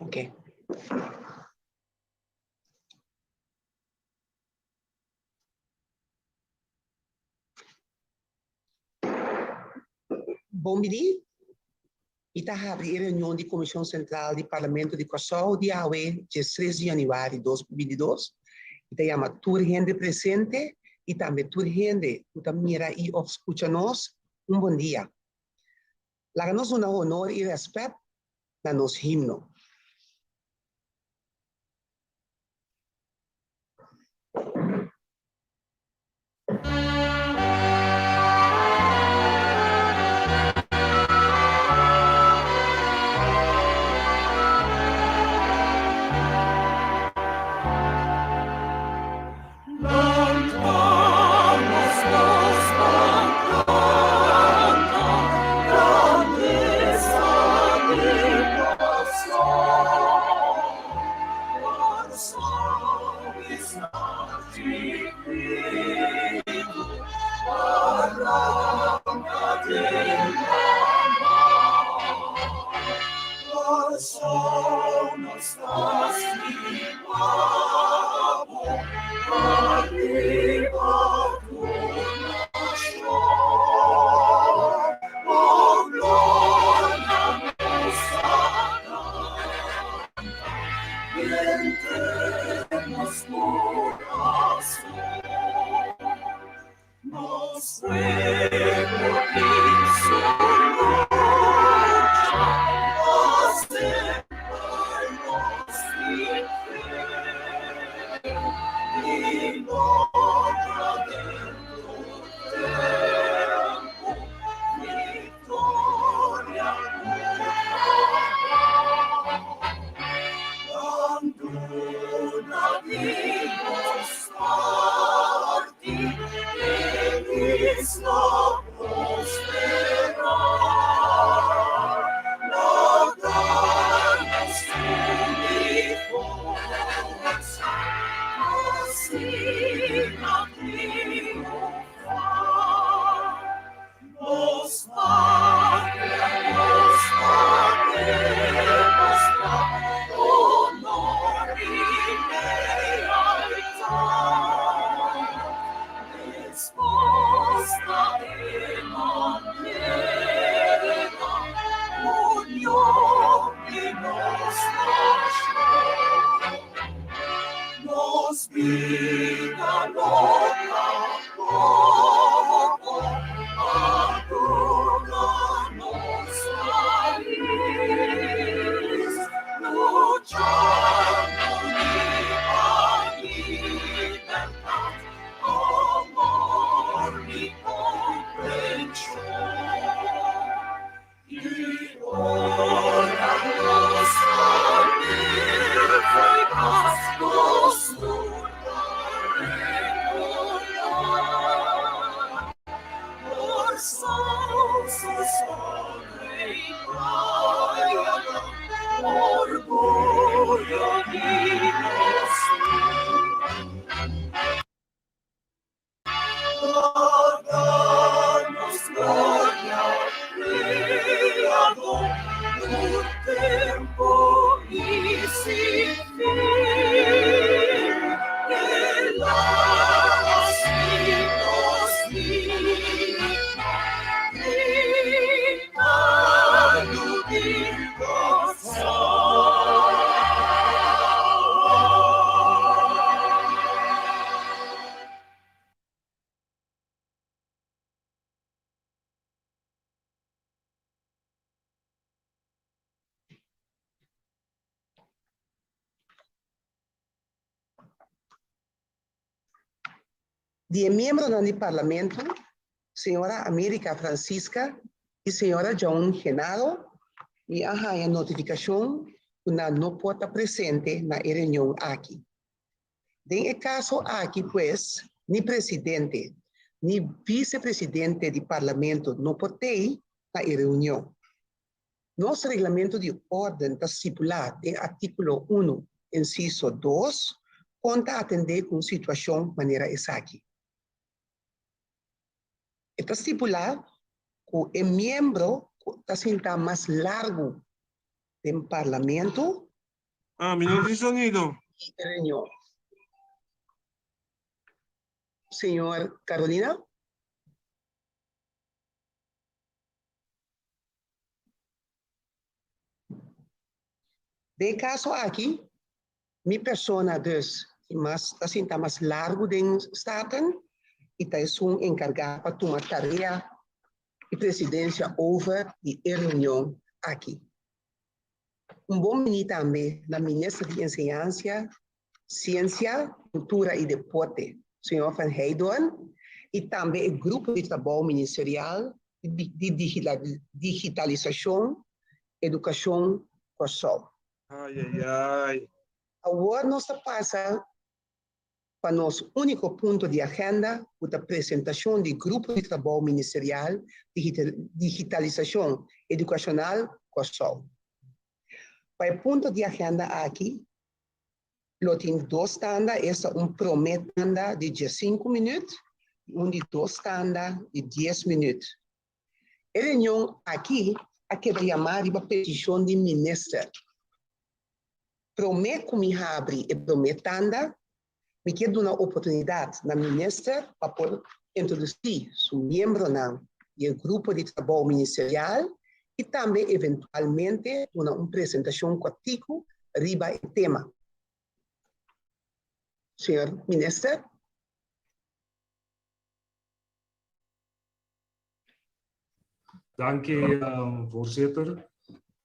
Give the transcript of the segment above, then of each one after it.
Ok. Bon bini. Mi ta habri e reunion di Komishon Sentral di Parlamento di Kòrsou di awe, diestres di yanüari 2022. Mi ta yama tur hende presente i tambe tur hende ku ta mira i òf skucha nos un bon dia. Laga nos duna honor i rèspèt na nos himno. Di e miembronan di Parlamento, señora America Francisca y señora Joan Genaro, mi a haña notificacion cu nan no por ta presente na e reunion aki. Den e caso aki pues, ni presidente ni vicepresidente di Parlamento no por tey na e reunion. Nos Reglamento di Orden ta stipulá den artíkulo unu, insiso dos, kon ta atendé ku un situashon manera esaki. E ta stipulá ku e miembro ku ta sintá mas largu den Parlamento. Ah, mi no tin sonido. Di reunion. Señor Carolina? Den e kaso aki, mi persona dus tin mas ta sinta mas largu den Staten i ta esun enkargá pa tuma tarea di presidensia over di e reunion aki. Un bon bini tambe na Minister di Enseñansia, Siensia, Kultura i Deporte, señor Van Heydoorn, i tambe e grupo di trabou ministerial di Digitalisashon Edukashon Kòrsou. Ai ai ai. Awor nos ta pasa pa nos úniko punto di agenda ku ta presentashon di Grupo di Trabou Ministerial Digitalisashon Edukashonal Kòrsou. Pa e punto di agenda aki lo tin dos tanda, esta un promé tanda di diesinku minüt i un di dos tanda di dies minüt. E reunion aki a keda yamá riba petishon di minister. Promé ku mi habri e promé tanda, mi kier duna oportunidat na minister pa por introdusí su miembronan di e grupo di trabou ministerial i tambe eventualmente duna un presentashon kòrtiku riba e tema. Señor Minister. Danki, voorzitter.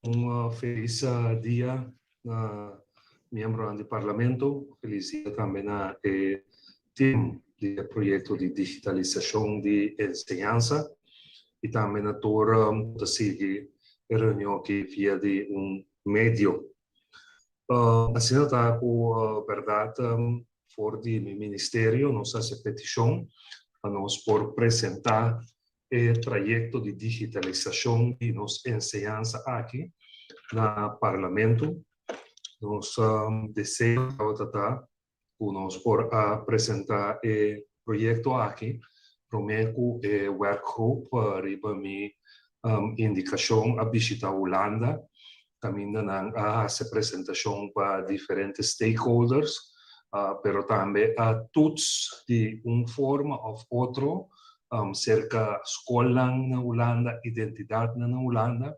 Un felis dia na miembronan di Parlamento. Felis dia tambe na e team di e proyecto di digitalisacion di enseñansa y tambe na tur cu ta sigui e reunion aki via di un medio. Asina ta cu berdad for di mi ministerio nos a haci peticion pa nos por presenta e trayecto di digitalisacion di nos enseñansa aki na Parlamento. Nos deseo tabata ta cu nos por a presenta e proyecto aki prome cu e werkgroep riba mi indicacion a bishita Hulanda caminda nan a haci presentacion pa diferente stakeholders pero tambe a toets di un forma of otro cerca scolnan na Hulanda, identidadnan na Hulanda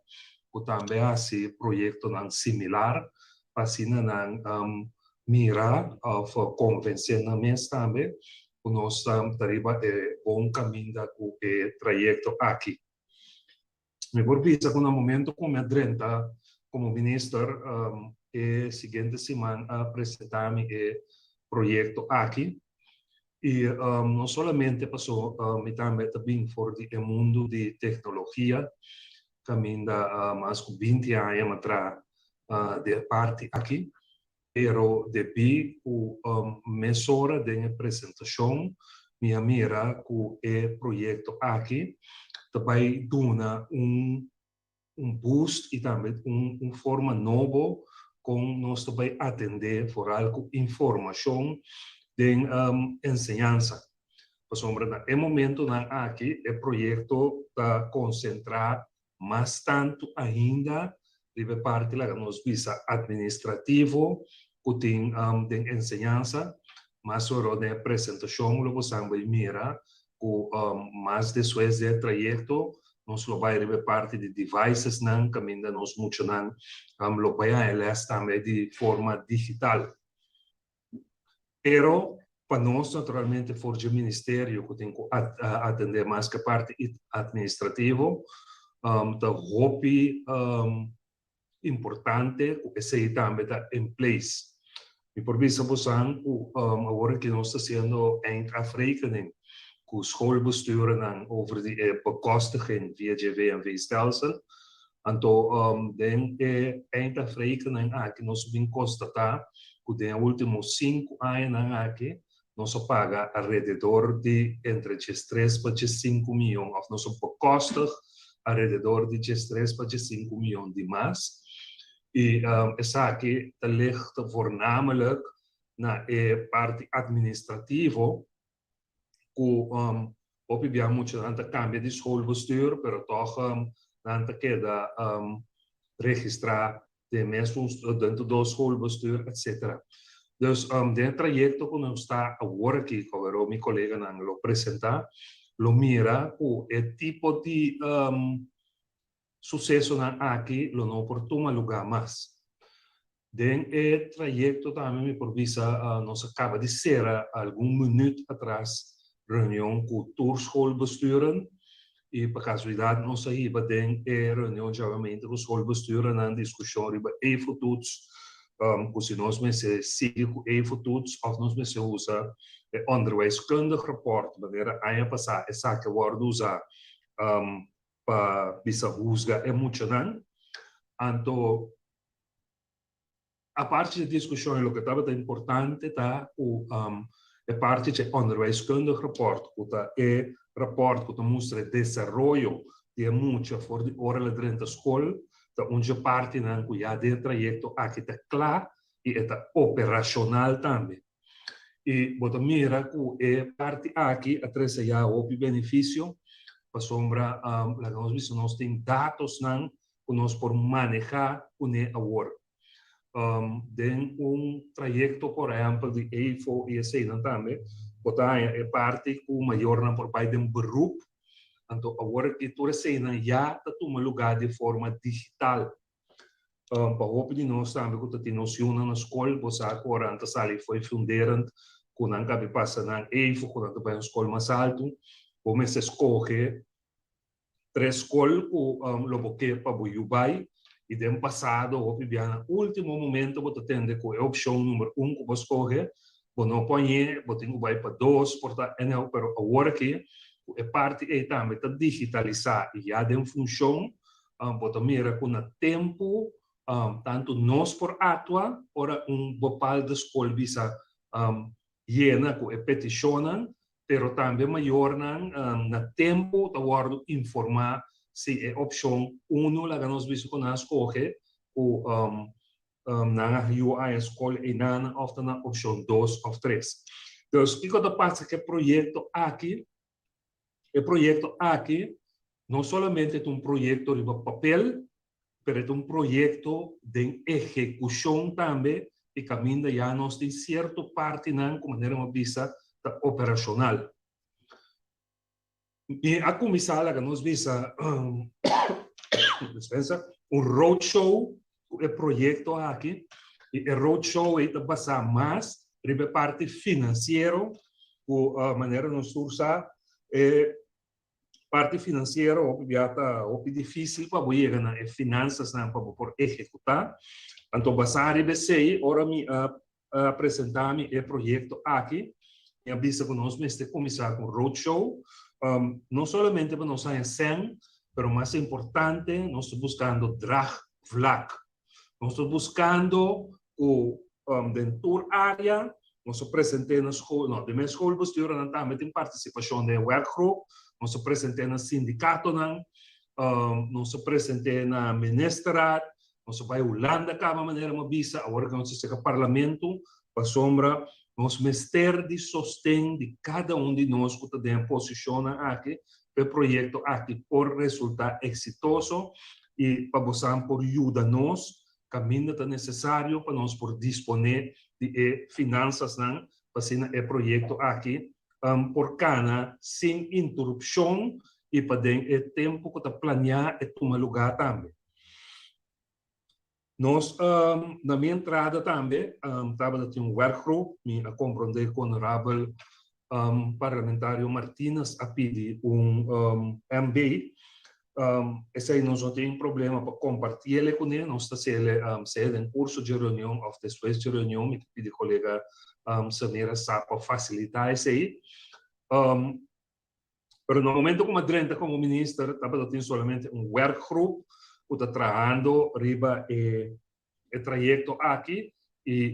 cu tambe a haci proyectonan similar pa asina nan mira of convence nan mes tambe cu nos ta riba e bon caminda cu e trayecto aki. Mi por bisa cu na momento cu mi a drenta como minister e siguiente siman a presenta mi e proyecto aki y no solamente paso mi tambe ta bin for di e mundo di tecnologia caminda mas cu binti aña mi a traha di e parti aki, pero debí cu mesora den e presentacion mi a mira cu e proyecto aki ta bay duna un un boost y tambe un un forma nobo con nos ta bay atende vooral cu informacion den enseñansa. Pasobra na e momentonan aki e proyecto ta concentra mas tantu ainda riba e parti laga nos bisa administrativo ku tin den enseñansa. Mas oro den e presentashon lo bosan bai mira ku mas despues di e trayekto nos lo bai riba e parti di devicesnan kaminda nos muchanan lo bai haña lès tambe di forma digital. Pero pa nos naturalmente for dje ministerio ku tin ku atendé mas ku e parti administrativo ta hopi importante ku esei tambe ta in place. Mi por bisa bosan ku awor aki nos ta hasiendo eindafrekening ku schoolbesturennan over di e bekostiging via dje VNV-stelsel. Anto den e eindafrekening aki nos bin konstatá ku den e último sinku añanan aki nos a paga alrededor di entre diestres pa diesinku mion òf nos a bekostig alrededor di diestres pa diesinku mion di mas i esaki ta ligt voornamelijk na e parti administrativo ku hopi bia muchanan ta kambia di schoolbestuur pero tòg nan ta keda registrá. Den mesun den tur dos schoolbestuur etc. Dus den e trayecto cu nos ta awor aki, cu awero mi coleganan lo presenta, lo mira cu e tipo di sucesonan aki lo no por tuma luga mas. Den e trayecto tambe mi por bisa nos a caba di cera algun minuut atras reunion cu tur schoolbesturen y pa casualidad nos a hiba den e reunion djawemente cu schoolbesturennan discusion riba efotoets cu si nos mester sigui cu efotoets of nos mester usa e onderwijskundig rapport manera aña pasa esaki a wordo usa pa bisa huzga e muchanan. Anto Aparte dje diskushon e loke tabata importante ta ku e parti dje onderwijskundig rapport ku ta e rapport ku ta mustra e desaroyo di e mucha for di ora el a drenta skol ta un dje partinan ku ya den e trayekto aki ta kla i e ta operashonal tambe. I bo ta mira ku e parti aki a trese ya hopi benefisio pasobra laga nos bisa nos tin datosnan ku nos por manehá kuné awor. Den un trayekto por ehèmpel di EIFO i eseinan tambe, bo ta haña e parti ku mayornan por bai den beroep, anto awor aki tur eseinan ya ta tuma lugá di forma digital. Pa hopi di nos tambe ku ta tin nos yunan na skol, bo sa ku ora nan ta sali fo'i funderend ku nan kabi pasa nan EIFO, ku nan ta bai un skol mas altu, bo mester skohe tres skol ku lo bo ke pa bo yu bai i den pasado hopi bia na ultimo momento bo ta tende ku e opshon number un ku bo skohe bo no poñe bo tin ku bai pa dos por ta anyhow pero awor aki ku e parti ei tambe ta digitalisá i ya den funshon bo ta mira ku na tempu tantu nos por aktua ora un bepaalde skol bisa yena ku e petishonnan, pero tambe mayornan na tempu ta wòrdu informá si e opshon unu laga nos bisa ku nan a skohe ku nan a yu a e skol einan òf ta na opshon dos òf tres. Dus kiko ta pasa ku e proyekto aki? E proyekto aki no solamente ta un proyekto riba papel, pero e ta un proyekto den ehekushon tambe i kaminda ya nos tin sierto partinan ku manera mi a bisa ta operashonal. Mi a kuminsá laga nos bisa dispensa un roadshow ku e proyekto aki i e roadshow ei ta basá mas riba e parti finansiero ku manera nos tur sa e Parti finansiero hopi bia ta hopi difísil pa bo yega na e finansasnan pa bo por ehekutá. Anto basá riba esei, ora mi a presentá mi e proyekto aki, mi a bisa ku nos mester kuminsá ku un roadshow, no solamente pa nos haña sèn, pero mas importante nos ta buskando draagvlak. Nos ta buskando ku den tur área nos a present'é na skol, no, den mes schoolbestuurnan tambe tin partisipashon den e werkgroep, nos a present'é na sindikatonan, nos a present'é na ministerraad, nos a bai Hulanda kaba manera mi a bisa, awor ku nos ta seka parlamento, pasobra nos mester di sosten di kada un di nos ku ta den e posishonnan aki pa e proyekto aki por resultá eksitoso i pa bosan por yuda nos kaminda ta nesesario pa nos por disponé di e finansasnan pa asina e proyekto aki por kana sin interupshon i pa den e tempu ku ta planeá e tuma lugá tambe. Nos na mi entrada tambe tabata tin un werkgroep, mi a komprondé ku honorabel parlamentario Martinez a pidi un MB, esei nos no tin problema pa kompartiele kuné, nos ta hasiele sea den kurso dje reunion òf despues dje reunion, mi ta pidi kolega Samira sa pa fasilitá esei. Pero na momento ku mi a drenta komo minister tabata tin solamente un werkgroep ku ta trahando riba e e trayekto aki i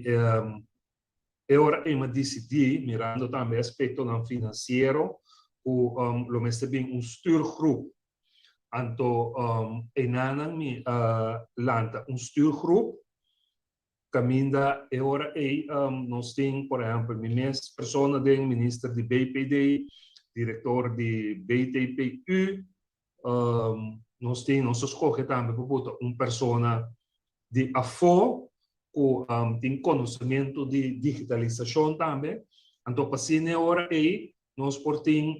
e ora ei mi a disidí, mirando tambe e aspektonan finansiero, ku lo mester bin un stuurgroep. Anto einanan mi a lanta un stuurgroep Kaminda e ora ei nos tin, por ehèmpel, mi mes persona den minister di BPD, direktor di BTPU, nos tin, nos a skohe tambe pa buta un persona di afó ku tin konosementu di digitalisashon tambe. Anto pa asina e ora ei nos por tin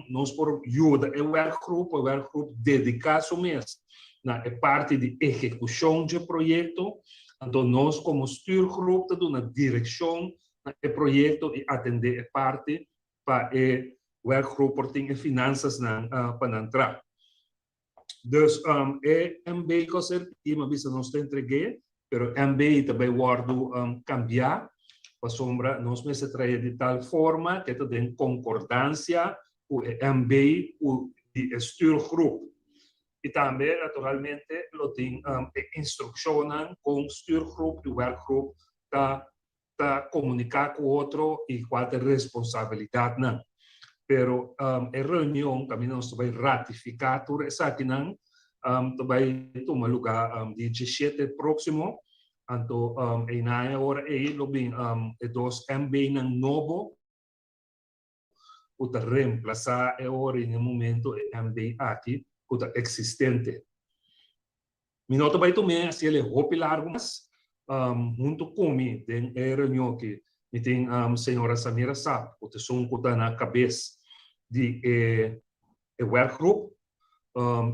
nos por yuda e werkgroep, e werkgroep dediká su mes na e parti di ehekushon dje proyekto. Anto nos komo stuurgroep ta duna direkshon na e proyekto i atendé e parti pa e werkgroep por tin e finansasnan pa nan traha. Dus e MB ku a ser pidi, mi a bisa nos ta entreg'é, pero MB ta bai wòrdu kambiá pasobra nos mester trae di tal forma ku e ta den konkordansia ku e MB ku di e stuurgroep. I tambe naturalmente lo tin e instrukshonnan kon stuurgroep i werkgroep ta ta komuniká ku otro i kua ta e responsabilidatnan. Pero e reunion kaminda nos ta bai ratifiká tur esakinan ta bai tuma lugá di diesshete próksimo. Anto einan e ora ei lo bin e dos MBnan nobo ku ta remplasá e ora i na e momento e MB aki ku ta eksistente. Mi no ta bai tum'é hasi el e hopi largu mas. Huntu ku mi den e reunion aki mi tin señora Samira Saab ku ta esun ku ta na kabes di e e werkgroep.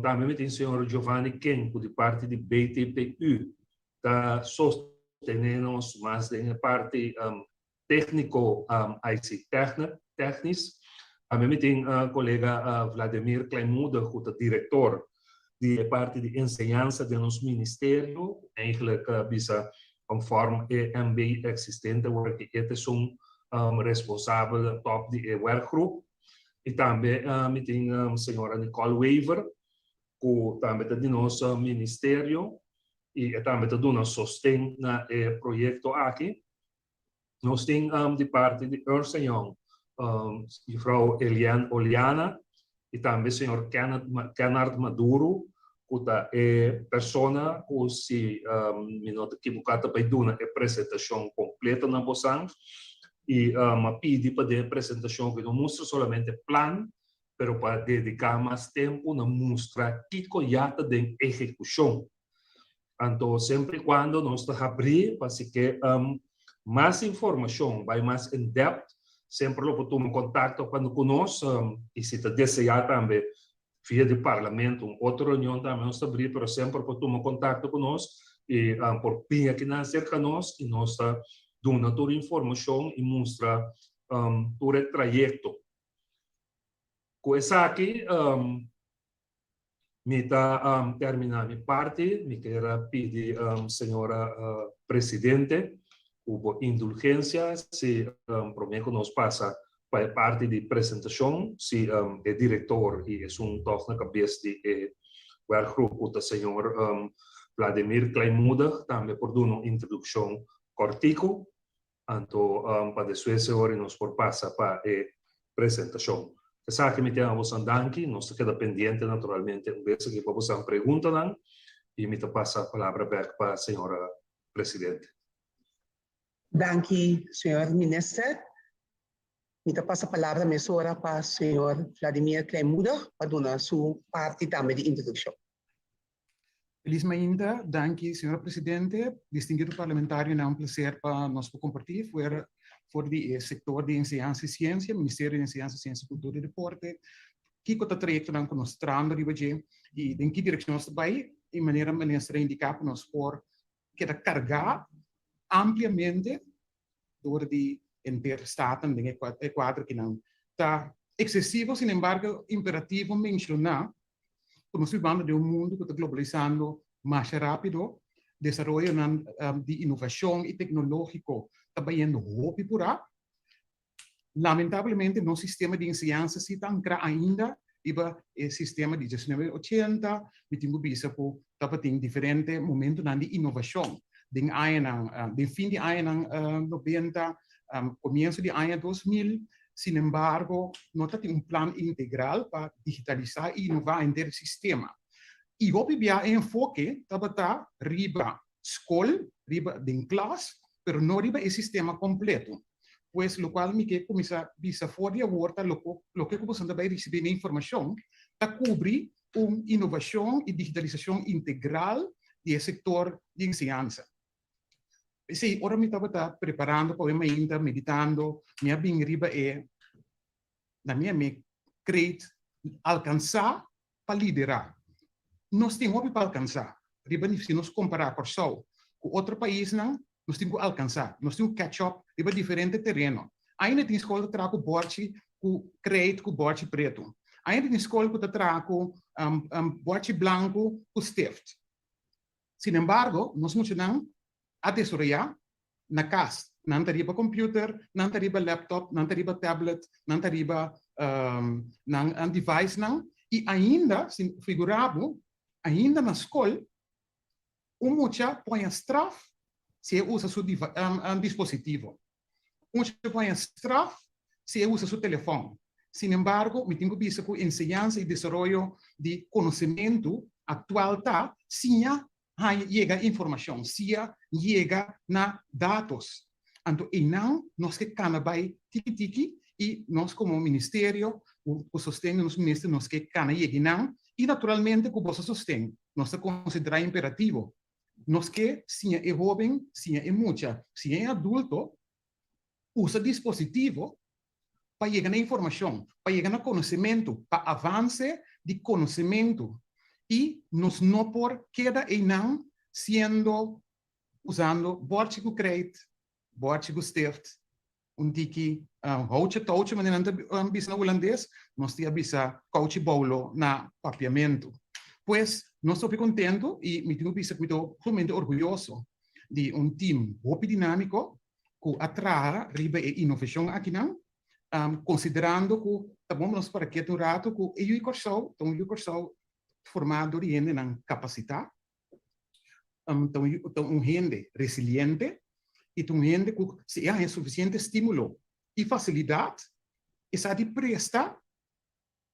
Tambe mi tin señor Giovanni Ken ku di parti di BTPU ta sostené nos mas den e parti Tékniko IC Technisch. Tambe mi tin kolega Vladimir Kleinmoedig ku ta direktor di e parti di enseñansa den nos ministerio. Eigenlijk bisa konform e MB eksistente awor ki e ta esun responsabel tòp di e werkgroep. I tambe mi tin señora Nicole Wever ku tambe ta di nos ministerio i e tambe ta duna sosten na e proyekto aki. Nos tin di parti di Ernst Young, juffrouw Eliane Oliana y tambe señor Kennard Maduro cu ta e persona cu si mi no ta ekiboca ta bay duna e presentacion completo na bosan y a pidi pa den e presentacion cu no mustra solamente plan pero pa dedica mas tempo na mustra kico ya ta den ehecucion. Anto semper y cuando nos ta habrí pa si ke mas informacion bai mas in depth, semper lo por tuma contacto cu nos y si ta desea tambe via di Parlamento un otro reunion tambe nos ta habrí, pero semper por tuma contacto cu nos y por bini akinan cerca nos y nos ta duna tur informacion y mustra tur e trayecto. Cu esaki Mi ta termina mi parti. Mi kier a pidi señora presidente ku bo indulgensia si prome ku nos pasa pa e parti di presentashon si e direktor i esun tòg na kabes di e werkgroep ku ta señor Vladimir Kleinmoedig tambe por duna un introdukshon kòrtiku. Anto pa despues e ora nos por pasa pa e presentacion. Esaki mi tin a bosan danki. Nos ta keda pendiente naturalmente un bes aki pa bosan preguntanan y mi ta pasa palabra bek pa señora presidente. Danki señor minister. Mi ta pasa palabra mesora pa señor Vladimir Kleinmoedig pa duna su parti tambe di introduccion. Feliz mainta, danki señora presidente, distinguido parlamentarionan, un placer pa nos por comparti fuera for di e sector di enseñansa y ciencia, Ministerio di Enseñansa, Ciencia, Cultura y Deporte, kico ta trayectonan cu nos trahando riba dje y den ki direccion nos ta bay y manera minister a indica cu nos por keda carga ampliamente dor di henter Staten den e cuadro kinan. Ta excesivo, sin embargo, imperativo menciona ku nos bibando den un mundu ku ta globalisando masha rápido, desaroyonan di inovashon i teknológiko ta bayendo hopi purá. Lamentablemente nos sistema di enseñansa si ta ankrá ainda riba e sistema di diesnuebe ochenta. Mi tin ku bisa ku tabatin diferente momentunan di inovashon den añanan, den fin di añanan nobenta, komienso di aña 2000. Sinembargo, no ta tin un plan integral pa digitalisá i inová henter e sistema. I hopi bia e enfoke tabata riba skol, riba den klas, pero no riba e sistema kompleto. Pues lokual mi ke kuminsá bisa for di awor ta loke ku boso ta bai risibí na informashon ta kubri un inovashon i digitalisashon integral. di e sektor di enseñansa. P'esei, ora mi tabata preparando pa e mainta, meditando, mi a bin riba e, na mi a mi kreet alkansá pa liderá. Nos tin hopi pa alkansá. Riba si nos kompará Kòrsou ku otro paisnan, nos tin ku alkansá, nos tin ku catch up riba diferente tereno. Ainda tin skol ta traha ku bòrchi ku kreit ku bòrchi pretu. Ainda tin skol ku ta traha ku bòrchi blanku ku stift. Sinembargo, nos muchanan a desaroyá na kas. Nan ta riba computer, nan ta riba laptop, nan ta riba tablet, nan ta riba nan devicenan i ainda, si figurá bo, ainda na skol un mucha por haña straf si e usa su dispositivo. Un mucha por haña straf si e usa su telefòn. Sinembargo, mi tin ku bisa ku enseñansa i desaroyo di konosementu aktual ta siña haña yega informashon, sia yega na datos. Anto einan nos ke kana bai tiki tiki i nos komo ministerio ku sosten di nos minister nos ke kana yega einan i naturalmente ku boso sosten nos ta konsiderá imperativo. Nos ke siña e hóben, siña e mucha, siña e adulto usa dispositivo pa yega na informashon, pa yega na konosementu, pa avanse di konosementu. I nos no por keda einan siendo usando bòrchi ku kreit, bòrchi ku stift, un tiki houtje touwtje manera nan ta bisa na hulandes, nos tin a bisa kouchi boulo na papiamentu. Pues nos ta hopi kontentu i mi tin ku bisa ku mi ta sumamente orguyoso di un tim hopi dinámiko ku a traha riba e inovashon akinan, konsiderando ku ta bon pa nos para keda un ratu ku e yu di Kòrsou ta un yu di Kòrsou formá dor di hendenan kapasitá, ta un hende resiliente i ta un hende ku si e haña sufisiente estímulo i fasilidat e sa di presta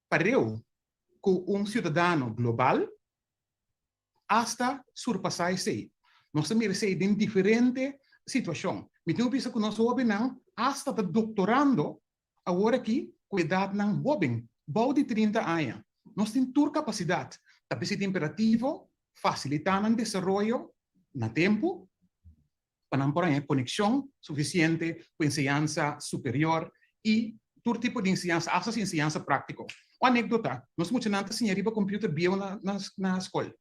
pareu ku un siudadano global asta surpasá esei. Nos ta mira esei den diferente situashon. Mi tin ku bisa ku nos hóbennan asta ta doktorando awor aki ku edatnan hóben, bou di 30 aña. Nos tin tur kapasidat. Ta p'esei ta imperativo fasilitá nan desaroyo na tempu pa nan por haña konekshon sufisiente ku enseñansa superior i tur tipo di enseñansa, asta si enseñansa práktiko. Un anékdota, nos muchanan ta siña riba kompiuter bieu na skol.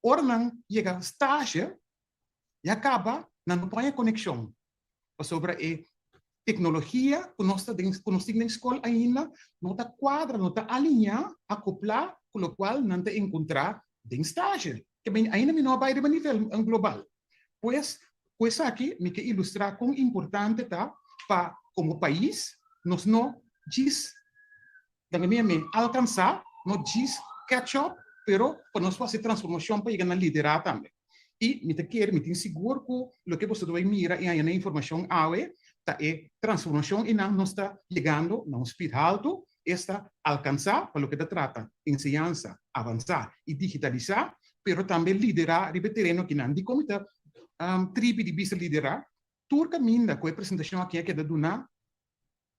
Ora nan yega stasje, ya kaba nan no por haña konekshon pasobra e teknologia ku nos ta den ku nos tin den skol ainda no ta kuadra, no ta aliñá, akoplá ku lokual nan ta enkontrá den stasje. Ke ainda mi no a bai riba nivel global. Pues, ku esaki mi ke ilustrá kon importante ta pa komo pais nos no djis, dan mi a men alkansá, no djis catch up, pero pa nos por hasi transformashon pa yega na liderá tambe. I mi ta kere, mi tin sigur ku loke boso ta bai mira i haña na informashon awe ta e transformashon einan nos ta yegando na un speed haltu, esta alkansá pa loke ta trata enseñansa avansá i digitalisá, pero tambe liderá riba e tereno akinan. Dikon mi ta tribi di bisa liderá? Tur kaminda ku e presentashon aki a keda duná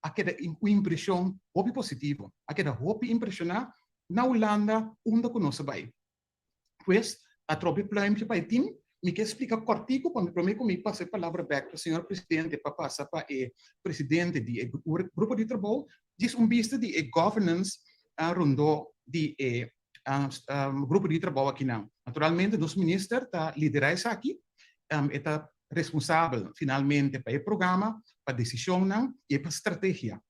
a keda un impreshon hopi positivo, a keda hopi impreshoná na Hulanda unda ku nos a bai. Pues, atrobe pluimpje pa e tim. Mi ke splika kòrtiku pa mi promé ku mi pasa e palabra bèk pa señor presidente pa pasa pa e presidente di e grupo di trabou, djis un bista di e governance rondó di e grupo di trabou akinan. Naturalmente nos minister ta liderá esaki, e ta responsabel finalmente pa e programa, pa desishonnan i pa strategia.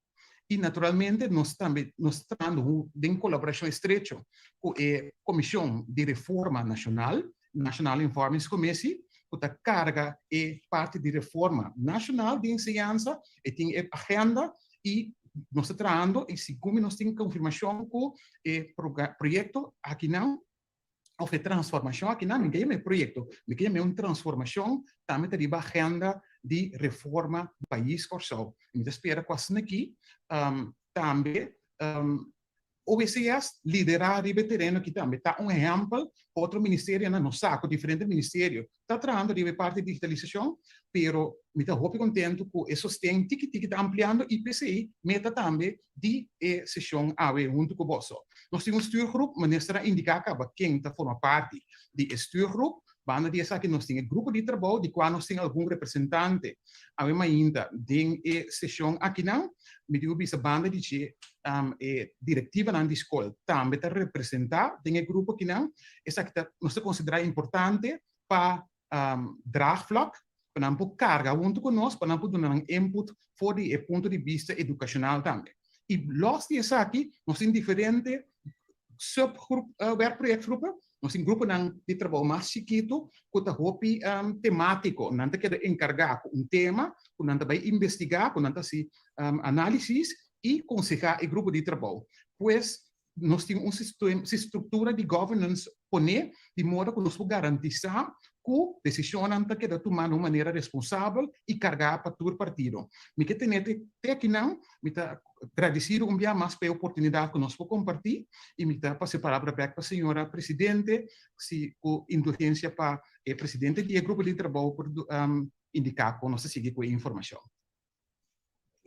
I naturalmente nos tambe nos ta trahando den kolaborashon estrecho ku e Komishon di Reforma Nashonal, Nationale Hervormingscommissie, ku ta karga e parti di reforma nashonal di enseñansa, e tin e agenda i nos ta trahando i segun mi nos tin konfirmashon ku e proyekto akinan òf e transformashon akinan, mi ke yama e proyekto, mi ke yama e un transformashon tambe ta riba agenda di reforma di pais Kòrsou. I mi ta spera ku asina aki tambe OECS liderá riba e tereno aki tambe ta un ehèmpel pa otro ministerionan. Nos sa ku diferente ministerio ta trahando riba e parti di digitalisashon, pero mi ta hopi kontentu ku e sosten tiki tiki ta ampliando i p'esei meta tambe di e seshon awe huntu ku boso. Nos tin un stuurgroep, minister a indiká kaba ken ta forma parti di e stuurgroep. Banda di esaki nos tin e grupo di trabou di kua nos tin algun representante awe mainta den e seshon akinan. Mi dibu bisa banda di dje e direktivanan di skol tambe ta representá den e grupo akinan. Esaki ta nos ta konsiderá importante pa draagvlak, pa nan por karga huntu ku nos, pa nan por duna nan input for di e punto di bista edukashonal tambe. I lòs di esaki nos tin diferente subgroep, werkprojektgroepen, nos tin gruponan di trabou mas chikitu ku ta hopi temátiko. Nan ta keda enkargá ku un tema ku nan ta bai investigá, ku nan ta hasi análisis i konsehá e grupo di trabou. Pues nos tin un struktura di governance poné di moda ku nos por garantisá ku desishonnan ta keda tumá na un manera responsabel i kargá pa tur partido. Mi ke tene te akinan, mi ta gradisido un bia mas pa e oportunidat ku nos por kompartí i mi ta pasa e palabra bèk pa señora presidente si ku indulgensia pa e presidente di e grupo di trabou por indiká kon nos ta sigui ku e informashon.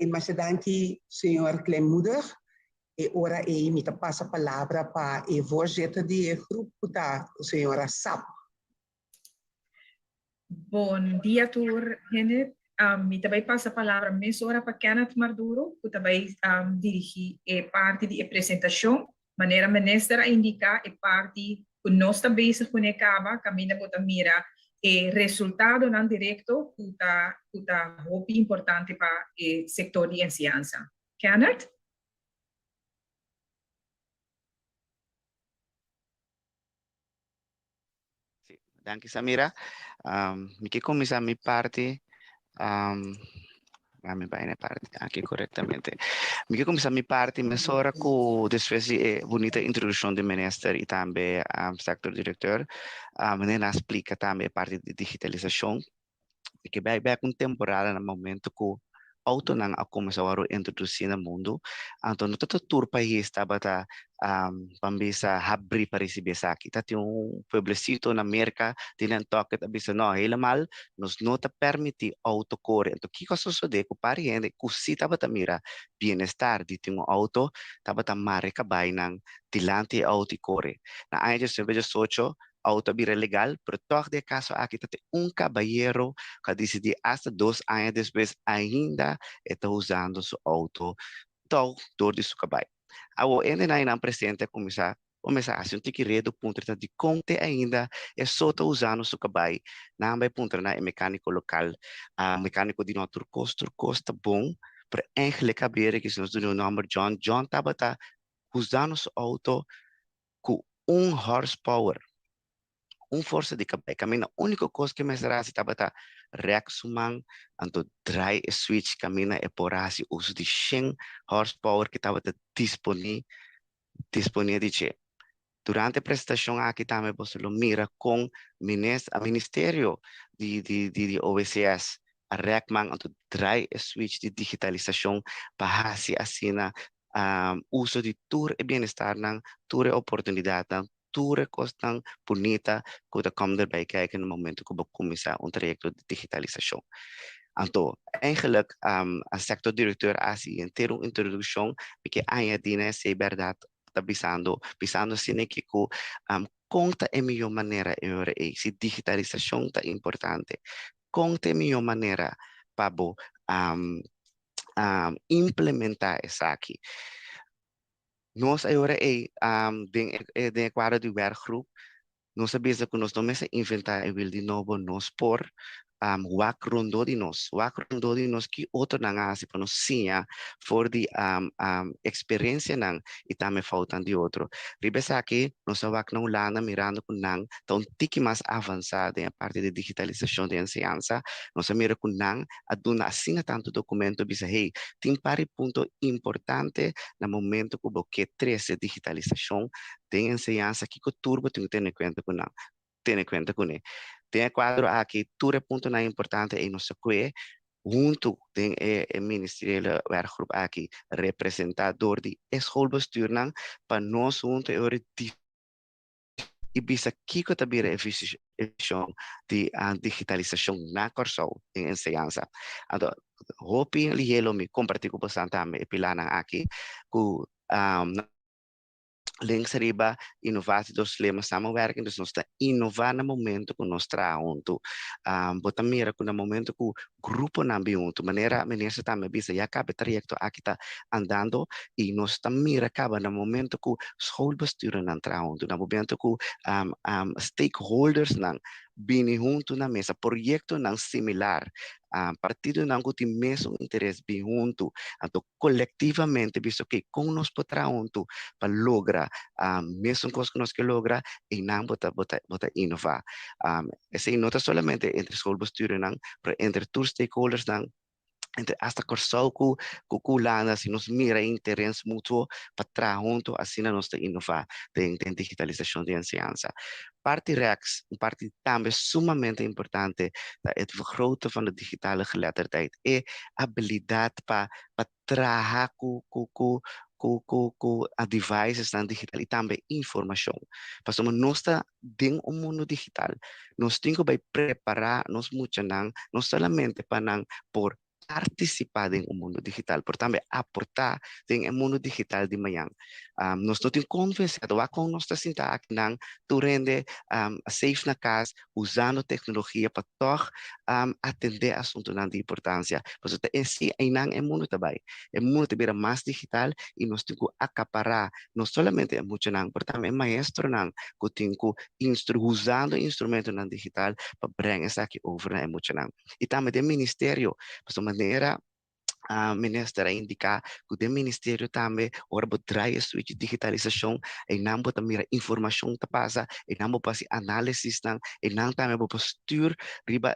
E masha danki señor Kleinmoedig. E ora ei mi ta pasa palabra pa e voorzitter di e groep ku ta señora Sap. Bon dia tur hende. Mi ta bai pasa palabra mesora pa Kenneth Marduro ku ta bai dirigí e parti di e presentashon. Manera minister a indiká e parti ku nos ta bezig kuné kaba kaminda bo ta mira e resultadonan direkto ku ta ku ta hopi importante pa e sektor di enseñansa. Kenneth? Sí, danki Samira. Mi ke kuminsá mi parti, mi bai na e parti aki korektamente. Mi ke kuminsá mi parti mesora ku despues di e bunita introdukshon di minister i tambe sector directeur, meneer nan a splika tambe e parti di digitalisashon. Mi ke bai bek un temporada na momento ku autonan a kuminsá wòrdu introdusí na mundu, anto no ta tur pais tabata ban bisa habrí pa risibí esaki. Ta tin un pueblecito na Merka di Nantucket a bisa no, helemaal nos no ta permití auto kore. Anto kiko a sosodé ku par di hende ku sí tabata mira bienestar di tin un auto tabata mara e kabainan dilanti e auto i kore. Na aña diesnuebe diesocho Auto a bira legal, pero tòg den e kaso aki ta tin un kabayero ku a disidí asta dos aña despues ainda e ta usando su auto tou dor di su kabai. Awor hendenan einan presente a kuminsá kuminsá hasi un tiki redu puntra ta dikon te ainda e so ta usando su kabai. Nan bai puntra na e mekániko lokal, mekániko di no tur kos tur kos ta bon, pero eigenlijk a bira ki si nos duna un nòmber John, John tabata usando su auto ku un horsepower, un forsa di kabei, kaminda úniko kos ku e mester hasi tabata rèk su man, anto drai e switch kaminda e por a hasi uso di shen horsepower ku tabata disponí disponé di dje. Durante e presentashon aki tambe boso lo mira kon minis ministerio di di di OWCS a rèk man anto drai e switch di digitalisashon pa hasi asina uso di tur e bienestarnan, tur e oportunidatnan, tur e kosnan bunita ku ta kòm derbij kijken na momento ku bo kuminsá un trayekto di digitalisashon. Anto, eigenlijk a sector directeur a hasi henter un introdukshon, mi ke añadí na esei bèrdat ta bisando, bisando asina ki ku kon ta e mihó manera e ora ei, si digitalisashon ta importante, kon ta e mihó manera pa bo implementá esaki. Nos e ora ei den e den e kuadro di werkgroep nos a bisa ku nos no mester inventá e wiel di nobo, nos por wak rondó di nos, wak rondó di nos ki otronan a hasi pa nos siña for di eksperensianan i tambe foutnan di otro. Riba esaki nos a wak na Hulanda mirando ku nan ta un tiki mas avansá den e parti di digitalisashon di enseñansa, nos a mira ku nan a duna asina tantu documento bisa hey, tin par di punto importante na momento cu bo ke trece digitalisacion den enseñansa kico tur bo tin cu tene cuenta cu nan, tene cuenta cune. Den e cuadro aki tur e puntonan importante ey nos ta cue hunto den e e ministeriële werkgroep aki representa door di e schoolbestuurnan pa nos hunto e ora di i bisa kiko ta bira e vishon di digitalisashon na Kòrsou den enseñansa. Anto hopi lihé lo mi kompartí ku bosan tambe e pilanan aki ku Links riba innovatie door slimme samenwerking. Dus nos ta innová na momento ku nos traha huntu. Bo ta mira ku na momento ku gruponan bin huntu, manera minister tambe a bisa, ya kaba e trayekto aki ta andando i nos ta mira kaba na momento ku schoolbestuurnan traha huntu, na momento ku stakeholdersnan bini huntu na mesa, proyektonan similar, partidonan ku tin mesun interes bin huntu, anto kolektivamente bisa oke, kon nos por traha huntu pa logra mesun kos ku nos ke logra, einan bo ta bo ta bo ta inová. Esei no ta solamente entre schoolbestuurnan, pero entre tur stakeholdersnan, entre hasta Kòrsou ku ku Hulanda, si nos mira e interes mutuo pa traha huntu, asina nos ta inová den den digitalisashon di enseñansa. Parti rèks, un parti tambe sumamente importante ta het vergroten van de digitale geletterdheid, e abilidat pa pa traha ku ku ku ku ku ku a devicesnan digital i tambe informashon. Pasobra nos ta den un mundu digital, nos tin ku bai prepará nos muchanan no solamente pa nan por partisipá den un mundu digital, pero tambe aportá den e mundu digital di mañan. Nos no tin konvensé, wak kon nos ta sinta akinan tur hende safe na kas usando teknologia pa tòg atendé asuntunan di importansia. Pasobra ta esei einan e mundu ta bai. E mundu ta bira mas digital i nos tin ku akapará no solamente e muchanan, pero tambe e maestronan ku tin ku instru usando instrumentonan digital pa brenga esaki over na e muchanan. I tambe den ministerio, pasobra manera minister a indiká ku den ministerio tambe ora bo draai e switch di digitalisashon, einan bo ta mira informashon ta pasa, einan bo por hasi análisisnan, einan tambe bo por stuur riba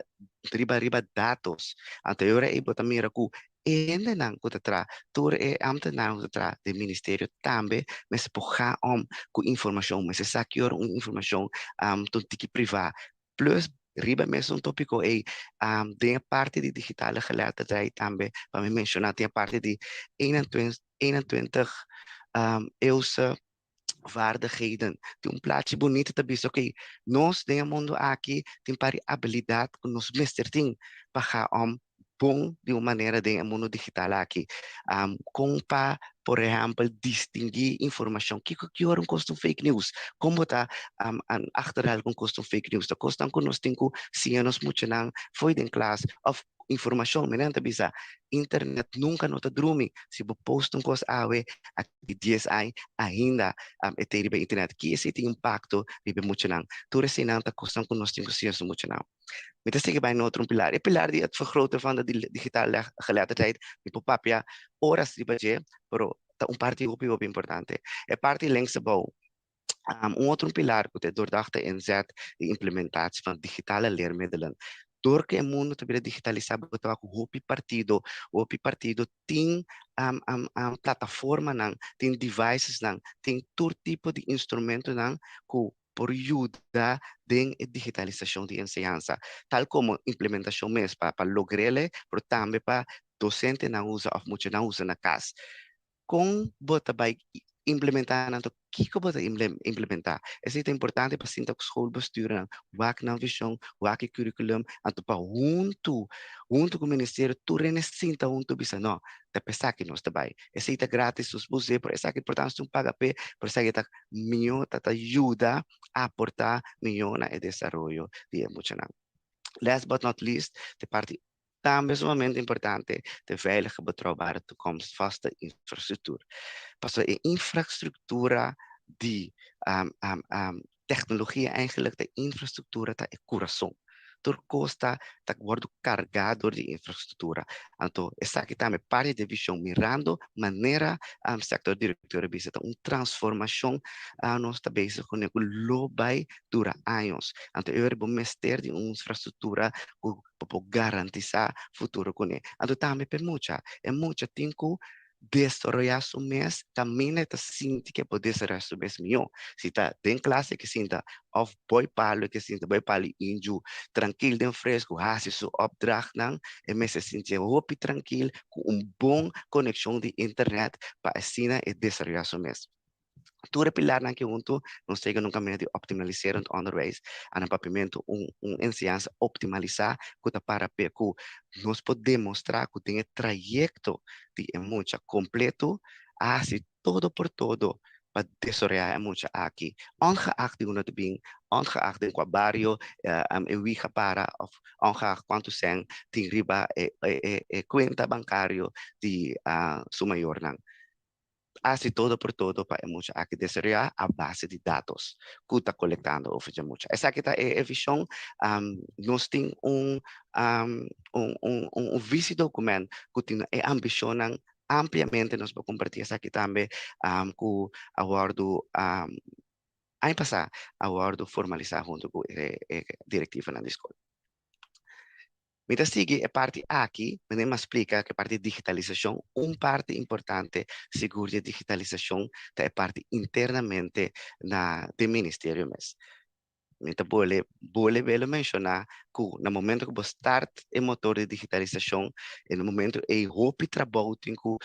riba riba datos. Anto e ora ei bo ta mira ku e hendenan ku ta traha, tur e ámtenarnan ku ta traha den ministerio tambe mester por ga om ku informashon, mester sa ki ora un informashon ta un tiki privá. Plus, riba e mesun tópiko ei, den e parti di digitale geletterdheid tambe, pa mi menshoná, tin e parti di 21 eeuwse vaardigheden. Tin un plachi bunita ta bisa, oké, nos den e mundu aki tin par di abilidat ku nos mester tin pa ga om bon di un manera den e mundu digital aki. Kon pa, por ehèmpel, distinguí informashon? Kiko ki ora un kos ta un fake news? Kon bo ta achterhaal ku un kos ta un fake news? Ta kosnan ku nos tin ku siña nos muchanan fo'i den klas òf informashon. Mi nan ta bisa, internet nunka no ta drumi. Si bo post un kos awe, aki dies aña ainda e ta riba internet. Ki esei tin impakto riba e muchanan? Tur eseinan ta kosnan ku nos tin ku siña nos muchanan. Mi ta sigui bai na otro un pilar. E pilar di het vergroten van de digitale geletterdheid, mi por papia oras riba dje, pero ta un parti hopi hopi importante. E parti links abou, un otro un pilar ku ta e doordachte inzet di implementatie van digitale leermiddelen. Dor ku e mundu ta bira digitalisá, bo ta wak ku hopi partido, hopi partido tin plataformanan, tin devicesnan, tin tur tipo di instrumentonan ku por yuda den e digitalisashon di enseñansa, tal komo implementashon mes pa pa logr'el, pero tambe pa dosentenan usa òf muchanan usa na kas. Kon bo ta bai implementá nan? Kiko bo ta implementá? Esei ta importante pa sinta ku schoolbestuurnan, wak nan vishon, wak e curriculum, anto pa huntu, huntu ku ministerio tur hende sinta huntu bisa no, ta pa esaki nos ta bai. Esei ta gratis, nos por us'é, pero esaki por ta un paga p'e, pero esaki ta mihó ta ta yuda aportá mihó na e desaroyo di e muchanan. Last but not least, ta e parti tambe sumamente importante, ta e veilige, betrouwbare, toekomstvaste infrastructuur. Pasobra e infrastructura di Tecnologia eigenlijk ta infrastructura ta e curason. Tur cos ta ta wordo carga door di infrastructura. Anto esaki tambe parti di e vision mirando manera sector director a bisa ta un transformacion nos ta bezig cune cu lo bay dura años. Anto e ora bo mester di un infrastructura cu bo por garantisa futuro cune. Anto tambe p'e mucha, e mucha tin cu desaroyá su mes kaminda e ta sinti ku e por desaroyá su mes mihó. Si ta den klas e ke sinta òf boi palu e ke sinta, boi palu inju trankil den fresku hasi su opdrachtnan, e mester sintié hopi trankil ku un bon konekshon di internet pa asina e desaroyá su mes. Tur e pilarnan aki huntu nos ta yega na un kaminda di optimaliserend onderwijs, a na papiamentu un un enseñansa optimalisá ku ta para p'e ku nos por demostrá ku den e trayekto di e mucha kompleto a hasi todo por todo. pa desaroyá e mucha aki. Ongeacht di unda ta bin, ongeacht den kua bario e wija para òf ongeacht kuantu sèn tin riba e kuenta bankario di su mayornan. Hasi todo por todo pa e mucha aki desaroyá a base di datos ku ta kolektando over dje mucha. Esaki ta e vishon. Nos tin un visiedocument ku tin e ambishonnan ampliamente. Nos por kompartí esaki tambe ku a wòrdu aña pasá a wòrdu formalisá huntu ku e direktivanan di skol. Mi ta sigui e parti aki, mi a splika ku e parti di digitalisashon, un parti importante sigur di digitalisashon ta e parti internamente na e ministerio mes. Mi ta bolbe bele menshoná ku na momento ku bo start e motor di digitalisashon, na momento ei hopi trabou tin ku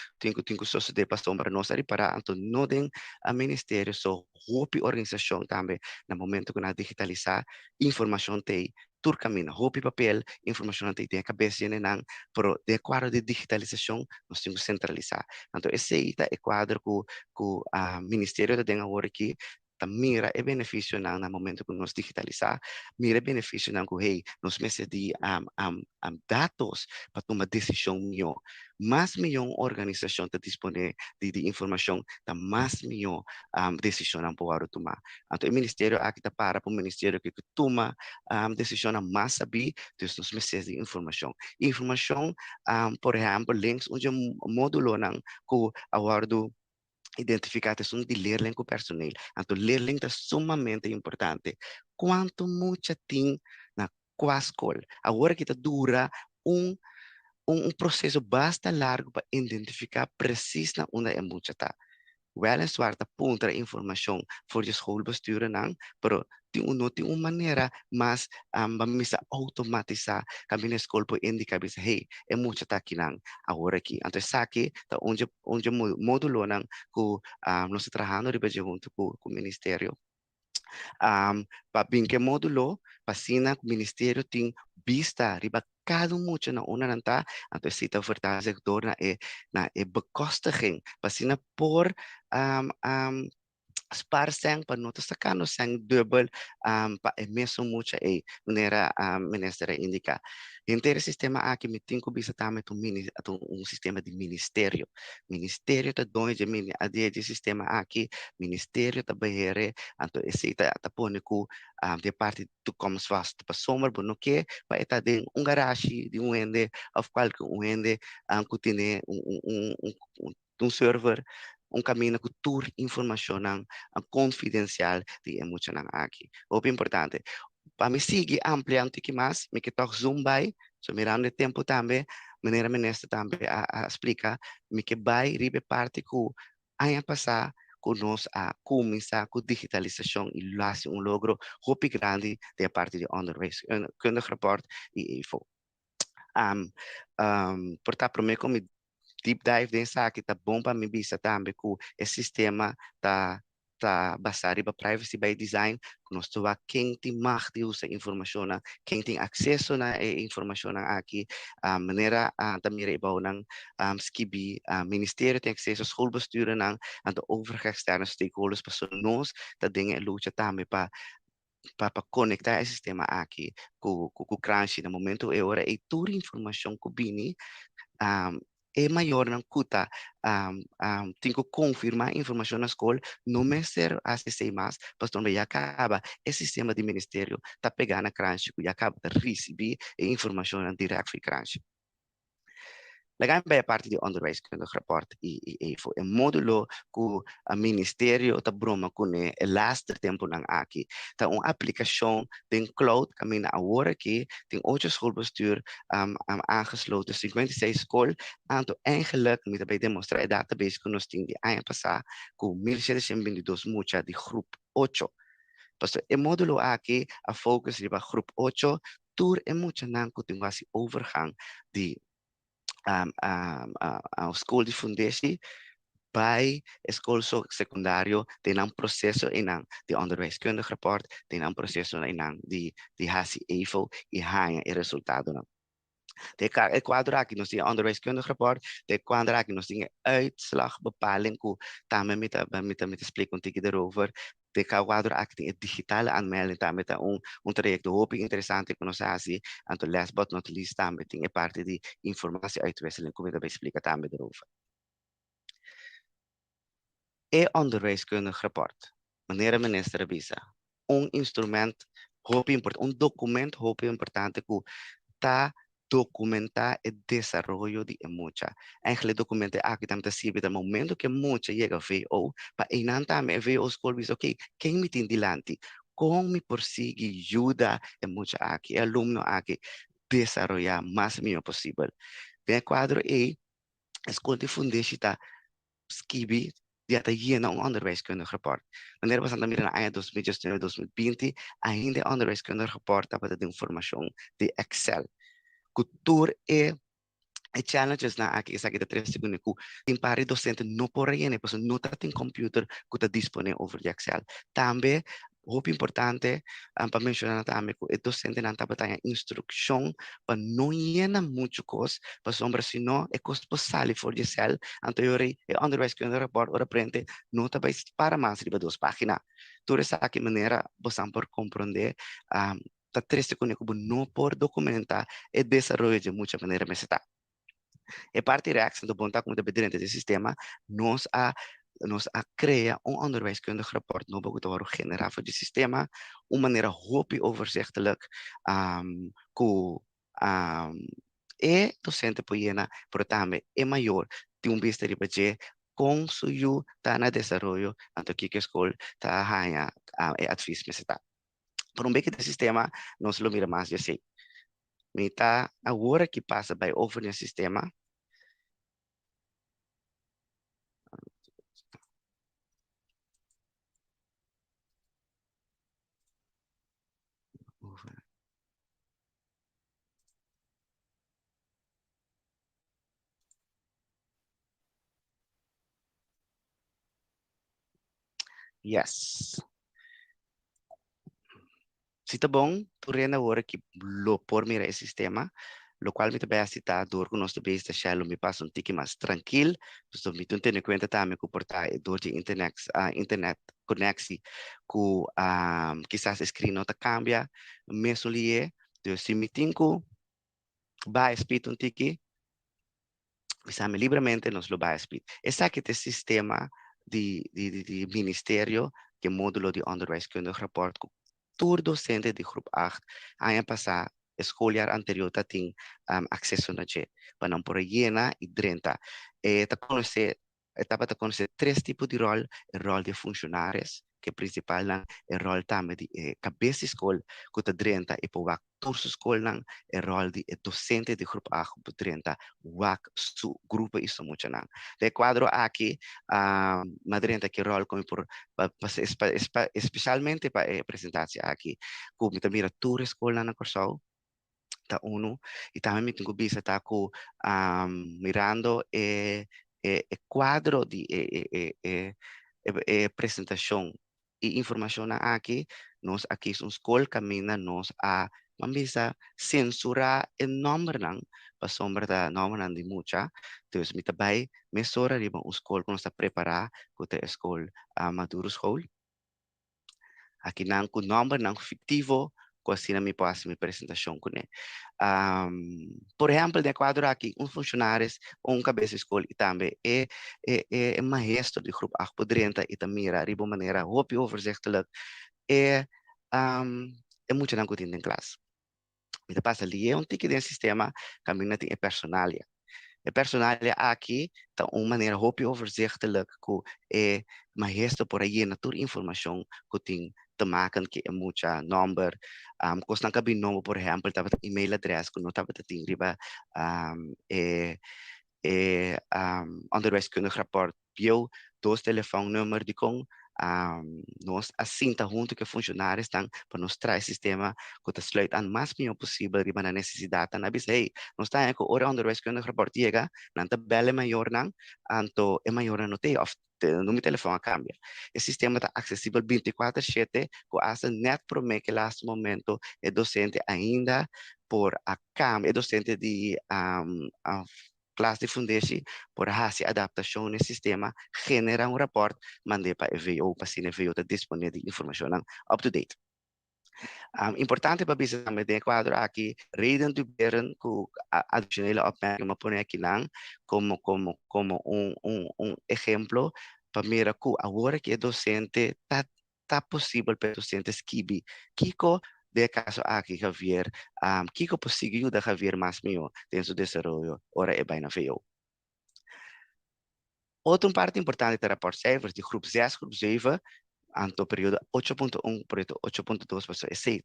sosodé, pasobra nos a ripará anto no den e ministerio so, hopi organisashon tambe, na momento ku nan digitalisá, informashon t'ei tur kaminda, hopi papel, informashon t'ei den kabes di nan, pero den kuadro di digitalisashon nos tin ku sentralisá. Anto esei ta e kuadro ku e ministerio ta den awor aki, ta mira e benefisionan na momento ku nos digitalisá, mira e benefisionan ku, hey, nos mester di datos pa tuma desishon mihó. Mas mihó organisashon ta disponé di informashon, ta mas mihó desishonnan por tuma. Anto, e ministerio aki ta para pa un ministerio ku tuma desishon mas sabí, dus nos mester di informashon. Informashon, por ehèmpel, links un módulonan ku a wòrdu identifiká esun di leerling ku personeel. Anto, leerling ta sumamente importante. Kuantu mucha tin na kua skol? Awor ku ta dura un proseso basta largu pa identifiká presis na unda e mucha ta. Weliswaar ta puntra informashon for di schoolbestuurnan, pero tin un, no tin un manera mas ban outomatisá kaminda skol por indiká bisa, hey, e mucha ta akinan awor aki. Anto esaki ta un módulonan ku nos ta trahando riba dje huntu ku ministerio. Pa bin ku e módulo, pa asina ministerio tin bista riba kada mucha na unda nan ta, anto esei ta vertaal zich door na e bekostiging. Pa asina por spaar sèn pa no ta sakando sèn dubbel pa e mesun mucha ei, manera minister a indiká. Henter e sistema aki mi tin ku bisa tambe ta un sistema di ministerio. Ministerio ta doño di e sistema aki, ministerio ta beheer, anto esei ta pone ku di parti toekomstvast. Pasobra bo no ke pa e ta den un garage di un hende òf kualke un hende ku tin un server, un kaminda ku tur informashon konfidensial di e muchanan aki. Hopi importante. Pa mi sigui amplia un tiki mas, mi ke toch zoom bai, so mirando e tempu tambe, manera minister tambe a splika, mi ke bai riba parti ku aña pasá ku nos a kuminsá ku digitalisashon i hasi un logro hopi grandi di parti di onderwijskundig rapport i EVO. Por ta promé ku mi deep dive den esaki, ta bon pa mi bisa tambe ku e sistema ta basá riba privacy by design, ku nos ta wak ken tin mag di usa informashon, ken tin akseso na e informashon aki, manera ta mira einan skibi, ministerio tin akseso, schoolbestuurnan, anto overige externe stakeholders, pasobra nos ta den e lucha tambe pa konektá e sistema aki ku Kranshi. Na momento e ora e tur informashon ku bini, e mayornan ku ta tin ku konfirmá informashon na skol, no mester hasi esei mas, pasobra ya kaba e sistema di ministerio ta pegá na Kranshi, ku ya kaba ta risibí e informashon direkt for Kranshi. Laga bai e parti di onderwijskundig rapport i EVO. E módulo ku e ministerio ta broma kuné e laatste tempunan aki. Ta un aplikashon den cloud, kaminda awor aki tin 8 schoolbestuur aangesloten, 56 skol. Anto eigenlijk mi ta bai demostrá e database ku nos tin di aña pasá ku 1722 mucha di groep 8. Pasobra e módulo aki a focus riba groep 8, tur e muchanan ku tin hasi overgang di skol di fundeshi bai skol sekundario, tin un proseso einan di onderwijskundig rapport, tin un proseso einan di hasi EVO i haña e resultadonan. Den e kuadro aki nos tin e onderwijskundig rapport, den e kuadro aki nos tin e uitslagbepaling ku tambe mi ta mi ta mi ta splika un tiki derover. Den e kuadro aki tin e digitale aanmelding tambe ta un un trayekto hopi interesante ku nos a hasi. Anto last but not least tambe tin e parti di informatie-uitwisseling ku mi ta bai splika tambe derover. E onderwijskundig rapport, manera minister a bisa, un instrument hopi import, un document hopi importante ku ta documentá e desaroyo di e mucha. Eigenlijk e documento aki tambe ta sirbi ta momento ku e mucha yega VO, pa einan tambe e VO skol bisa ok, ken mi tin dilanti? Kon mi por sigui yuda e mucha aki, e alumno aki desaroyá mas mihó posibel? Den e kuadro ei, e skol di fundeshi ta skibi di a ta yena un onderwijskundig rapport. Manera boso ta mira na aña 2019, 2020, ainda e onderwijskundig rapport tabata den formashon di Excel. Ku tur e e challengesnan aki, esaki ta trese kuné ku tin par di dosente no por a yena pasobra no ta tin computer ku ta disponé over di Excel. Tambe Hopi importante pa menshoná tambe ku e dosentenan tabata haña instrukshon pa no yena muchu kos, pasobra si no e kos por sali for di e sèl, anto e ora ei e onderwijskundig rapport ora prente no ta bai para mas riba dos página. Tur esaki manera bosan por komprondé ta trese kuné ku bo no por dokumentá e desaroyo dje mucha manera mester ta. E parti rechts, anto bon ta como ta bedrente di sistema, nos a nos a crea un onderwijskundig rapport nobo cu ta worde genera for di sistema, un manera hopi overzichtelijk cu e docente por yena, pero tambe e mayor tin un bista riba dje con su yu ta na desaroyo, anto kiko e school ta haya e advies mester ta. Por un beki den sistema nos lo mira mas di esey. Mi ta awor aki pasa bai over den sistema. Over. Yes. Si ta bon, tur hende awor aki lo por mira e sistema, locual mi ta bay haci ta door cu nos ta bezig ta share lo mi pasa un tiki mas trankil, pasobra mi tin tene cuenta tambe cu por ta e door di internet, internet connectie cu kisas e screen no ta cambia mesun lihe, dus si mi tin cu baha e speed un tiki, bisa mi libremente nos lo baha e speed. Esaki ta e sistema di di di di ministerio di e modulo di onderwijskundig rapport ku tur docente di groep acht aña pasa e schooljaar anterior ta tin akseso na dje pa nan por a yena i drenta. E ta konosé E tabata konosé tres tipo di ròl, e ròl di e funshonaris, ku e prinsipalnan, e ròl tambe di e kabes di skol ku ta drenta i por wak tur su skolnan, e ròl di e dosente di grup A ku por drenta wak su grupo i su muchanan. Den e kuadro aki mi a drenta ki ròl ku mi por espesialmente pa e presentatie aki ku mi ta mira tur e skolnan na Kòrsou, ta unu y tambe mi tin cu bisa ta cu mirando e e e cuadro di e e e e e presentacion y informacionnan aki nos a kies un scol caminda nos a ban bisa censura e nombernan pasobra ta nombernan di mucha dus mi ta bay mesora riba un scol cu nos ta prepara cu ta e scol Maduro School. Akinan ku nòmbernan fiktivo ku asina mi por hasi mi presentashon kuné. Por ehèmpel den e kuadro aki un funshonaris o un kabes di skol i tambe e e e maestro di grup acht por drenta i ta mira riba un manera hopi overzichtelijk e e muchanan ku tin den klas. Mi ta pasa lié un tiki den e sistema kaminda tin e personalia. E personalia aki ta un manera hopi overzichtelijk ku e maestro por a yena tur informashon ku tin te maken ku e mucha, nòmber, kosnan ku a bin nobo por ehèmpel tabata e-mailadrès ku no tabata tin riba e e onderwijskundig rapport bieu, dos telefònnummer dikon nos a sinta huntu ku e funshonarionan pa nos traha e sistema ku ta sluit aan mas mihó posibel riba nan nesesidatnan. Nan a bisa, hey, nos ta haña ku ora e onderwijskundig rapport yega, nan ta bèl e mayornan, anto e mayornan no ta ei òf Number di telefòn a kambia. E sistema ta aksesibel 24/7, ku hasta nèt promé ku e laatste momento e dosente ainda por a kambia, e dosente di klas di fundeshi por hasi adaptashon na e sistema, generá un rapòrt, mand'é pa e VO, pa asina e VO ta disponé di informashonnan up to date. Importante pa bisa tambe den e kuadro aki, reden duberen ku adishonele opmerking mi a pone akinan komo komo komo un un un ehemplo pa mira ku awor aki e dosente ta ta posibel pa e dosente skibi kiko den e kaso aki Javier kiko por sigui yuda Javier mas mihó den su desaroyo ora e bai na VO. Otro un parti importante ta rapportcijfers di groep 6, groep 7, anto periodo 8.1, periodo 8.2, pasobra esei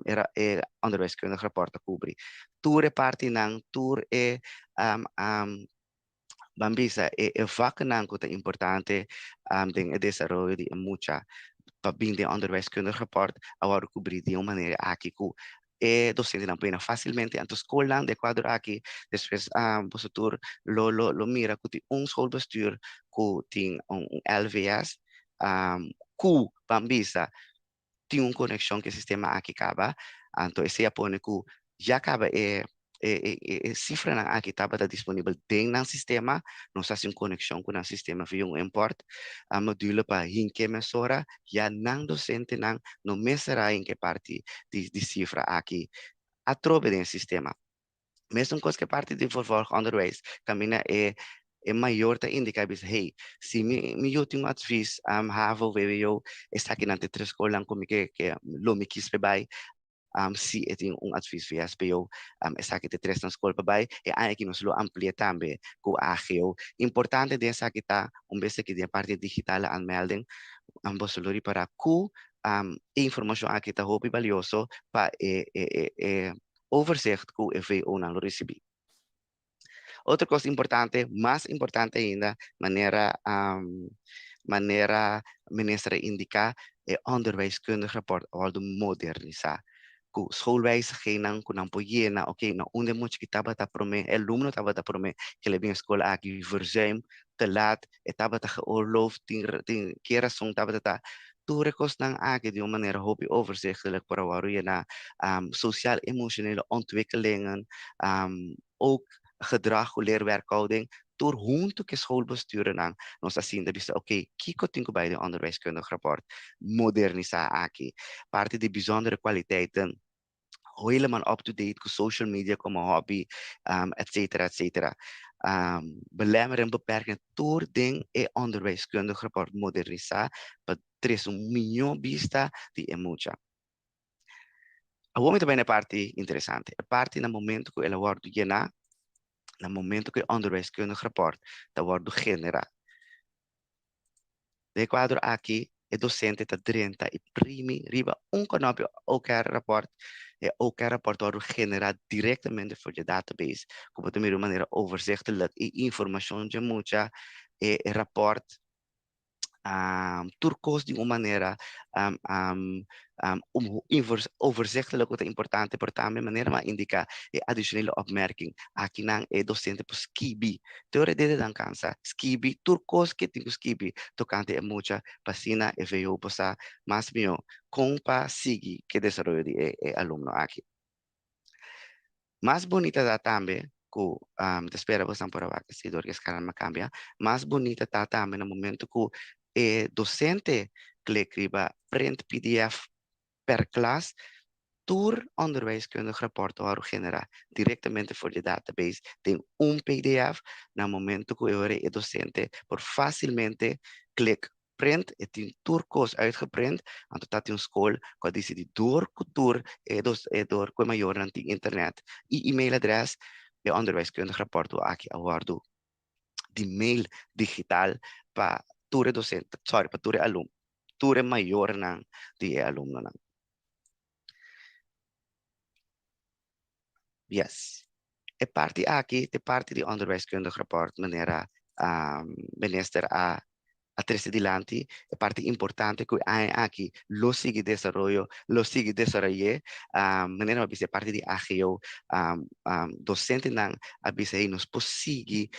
era e onderwijskundig rapport ta kubri. Tur e partinan, tur e ban bisa e e vaknan ku ta importante den e desaroyo di e mucha pa bin den onderwijskundig rapport a wòrdu kubrí di un manera aki ku e dosentenan por yena fásilmente. Anto skolnan den e kuadro aki despues boso tur lo lo lo mira ku tin un schoolbestuur ku tin un LVS ku ban bisa tin un konekshon ku e sistema aki kaba, anto esei a pone ku ya kaba e e e sifranan aki tabata disponibel den nan sistema, nos hasi un konekshon ku nan sistema via un import a module pa hinke mesora, ya nan dosentenan no mester a hinke parti di di sifra aki atrobe den e sistema. Mesun kos ku e parti di vervolgonderwijs kaminda e e mayor ta indiká i bisa, hey, si mi mi yu tin un advies havo, vwo, esakinan ta e tres skolnan ku mi ke ke lo mi kis pa e bai, si e tin un advies vsbo, esaki ta e tresnan skol pa bai. E aña aki nos lo amplia tambe ku AGO. Importante den esaki ta un bes aki den e parti digitale aanmelding, boso lo ripará ku e informashon aki ta hopi balioso pa e e e overzicht ku e VO-nan lo risibí. Otro kos importante, mas importante ainda, manera manera minister a indiká, e onderwijskundig rapport a wòrdu modernisá. Ku schoolwijzigingnan ku nan por yena, oke, na unda e mucha ki tabata promé, e alumno tabata promé ke el a bin e skol aki, verzuim, te laat, e tabata geoorloofd, tin tin ke rason tabata ta. Tur e kosnan aki di un manera hopi overzichtelijk por a wòrdu yená. Sociaal-emotionele ontwikkelingen, ook gedrag ku leerwerkhouding, tur huntu ku e schoolbestuurnan nos a sinta bisa oke, kiko tin ku bai den onderwijskundig rapport modernisá aki. Parti di bijzondere kwaliteiten, helemaal up to date ku social media komo hobby, etcetera, etcetera. Belemmering, beperking, tur den e onderwijskundig rapport modernisá pa trese un mihó bista di e mucha. Awor mi ta bai na e parti interesante, e parti na momento ku el a wòrdu yená, na momento ku e onderwijskundig rapport ta wòrdu generá. Den e kuadro aki e dosente ta drenta i primi riba un kònòpi OKR rapport. E OKR rapport ta wòrdu generá direktamente for dje database ku bo ta mira di un manera overzichtelijk e informashon dje mucha, e rapport tur kos di un manera overzichtelijk ku ta importante pero tambe manera mi a indiká e adishonele opmerking akinan e dosente por skibi te ora e dedenan kansa skibi tur kos ke tin ku skibi tokante e mucha pa asina e VO por sa mas mihó kon pa sigui ku e desaroyo di e alumno aki. Mas bunita ta tambe ku mi ta spera bosan por a wak esei dor ku e skarama kambia. Mas bunita ta tambe na momento ku e dosente klik riba print pdf per klas, tur onderwijskundig rapport ta wòrdu generá direktamente for di e database den un pdf na momento ku e ora e dosente por fásilmente klik print, e tin tur kos uitgeprint, anto ta tin un skol ku a disidí dor ku tur e dos e dor ku e mayornan tin internet i e-mailadres, e onderwijskundig rapport aki a wòrdu di mail digital pa tur e dosente, sorry, pa tur e alum, tur e mayornan di e alumnonan. Yes. E parti aki ta e parti di onderwijskundig rapport manera minister a a trese dilanti, e parti importante ku e aña aki lo sigui desaroyo, lo sigui desaroy'é. Manera mi a bisa e parti di AGO, dosentenan a bisa hey nos por sigui.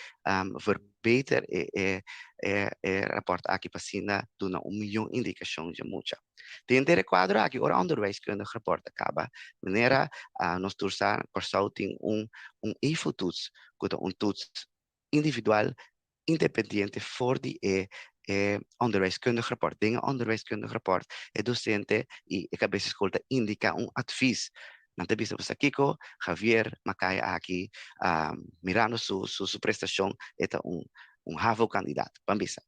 verbeter e e e e rapport aki pa asina duna un miyon indikashon dje mucha. Den e kuadro aki, ora onderwijskundig rapport a kaba, manera nos tur sa, Kòrsou tin un un EVO-toets, ku ta un toets individual independiente for di e e onderwijskundig rapport. Den e onderwijskundig rapport e docente y e cabes di school ta indica un advies. Nan ta bisa bo sa kico, Javier Macaya aki, mirando su su su prestacion e ta un un havo candidaat, ban bisa.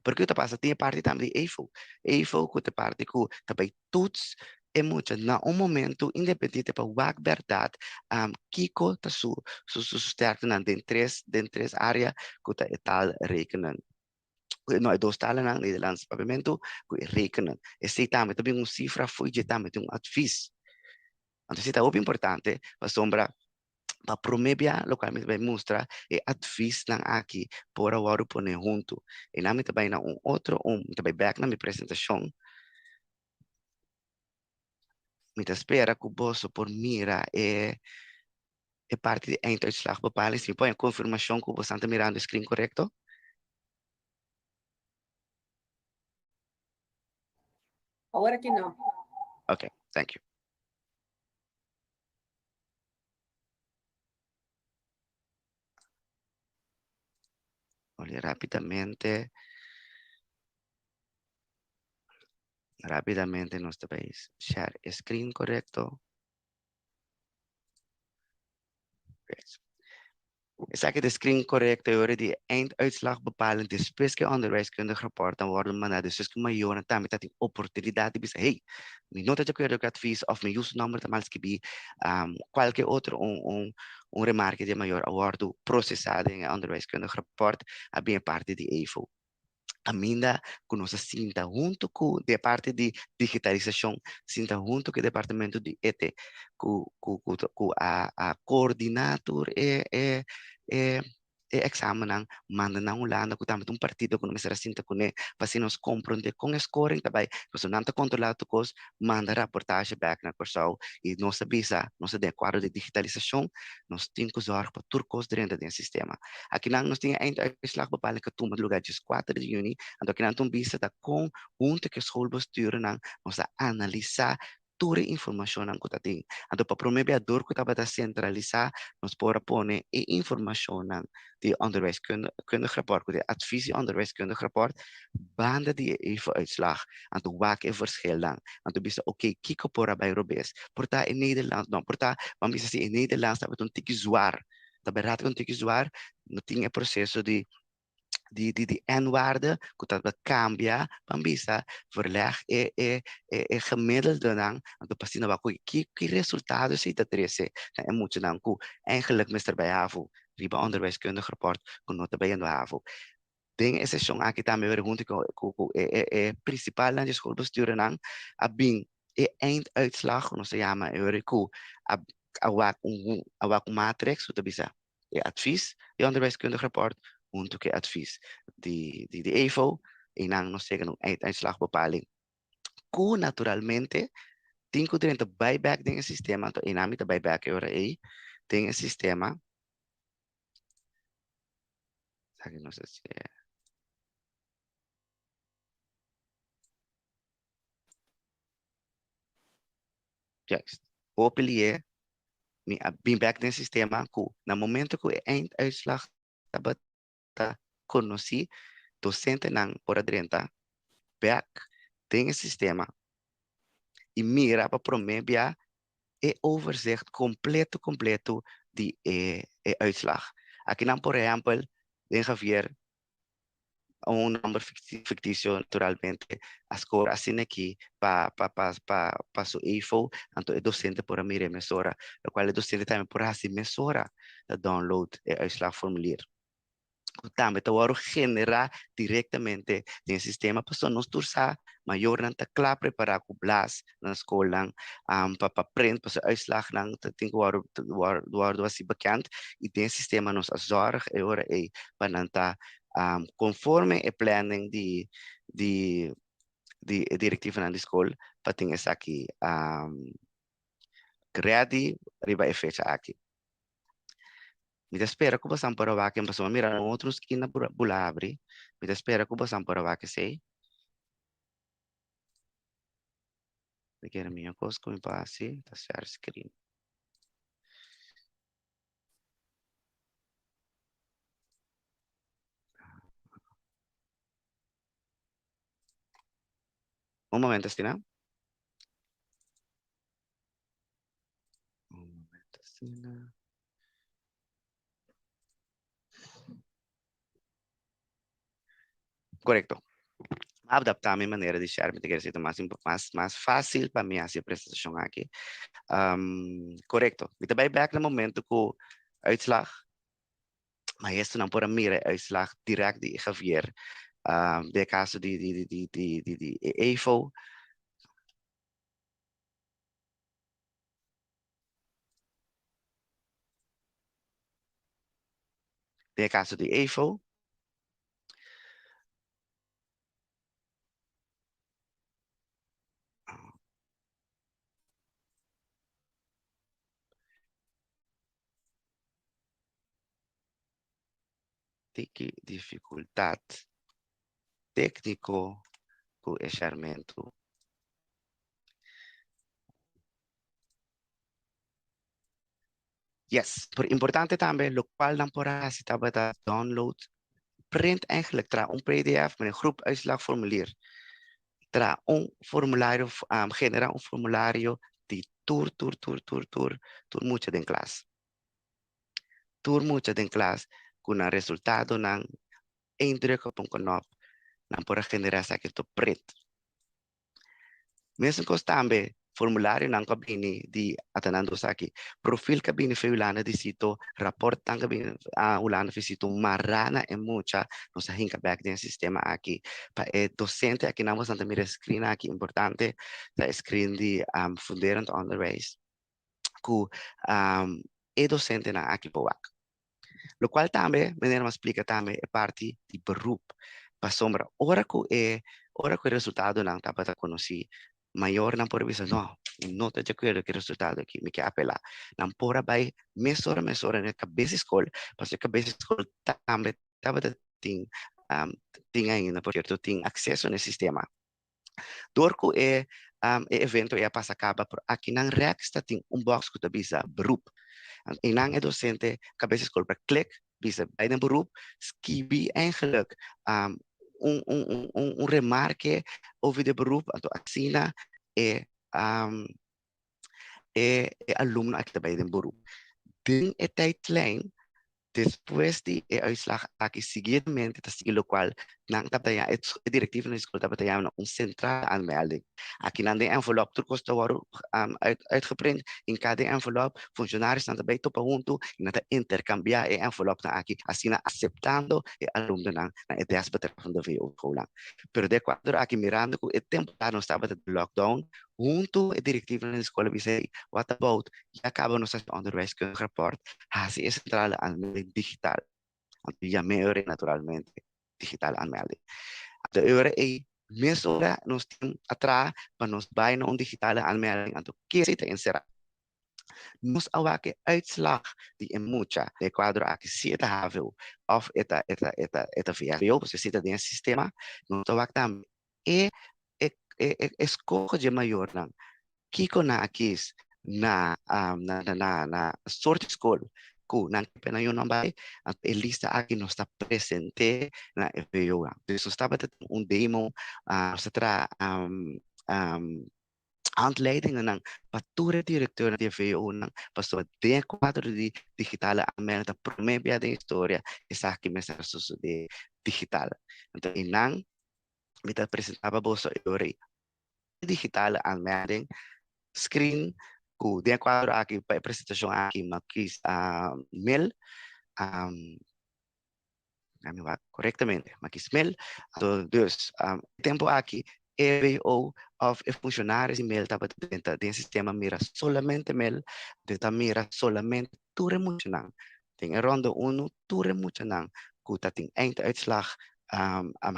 Pero kico ta pasa? Tin e parti tambe di EVO. EVO cu ta e parti cu ta bay toets e mucha na un momento independiente pa wak berdad kico ta su su su sterktenan den tres den tres area cu ta e taal rekenen. No, e dos talenan, Nederlands y Papiamento, cu e rekenen. Esey tambe ta bin un cifra fo'i dje tambe tin un advies. Anto esey ta hopi importante pasobra pa promé bia lokual mi ta bai mustra e advisnan aki por a wòrdu pone huntu. I nan mi ta bai na un otro un, mi ta bai bèk na mi presentashon. Mi ta spera ku boso por mira e e parti di einduitslagbepaling. Si mi por haña konfirmashon ku boso ta mirando e screen korekto. Awor aki no. Ok, thank you. Oye, rápidamente. Rápidamente nos ta bay share screen correcto. Yes. Esaki ta screen correcto e ora di einduitslagbepaling despues ku e onderwijskundig rapport a wòrdu mandá, despues ku mayornan tambe ta tin oportunidat di bisa, hey, mi no ta di akuerdo ku e advis òf mi yu su nòmber ta mal skibí, kualke otro un un un remarke di e mayor a wòrdu prosesá den e onderwijskundig rapport a bin e parti di EVO. Kaminda ku nos a sinta huntu ku di e parti di digitalisashon, sinta huntu ku e departamento di ete ku ku ku ku a a koordiná tur e e e e eksamennan, manda nan Hulanda ku tambe ta un partido ku no mester a sinta kuné pa asina nos komprondé kon e scoring ta bai, pasobra nan ta kontrolá tur kos, manda raportahe bèk na Kòrsou i nos a bisa nos ta den e kuadro di digitalisashon, nos tin ku zòrg pa tur kos drenta den e sistema. Akinan nos tin e einduitslagbepaling ku a tuma lugá djes kuater di yüni, anto akinan ta un bista ta kon huntu ku e schoolbestuurnan nos a analisá tur e informashonnan ku ta tin. Anto pa promé bia dor ku tabata sentralisá nos por a pone e informashonnan di e onderwijskundig rapport ku di e advies di onderwijskundig rapport banda di e EVO-uitslag. Anto wak e verschilnan. Anto bisa oké kiko por a bai robes. Por ta e Nederlands, no por ta, ban bisa si e Nederlands tabata un tiki zwar. Ta berdad ku un tiki zwar, no tin e proseso di di di di N-waarde ku ta kambia, ban bisa verleg e e e e gemiddeldenan, anto pa asina wak ki ki resultado esei ta trese na e muchanan ku eigenlijk mester bai havo riba onderwijskundig rapport ku no ta bayendo havo. Den e seshon aki tambe wèr huntu ku ku ku e e e prinsipalnan di schoolbestuurnan a bin e einduitslag ku nos ta yama e ora ku a a wak un a wak un matrix ku ta bisa e advies di onderwijskundig rapport huntu ku e advies di di di EVO i nan nos yega na un einduitslagbepaling ku naturalmente tin ku drenta bai bèk den e sistema anto einan mi ta bai bèk e ora ei den e sistema. Esaki no sé si e. Juist. Hopi lié mi a bin bèk den sistema ku na momento ku e einduitslag tabata konosí, dosentenan por a drenta bèk den e sistema i mira pa promé bia e overzicht completo completo di e e uitslag. Akinan por ehempel den Javier un nomber ficticio naturalmente a score asina aki pa pa pa pa pa su EVO anto e docente por a mira e mesora locual e docente tambe por haci mesora ta download e uitslagformulier. ku tambe ta wòrdu generá direktamente den e sistema pasobra nos tur sa mayornan ta kla prepará ku blas na skolnan pa pa print pasobra uitslagnan ta tin ku wòrdu wòrdu hasi bekend i den e sistema nos a zòrg e ora ei pa nan ta konforme e planning di di di e direktivonan di skol pa tin esaki ready riba e fecha aki. Mi ta spera ku bosan por a wak en pasobra mi mira un otro skina bula abri. Mi ta spera ku bosan por a wak esei. Mi kere mihó kos ku mi por hasi ta share screen. Un momento, asina. Un momento, asina. Correcto. Adaptar mi manera di share, mi te quiere mas, mas, mas fácil pa mi hacer presentación aquí. Correcto. Mi te bij back na momento ku uitslag. Maestronan por a mira e uitslag direct di Javier. Den e caso di, di, di, di, di, di, di EFO. Den e caso di EFO. Tiki dificultad técnico cu e sharmento. Yes, pero importante tambe, locual nan por haci tabata download, print eigenlijk, traha un PDF met een groep uitslagformulier. Traha un formulario, genera un formulario di tur, tur, tur, tur, tur, tur mucha den klas. Tur mucha den klas ku nan resultadonan één druk op un knop, nan por a genera esaki to print. Mesun kos tambe formularionan ku a bini di ata nan dos aki, profil ku a bini for Hulanda di sito, raportnan ku a bini Hulanda for sito mará na e mucha nos a hinka bèk den e sistema aki pa e dosente aki nan boso ta mira e screen aki importante ta e screen di funderend onderwijs ku e dosentenan aki por wak. Lokual tambe meneer a splika tambe e parti di beroep pasobra ora ku e ora ku e resultadonan tabata konosí mayornan por a bisa no mi no ta di akuerdo ku e resultado aki mi ke apelá. Nan por a bai mesora mesora na e kabes di skol pasobra e kabes di skol tambe tabata tin tin ainda por sierto tin akseso na e sistema. Dor ku e e evento ei a pasa kaba por akinan rèks ta tin un bòks ku ta bisa beroep. Einan e dosente kabes di skol por klik bisa bai den beroep skibi eigenlik un un un un remarke over di e beroep anto asina e e e alumno aki ta bai den beroep. Den e tijdlijn Despues di e uitslag aki siguientemente ta sigui locual nan tabata yama, e directivonan di school tabata yama un centrale aanmelding. Aki nan den envelop tur cos ta worde uitgeprint, in cada envelop funcionariosnan ta bay topa hunto y nan ta intercambia e envelopnan aki asina aceptando e alumnonan na e desbetreffende VO-schoolnan. Pero den e cuadro aki mirando cu e temporada nos tabata den lockdown, hunto e directivonan di school a bisa hey, what about Ya caba nos haci onderwijskundig rapport, haci e centrale aanmelding digital. Anto yam'e ora ei naturalmente digitale aanmelding. Anto e ora ei mesora nos tin a traha pa nos bai na un digitale aanmelding, anto kese ta encera? Nos a wak e uitslag di e mucha den e cuadro aki si e ta havo of e ta e ta e ta e ta vsbo, pasobra si ta den e sistema, nos ta wak tambe e e e e escoge dje mayornan Kiko nan a kis na na na na soort di skol ku nan ke nan yunan bai? Anto e lista aki nos ta present'é na e VO-nan. Dus nos tabata tin un demo, nos ta traha handleidingennan pa tur e direktornan di e VO-nan, pasobra den e kuadro di digitale aanmelding ta promé bia den historia esaki mester a sosodé digital. Anto einan mi ta presentá pa boso e ora ei. Digitale aanmelding screen ku den e kuadro aki pa e presentashon aki mi a kis mail mi wak korektamente mi a kis mail dus e tempu aki EBO òf e funshonaris di mail tabata drenta den sistema mira solamente mail den ta mira solamente tur e muchanan den e ronde unu tur e muchanan ku ta tin einduitslag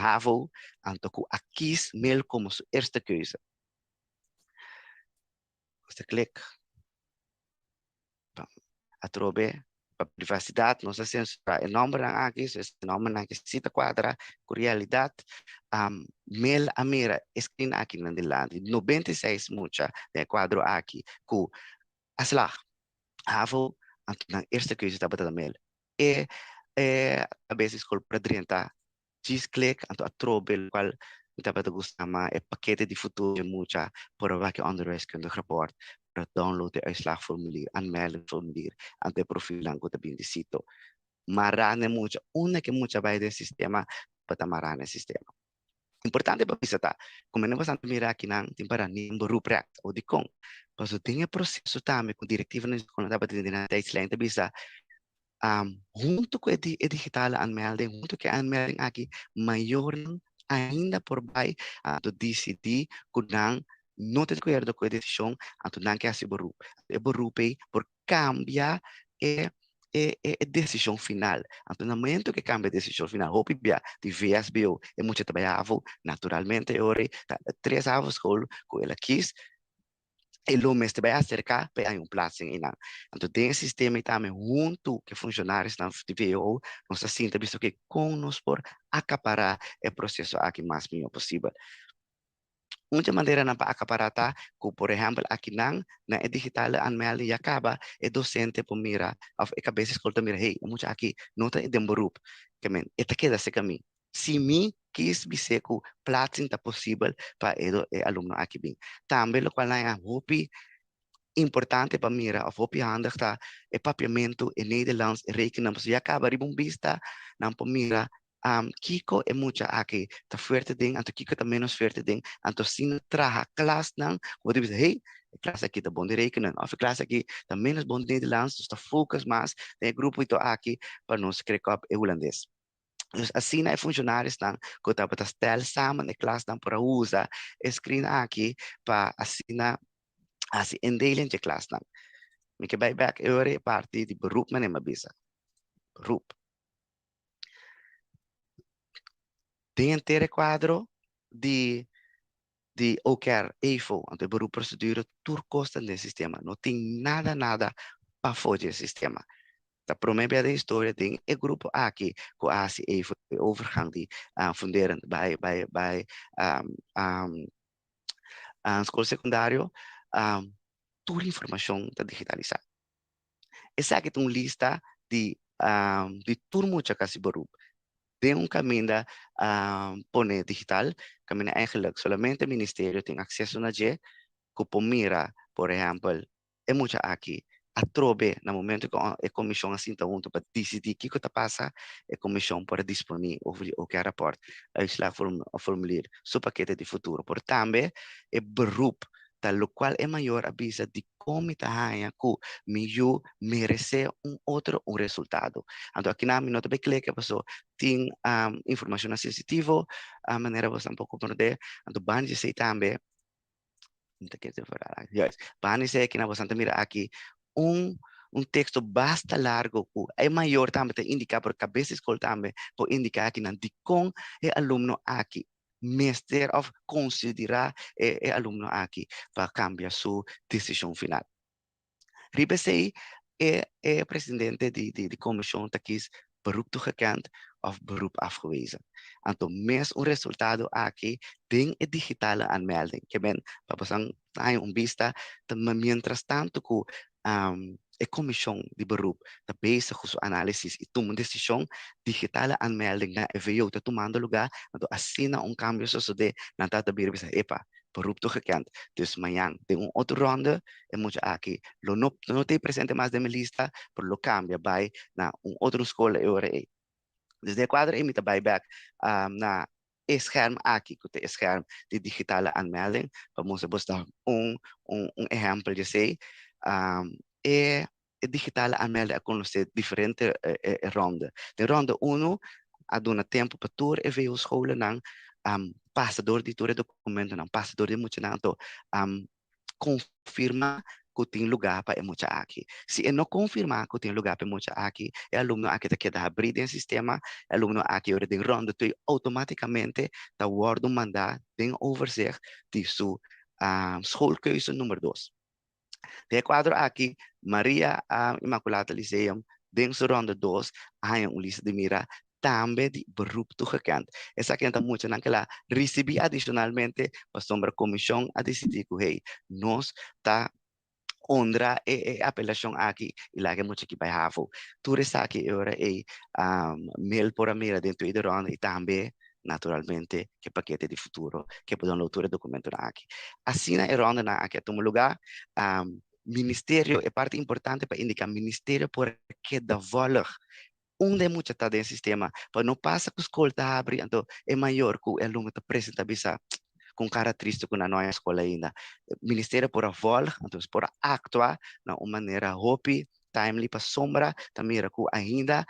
havo anto ku a kies mail komo su eerste keuze. Nos ta klik atrobe. Pa privasidat nos a sensurá e nòmbernan aki, so e nòmbernan aki si ta kuadra ku realidat. Mel a mira e screen aki nan dilanti, 96 mucha den e kuadro aki ku a slag havo, anto nan eerste keuze tabata ta Mel. E kabes di skol por a drenta djis klik, anto atrobe lokual mi tabata gusta ma e pakete di futuro di mucha por a wak e onderwijskundig rapport, por a download e uitslagformulier, aanmeldingformulier, anto e profilnan ku ta bin di sito. Mará na e mucha, unda ku e mucha bai den sistema, bo ta mará na e sistema. Importante pa bisa ta, ku mene boso ta mira akinan tin para ni beroep recht, o dikon? Pasobra den e proseso tambe ku direktivanan di skolnan tabata den nan tijdslijn ta bisa, Huntu ku e digitale aanmelding, huntu ku e aanmelding aki, mayornan ainda por bai anto disidí ku nan no ta di akuerdo ku e desishon, anto nan ke hasi beroep. E beroep ei por kambia e e desishon final. Anto na momento ku e kambia e desishon final, hopi bia di VSBO e mucha ta bai havo, naturalmente e ora ei ta tres havoschool ku el a kis, e lo mester bai aserká pa e haña un plats den einan. Anto den e sistema ei tambe huntu ku e funshonarionan di VO nos ta sinta bisa oke kon nos por akapará e proseso aki mas mihó posibel. Un di e maneranan pa akapará ta ku por ehèmpel akinan na e digitale aanmelding ya kaba e dosente por mira òf e kabes di skol ta mira hey e mucha aki no ta den beroep ke men e ta keda serka mi. Si mi kis bis'é ku plaatsing ta posibel pa e e alumno aki bin. Tambe lokual nan a hopi importante pa mira òf hopi handig ta e papiamentu, e Nederlands, e rekenen, pasobra ya kaba riba un bista nan por mira kiko e mucha aki ta fuerte den anto kiko ta ménos fuerte den, anto asina traha klasnan ku bo ta bisa hey e klas aki ta bon di rekenen òf e klas aki ta ménos bon di Nederlands, nos ta focus mas den e grupito aki pa nos krek òp e hulandes. Dus asina e funcionariosnan cu tabata stel samen e klasnan por a usa e screen aki pa asina haci indeling dje klasnan. Mi ke bay bek e ora e parti di beroep manera mi a bisa. Beroep. Den henter e cuadro di di OKR, EFO, anto e beroepprocedure, tur kos ta den sistema. No tin nada nada pafó dje sistema. Ta promé bia den historia den e grupo aki ku a hasi EFO, e overgang di funderend bai bai bai skol sekundario, tur informashon ta digitalisá. Esaki ta un lista di di tur mucha ku hasi beroep. Den un kaminda pone digital, kaminda eigenlijk solamente ministerio tin akseso na dje, ku por mira, por ehèmpel, e mucha aki atrobe na momento ku e komishon a sinta huntu pa disidí kiko ta pasa, e komishon por a disponí over di oke rapòrt, uitslagformulier, su pakete di futuro. Por tambe e beroep ta lokual e mayor a bisa dikon mi ta haña ku mi yu meresé un otro un resultado. Anto akinan mi no ta bai kleke paso tin informashonnan sensitivo, manera bo tampoco komprondé. Anto banda di esei tambe, mi ta kere juist, banda di esei akinan bo ta mira aki un un teksto basta largo ku e mayor tambe ta indiká, pero kabes di skol tambe por indiká akinan dikon e alumno aki mester of konsiderá e e alumno aki pa kambia su desishon final. Riba esei e e presidente di di di komishon ta kis beroep toegekend of beroep afgewezen. Anto mes un resultado aki den e digitale aanmelding. Ke men pa boso haña un bista ta mientras tanto ku e komishon di beroep ta bezig ku su análisis i tuma un desishon, digitale aanmelding na e VO ta tumando lugá, anto asina un kambio sosodé, nan ta ta bira bisa, epa, beroep toegekend, dus mañan den un otro ronde e mucha aki lo no no ta presente mas den mi lista, pero lo kambia bai na un otro skol e ora ei. Dus den e kuadro ei mi ta bai bèk na e scherm aki ku ta e scherm di digitale aanmelding pa mustra bos ta un un un ehèmpel di esei. E e digitale aanmelding a konosé diferente ronde. Den ronde unu a duna tempu pa tur e VO-scholennan pasa dor di tur e dokumentonan, pasa dor di e muchanan anto konfirmá ku tin lugá pa e mucha aki. Si e no konfirmá ku tin lugá pa e mucha aki, e alumno aki ta keda habrí den sistema, e alumno aki ora den ronda toi outomátikamente ta wòrdu mandá den overzicht di su schoolkeuze nummer dos. Den e kuadro aki, Maria Immaculata Lyceum Den su ronde dos a haña un lista di mira tambe di beroep toegekend. Esaki ta muchanan ku el a risibí adishonalmente pasobra komishon a disidí ku hey, nos ta honra e e apelashon aki i laga e mucha aki bai havo. Tur esaki e ora ei Mel por a mira den tweede ronde i tambe naturalmente ku e pakete di futuro ke por download tur e dokumentonan aki. Asina e rondenan aki a tuma lugá. Ministerio, e parti importante pa indiká, ministerio por keda vòlg unda e mucha ta den sistema pa no pasa ku skol ta habri anto e mayor ku e alumno ta presenta bisa ku un kara tristu ku nan no a skol ainda. Ministerio por a vòlg anto por a aktua na un manera hopi timely pasobra ta mira ku ainda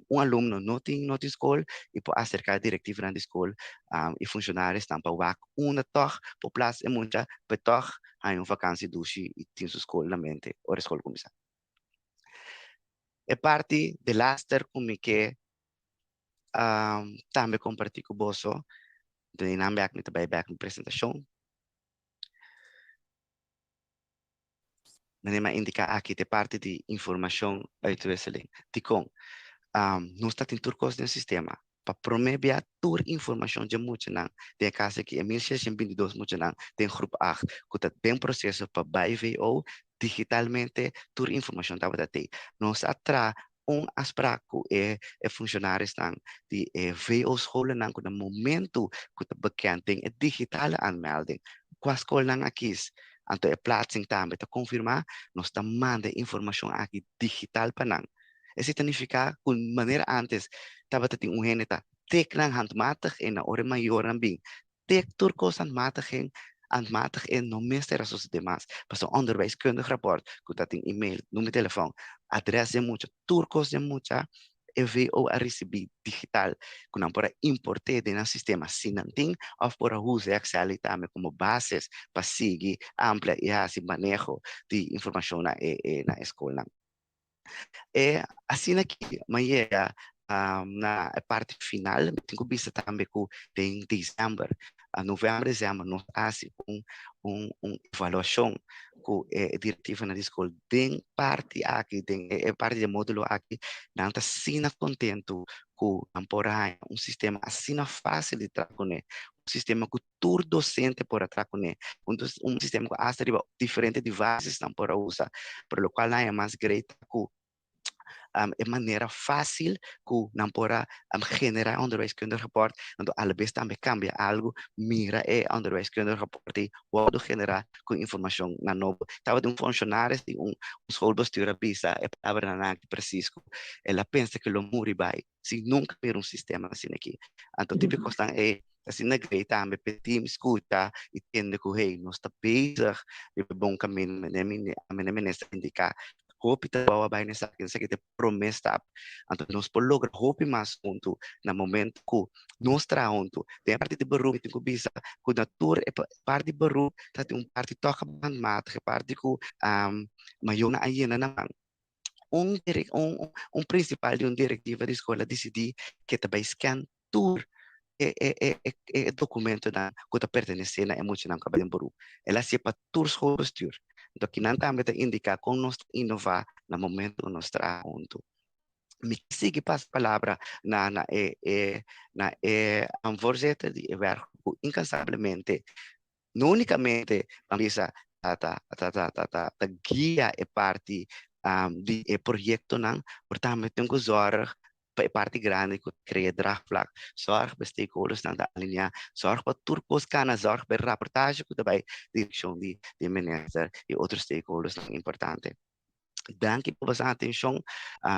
un alumno no tin no tin skol i por aserká direktivonan di skol i funshonarionan pa wak unda tòg por plas e mucha pa e tòg haña un vakansi dushi i tin su skol na mente ora e skol kuminsá. E parti delaster ku mi ke tambe kompartí ku boso, den nan bèk mi ta bai bèk mi presentashon. Manera mi a indiká aki ta e parti di informashon uitwisseling. Dikon? Nos ta tin tur kos den sistema. Pa promé bia tur informashon dje muchanan den e kas aki, e 1622 muchanan den groep acht ku ta den proseso pa bai VO, digitalmente tur informashon tabata tei. Nos a traha un afsprak ku e e funshonarionan di e VO-scholennan ku na momentu ku ta bekend den e digitale aanmelding kua skolnan a kis, anto e plaatsing tambe ta konfirmá, nos ta manda e informashon aki digital pa nan. Esei ta nifiká ku manera ántes tabata tin un hende ta tik nan handmatig en na ora e mayornan bin tik tur kos handmatig en handmatig en no mester a sosodé mas. Pasobra onderwijskundig rapport ku ta tin email, numero di telefòn, adrès den mucha, tur kos den mucha e VO a risibí digital ku nan por a import'é den nan sistema si nan tin òf por a usa e Excel ei tambe komo bases pa sigui amplia i hasi maneho di informashon na e na e skolnan. E asina ki mi a yega na e parti final, mi tin ku bisa tambe ku den december, november, december nos a hasi un un un evaluashon ku e direktivanan di skol den parti aki, den e parti di e modulo aki, nan ta asina kontentu ku nan por a haña un sistema asina fásil di traha kuné, un sistema ku tur docente por a traha kuné, un un sistema ku hasta riba diferente devices nan por a usa, pero lokual nan haña mas great ta ku e manera fásil ku nan por a generá e onderwijskundig rapport, anto alabes tambe kambia algu, mira e onderwijskundig rapport ei wòrdu generá ku informashon nan nobo. Tabatin un funshonaris di un schoolbestuur a bisa e palabranan aki presis ku el a pensa ku lo muri bai si nunka mira un sistema asina aki. Anto tipo e kosnan ei Asina grei tambe p'e team scucha y tende cu hey, nos ta bezig riba e bon camino, mene minister a indica hopi trabao a bay na esaki, esaki ta e prome stap, anto nos por logra hopi mas hunto na momento cu nos traha hunto. Den e parti di beroep mi tin cu bisa cu na tur e parti di beroep ta tin un parti toch handmatig, e parti cu mayornan a yena nan man. Un un principal di un directiva di school a dicidi cu e ta bay scan tur e e e e e documentonan cu ta pertenece na e muchanan cu a bay den beroep. El a hacié pa tur schoolbestuur. Enton kinan tambe ta indica con nos ta innova na momento cu nos traha hunto. Mi ke sigui pasa palabra na na e e na e voorzitter di e werkgroep cu incansablemente no unicamente ban bisa ta ta ta ta ta ta ta guia e parti di e proyectonan, pero tambe tin cu zorg pa e parti grandi cu crea draagvlak, zorg pa e stakeholdersnan ta alinea, zorg pa tur cos cana, zorg pa e raportahe cu ta bay direccion di di minister y otro stakeholdersnan importante. Danki pa boso atencion,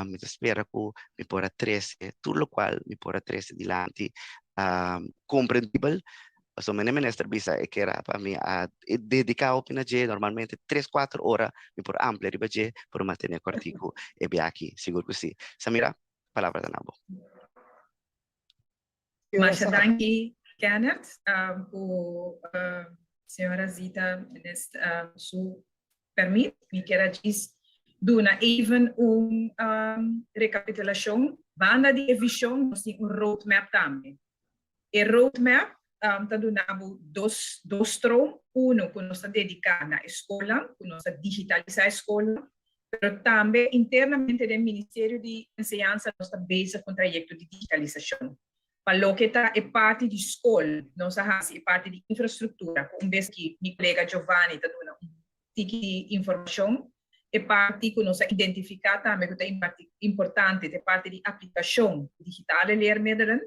mi ta spera cu mi por a trece tur locual mi por a trece dilanti comprendibel, pasobra mene minister bisa e kera pa mi a dedica hopi na dje, normalmente tres cuater ora mi por amplia riba dje, pero mi a tene cortico e biaha aki, sigur cu si. Samira, palabra ta na bo. Masha danki Kenneth ku señora Zita minister su permit mi kier a djis duna even un rekapitulashon. Banda di e vishon nos tin un roadmap tambe. E roadmap ta duna bo dos dos stroom, uno ku nos ta dediká na e skolnan, ku nos ta digitalisá e skolnan. Pero tambe internamente den Ministerio di Enseñansa nos ta bezig ku un trayekto di digitalisashon. Pa loke ta e parti di skol, nos a hasi e parti di infrastruktura, ku un bes ki mi kolega Giovanni ta duna un tiki di informashon. E parti ku nos a identifiká tambe ku ta importante ta e parti di aplikashon digitale leermiddelen.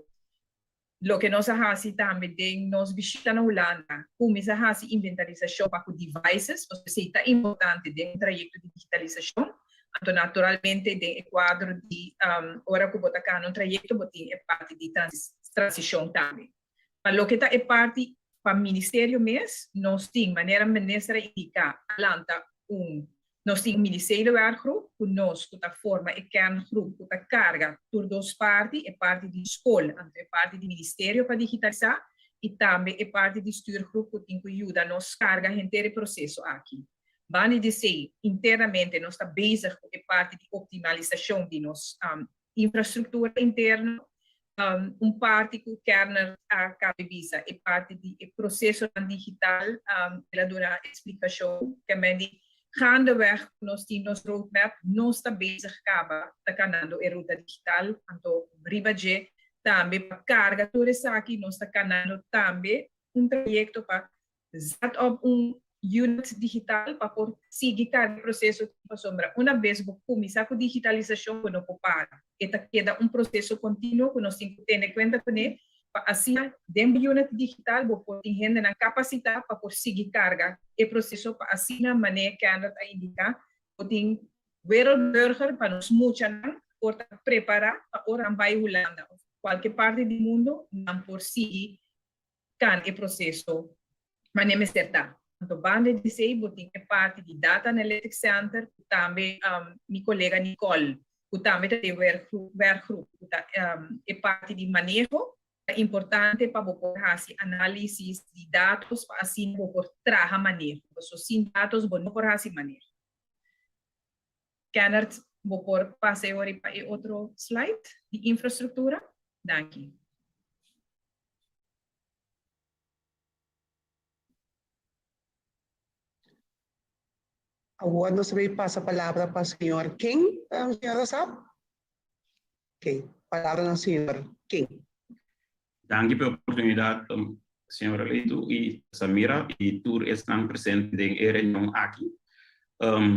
Loke nos a hasi tambe den nos bishita na Hulanda, kuminsá hasi inventarisashon pa ku devices, pasobra esei ta importante den un trayekto di digitalisashon. Anto naturalmente den e kuadro di ora ku bo ta kana un trayekto bo tin e parti di transishon tambe. Pa loke ta e parti pa ministerio mes, nos tin, manera minister a indiká, a lanta un Nos tin un ministeriele werkgroep ku nos ku ta forma e kerngroep ku ta karga tur dos parti, e parti di skol anto e parti di ministerio pa digitalisá i tambe e parti di stuurgroep ku tin ku yuda nos karga henter e proseso aki. Banda di esei, internamente nos ta bezig ku e parti di optimalisashon di nos infrastruktura interno, un parti ku Kerner a kaba di bisa, e parti di e prosesonan digital, el a duna eksplikashon ke men di gaandeweg ku nos tin nos roadmap, nos ta bezig kaba ta kanando e ruta digital, anto riba dje tambe pa karga tur esaki nos ta kanando tambe un trayekto pa Zet op un unit digital pa por sigui karga e proseso tin pasobra una bes bo kuminsá ku digitalisashon bo no por para. E ta keda un proseso kontinuo ku nos tin ku tene kuenta kuné pa asina den bo unit digital bo por tin hendenan kapasitá pa por sigui karga e proseso pa asina manera Kenneth a indiká bo tin wereldburger pa nos muchanan por ta prepará pa ora nan bai Hulanda òf kualke parti di mundu nan por sigui kan e proseso manera mester ta. Anto banda di esei bo tin e parti di Data Analytics Center ku tambe mi kolega Nicole ku tambe ta den werkgroep ku ta e parti di maneho ta importante pa bo por hasi análisis di datos pa asina bo por traha maneho pasobra sin datos bo no por hasi maneho. Kennert bo por pasa e ora pa e otro slide di infrastruktura? Danki. Awor nos ta bay pasa palabra pa señor King, señora Saab. Ok, palabra na señor King. Danki pa e oportunidad, señora Leito y Samira y tur esnan presente den e reunion aki.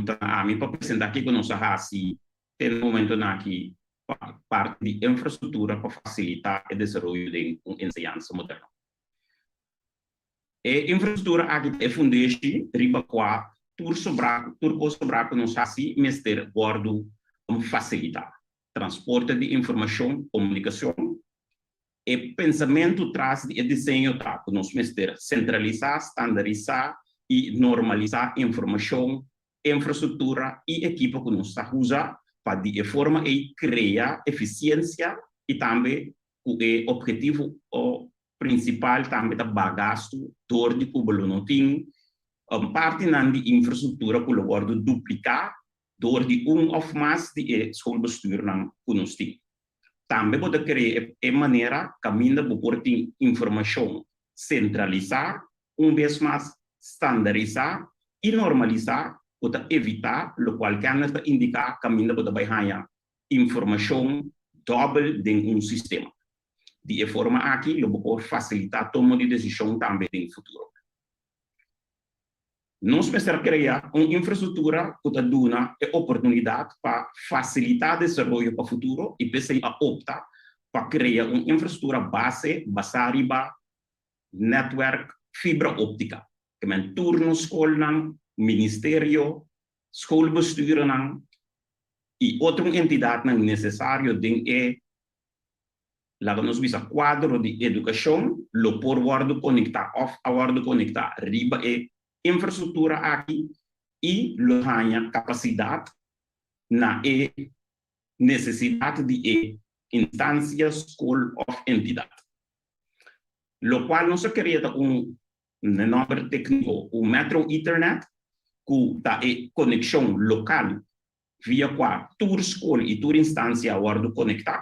Ta na ami pa presenta kico nos a haci te na momentonan aki pa parti di infrastruktura pa fasilitá e desaroyo den un enseñansa moderno. E infrastruktura aki ta e fundeshi riba kua tur sobrá, tur kos sobrá ku nos hasi mester wòrdu fasilitá. Transporte di informashon, komunikashon. E pensamentu tras di e diseño ta ku nos mester sentralisá, standarisá i normalisá informashon infrastruktura i ekipo ku nos ta usa pa di e forma ei krea efisiensia i tambe ku e ophetivo prinsipal tambe ta baha gastu dor di ku bo lo no tin partinan di infrastruktura ku lo wòrdu dupliká dor di un òf mas di e schoolbestuurnan ku nos tin. Tambe bo ta krea e manera kaminda bo por tin informashon sentralisá un bes mas standarisá i normalisá ku ta evitá lokual Kenneth ta indiká kaminda bo ta bai haña informashon dòbel den un sistema. Di e forma aki lo bo por fasilitá tomo di desishon tambe den futuro. Nos mester krea un infrastruktura ku ta duna e oportunidat pa fasilitá desaroyo pa futuro i p'esei a opta pa krea un infrastruktura base basá riba netwerk fibra optica. Ke men tur nos skolnan, ministerio, schoolbesturennan i otro entidadnan necesario den e, laga nos bisa, cuadro di educacion lo por wordo conecta of a wordo conecta riba e infrastructura aki i lo haña capacidad na e necesidad di e instancia, skol of entidad. Lokual nos a kere ta un nòmber tékniko, un Metro Ethernet, ku ta e konekshon lokal via kua tur skol i tur instansia a wòrdu konektá.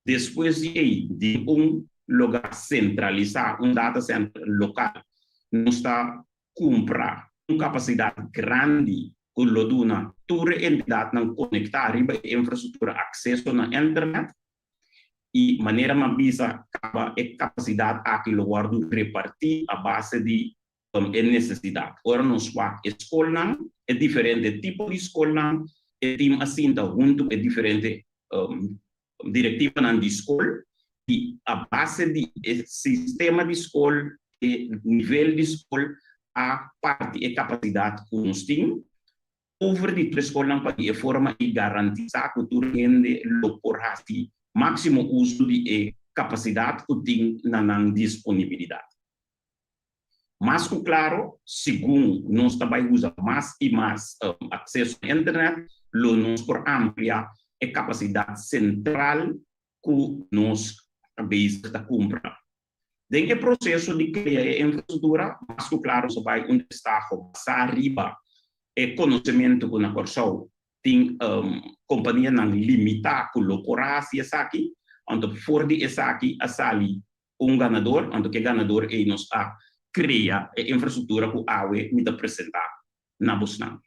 Despues di ei, den un lugá sentralisá, un data center lokal, nos ta kumpra un kapasidat grandi. ku lo duna tur e entidatnan konektá riba e infrastruktura akseso na internet i manera mi a bisa kaba e kapasidat aki lo wòrdu repartí a base di e nesesidat. Ora nos wak e skolnan, e diferente tipo di skolnan, e tim a sinta huntu ku e diferente direktivanan di skol i a base di e sistema di skol, e nivel di skol a parti e kapasidat ku nos tin over di tur e skolnan pa di e forma ei garantisá ku tur hende lo por hasi máksimo uso di e kapasidat ku tin na nan disponibilidat. Mas ku klaro, segun nos ta bai usa mas i mas akseso na internet, lo nos por amplia e kapasidat sentral ku nos ta bezig ta kumpra. Den e proseso di krea e infrastruktura, mas ku klaro nos ta bai un destaho basá riba e konosementu ku na Kòrsou tin kompanianan limitá ku lo por hasi esaki, anto for di esaki a sali un ganador, anto ku e ganador ei nos a krea e infrastruktura ku awe mi ta presentá na bosnan.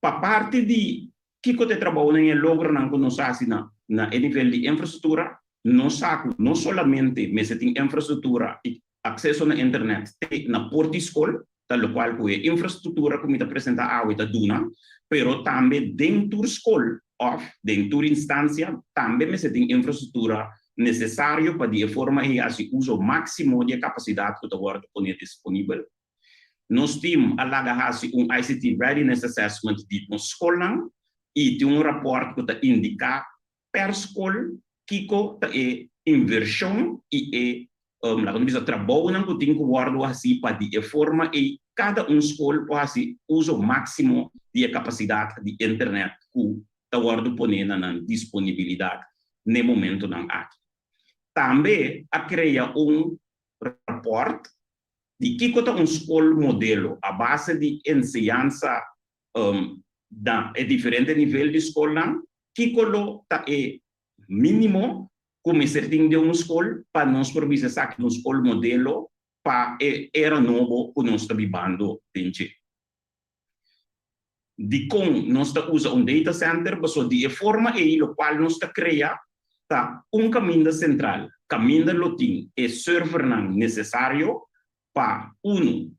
Pa parti di kiko ta e trabounan i e logronan ku nos a hasi na na e nivel di infrastruktura, nos sa ku no solamente mester tin infrastruktura i akseso na internet te na por di skol, ta lokual ku e infrastruktura ku mi ta presentá awe ta duna, pero tambe den tur skol òf den tur instansia tambe mester tin infrastruktura nesesario pa di e forma ei hasi uso máksimo di e kapasidat ku ta wòrdu pone disponibel. Nos tim a laga hasi un ICT Readiness Assessment di nos skolnan i tin un rapòrt ku ta indiká per skol kiko ta e invershon i e laga nos bisa trabounan ku tin ku wòrdu hasí pa di e forma ei kada un skol por hasi uso máksimo di e kapasidat di internet ku ta wòrdu poné na nan disponibilidat n'e momentonan aki. Tambe a krea un rapòrt di kiko ta un skol modelo a base di enseñansa na e diferente nivel di skolnan, kiko lo ta e mínimo ku mester tin den un skol pa nos por bisa esaki ta un skol modelo pa e era nobo ku nos ta bibando den dje. Dikon nos ta usa un data center? Pasobra di e forma ei lokual nos ta krea ta un kaminda sentral, kaminda lo tin e servernan nesesario pa unu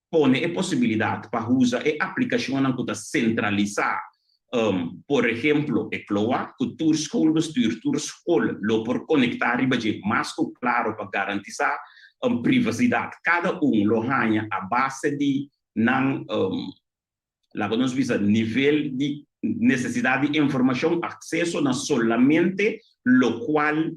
pone e posibilidat pa usa e aplikashonnan ku ta sentralisá, por ehemplo e CLOA, ku tur schoolbestuur, tur skol lo por konektá riba dje mas ku klaro pa garantisá privasidat. Kada un lo haña a base di nan, laga nos bisa, nivel di nesesidat di informashon, akseso na solamente lokual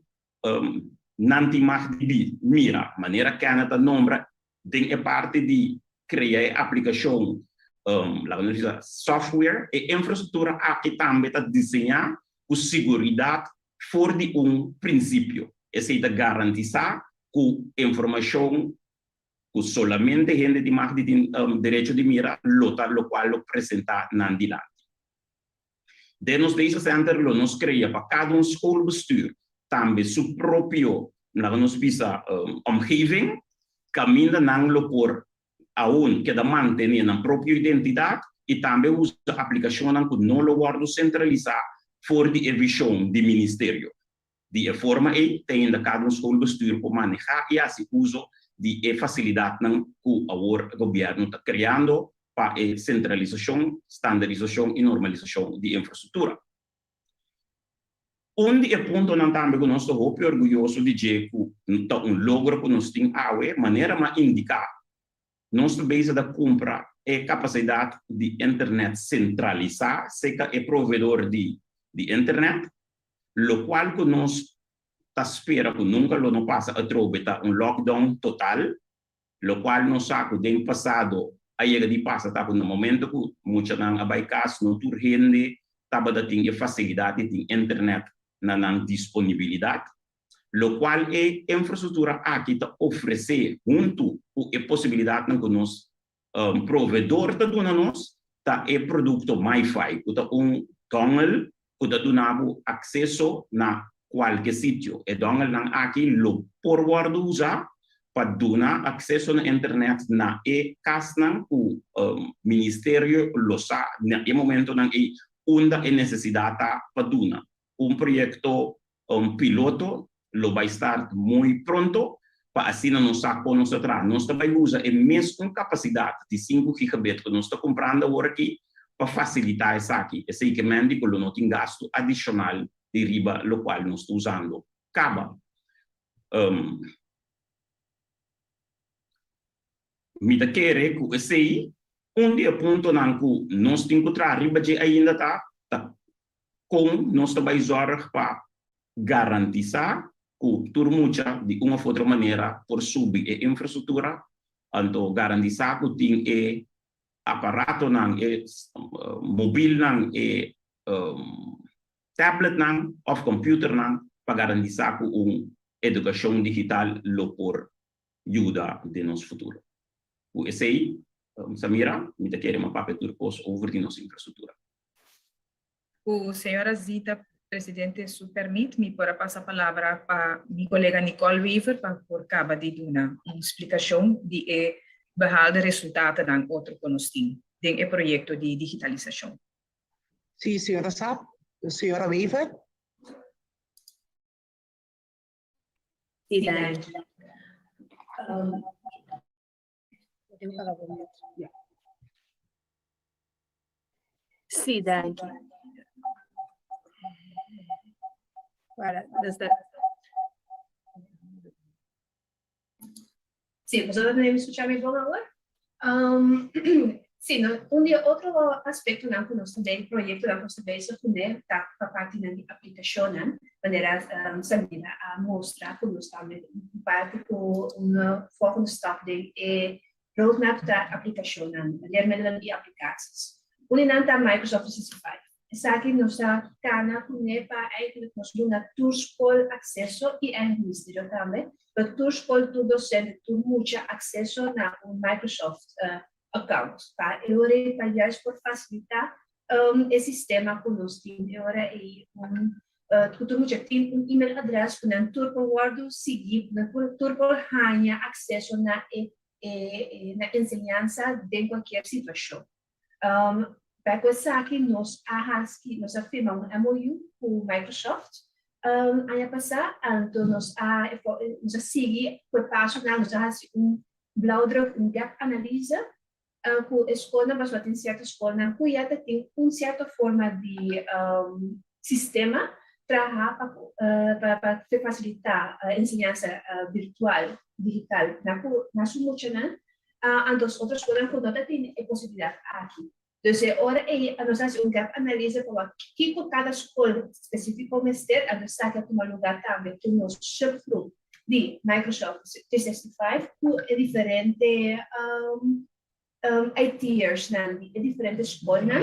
nan tin mag di mira. Manera Kenneth a nombra, Den e parti di krea e aplikashon, laga nos bisa software, e infrastruktura aki tambe ta diseñá ku siguridat for di un prinsipio. Esei ta garantisá ku informashon ku solamente hende di mag di tin derecho di mira lo ta lokual lo presentá nan dilanti. Den nos data center lo nos krea pa kada un schoolbestuur tambe su propio, laga nos bisa, omgeving, kaminda nan lo por aun keda mantene nan propio identidat i tambe usa aplikashonnan ku no lo wòrdu sentralisá for di e vishon di ministerio. Di e forma ei te ainda kada un schoolbestuur por manehá i hasi uso di e fasilidatnan ku awor gobièrnu ta kreando pa e sentralisashon, standarisashon i normalisashon di infrastruktura. Un di e puntonan tambe ku nos ta hopi orguyoso di dje ku ta un logro ku nos tin awe, manera m'a indiká, nos ta bezig ta kumpra e kapasidat di internet sentralisá serka e proveedor di di internet, lokual ku nos ta spera ku nunka lo no pasa atrobe ta un lockdown total. Lokual nos sa ku den pasado a yega di pasa ta ku na momento ku muchanan a bai kas no tur hende tabata tin e fasilidat di tin internet na nan disponibilidat. Lokual e infrastruktura aki ta ofresé huntu ku e posibilidatnan ku nos proveedor ta duna nos ta e produkto MiFi ku ta un dongle ku ta duna bo akseso na kualke sitio. E dongelnan aki lo por wòrdu usá. pa duna akseso na internet na e kasnan ku ministerio lo sa na e momentonan ei unda e nesesidat ta pa duna. Un proyekto piloto lo bai start muy pronto pa asina nos sa kon nos ta traha. Nos ta bai usa e mesun kapasidat di sinku gigabit ku nos ta kumprando awor aki pa fasilitá esaki. Esei ke men di ku lo no tin gastu adishonal di riba lokual nos ta usando kaba. Mi ta kere ku esei un di e puntonan ku nos tin ku traha riba dje ainda ta, ta kon nos ta bai zòrg pa garantisá ku tur mucha di un òf otro manera por subi e infrastruktura, anto garantisá ku tin e aparatonan, e mobilnan, e tabletnan òf kòmpiuternan pa garantisá ku un edukashon digital lo por yuda den nos futuro. Ku esei, Samira, mi ta kere m'a papia tur kos over di nos infrastruktura. Ku señora Zita, presidente, su pèrmit, mi por a pasa palabra pa mi kolega Nicole Wever pa por kaba di duna un splikashon di e behaalde resultatennan otro ku nos tin den e proyekto di digitalisashon. Sí, señora Saab. Señora Wever. Sí, danki. Sí, danki. Voilà, dus dat. Sí, boso ta skucha mi bon awor? Sí, no, un di otro aspektonan ku nos ta den proyektonan ku nos ta bezig kuné ta pa partinan di aplikashonnan, manera Samira a mustra ku nos tambe parti ku un volgende stap den e roadmap ta aplikashonnan, leermiddelen i aplikaties. Un di nan ta Microsoft 365. Esaki nos ta kana kuné pa eigenlijk nos duna tur skol akseso i eigenlijk ministerio tambe, pa tur skol, tur dosente, tur mucha akseso na un Microsoft account. Pa e ora ei pa juist por fasilitá e sistema ku nos tin e ora ei un ku tur mucha tin un email adres ku nan tur por wòrdu sigui, nan tur por haña akseso na e na enseñansa den kualkier situashon. Pa ku esaki nos a hasi, nos a firma un MOU ku Microsoft aña pasá, anto nos a nos a sigui ku e pasonan, nos a hasi un blauwdruk, un gap analyse ku e skolnan, pasobra tin sierto skolnan ku ya ta tin un sierto forma di sistema traha pa pa fasilitá enseñansa virtual, digital na ku na su muchanan. Anto otro skolnan ku no ta tene e posibilidat aki. Dus e ora ei nos a hasi un gap analyse pa wak kiko kada skol spesífiko mester, anto esaki a tuma lugá tambe ku nos subgroep di Microsoft 365 ku e diferente IT'ersnan di e diferente skolnan,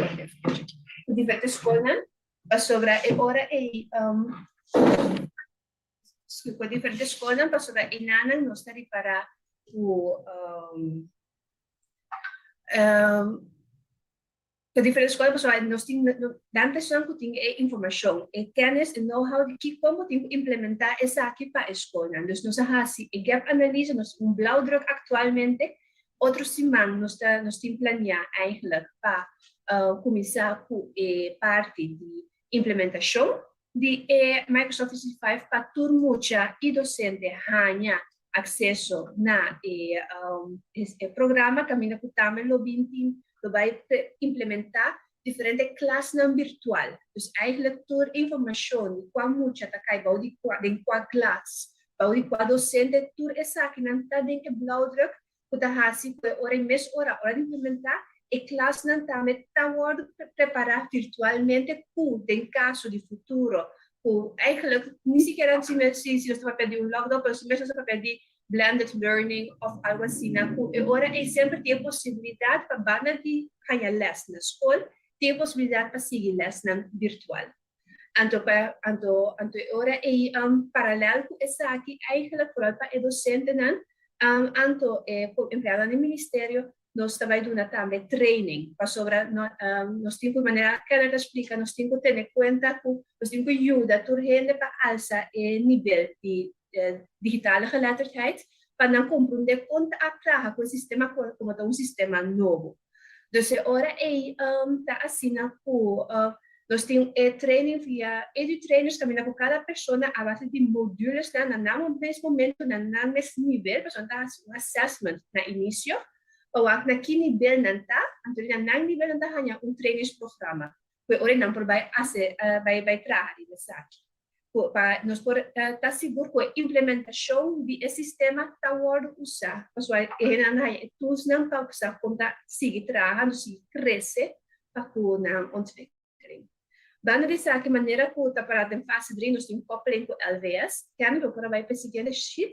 ku diferente skolnan, pasobra e ora ei ku diferente skolnan pasobra enanan nos ta ripará ku ku diferente skolnan pasobra nos tin nan personan ku tin e informashon, e kennis, e know-how di kiko bo tin ku implementá esaki pa e skolnan. Dus nos a hasi e gap analyse, nos tin un blauwdruk aktualmente, otro siman nos ta nos tin planiá eigenlijk pa kuminsá ku e parti di implementashon di e Microsoft 365 pa tur mucha i dosente haña akseso na e e programa kaminda ku tambe lo bin tin lo bai implementá diferente klasnan virtual. Dus eigenlijk tur informashon di kua mucha ta kai bou di kua den kua klas, bou di kua dosente, tur esakinan ta den e blauwdruk ku ta hasi ku e ora i mes ora, ora di implementá, e klasnan tambe ta wòrdu prepará virtualmente ku den kaso di futuro ku eigenlijk ni sikiera si si nos ta papia di un lockdown pero si mes nos ta papia di blended learning òf algu asina ku e ora ei semper tin e posibilidat pa banda di haña lès na skol tin e posibilidat pa sigui lèsnan virtual. Anto pa anto anto e ora ei paralel ku esaki eigenlijk vooral pa e dosentenan anto e empleadonan di ministerio nos ta bai duna tambe training pasobra no nos tin ku manera Kenneth a splika nos tin ku tene kuenta ku nos tin ku yuda tur hende pa alsa e nivel di digitale geletterdheid. pa nan komprondé kon ta a traha ku e sistema komo ta un sistema nobo. Dus e ora ei ta asina ku nos tin e training via edutrainers kaminda ku kada persona a base di modulesnan na nan mes momento, na nan mes nivel, pasobra nan ta hasi un assessment na inisio pa wak na ki nivel nan ta, anto di na nan nivel nan ta haña un trainingsprogramma ku e ora ei nan por bai hasi bai traha riba esaki. Ku pa nos por ta sigur ku e implementashon di e sistema ta wòrdu usá, pasobra e hendenan ta haña e toolsnan pa sa kon ta sigui traha, no sigui krese pa ku nan ontwikkeling. Banda di esaki, manera ku ta pará den fase dri, nos tin koppeling ku LVS. Kende bo por a bai pa e siguiente sheet?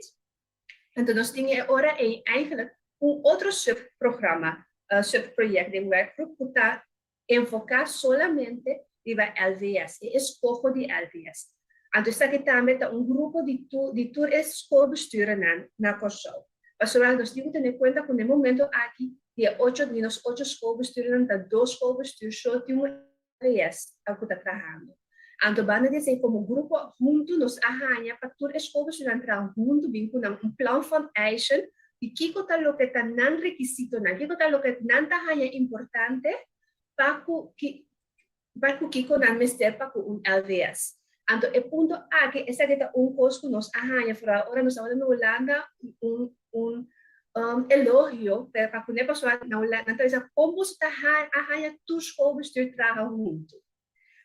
Anto nos tin e ora ei eigenlijk un otro subprogramma, subproject den werkgroep ku ta enfoká solamente riba LVS, e eskoho di LVS. Anto esaki tambe ta un grupo di tur di tur e schoolbesturennan na Kòrsou. Pasobra nos tin ku tene kuenta ku na e momento aki di e ocho di nos ocho schoolbesturennan ta dos schoolbestuur so tin un LVS ku ta trahando. Anto banda di esei komo grupo huntu nos a haña pa tur e schoolbestuurnan traha huntu bin ku nan un plan van eisen di kiko ta loke ta nan rekisitonan, kiko ta loke nan ta haña importante pa ku ki pa ku kiko nan mester pa ku un LVS. Anto e punto aki esaki ta un kos ku nos a haña foral ora nos tabata na Hulanda un un elogio pa kuné pasobra na Hulanda nan ta bisa kon boso ta a haña tur schoolbestuur traha huntu.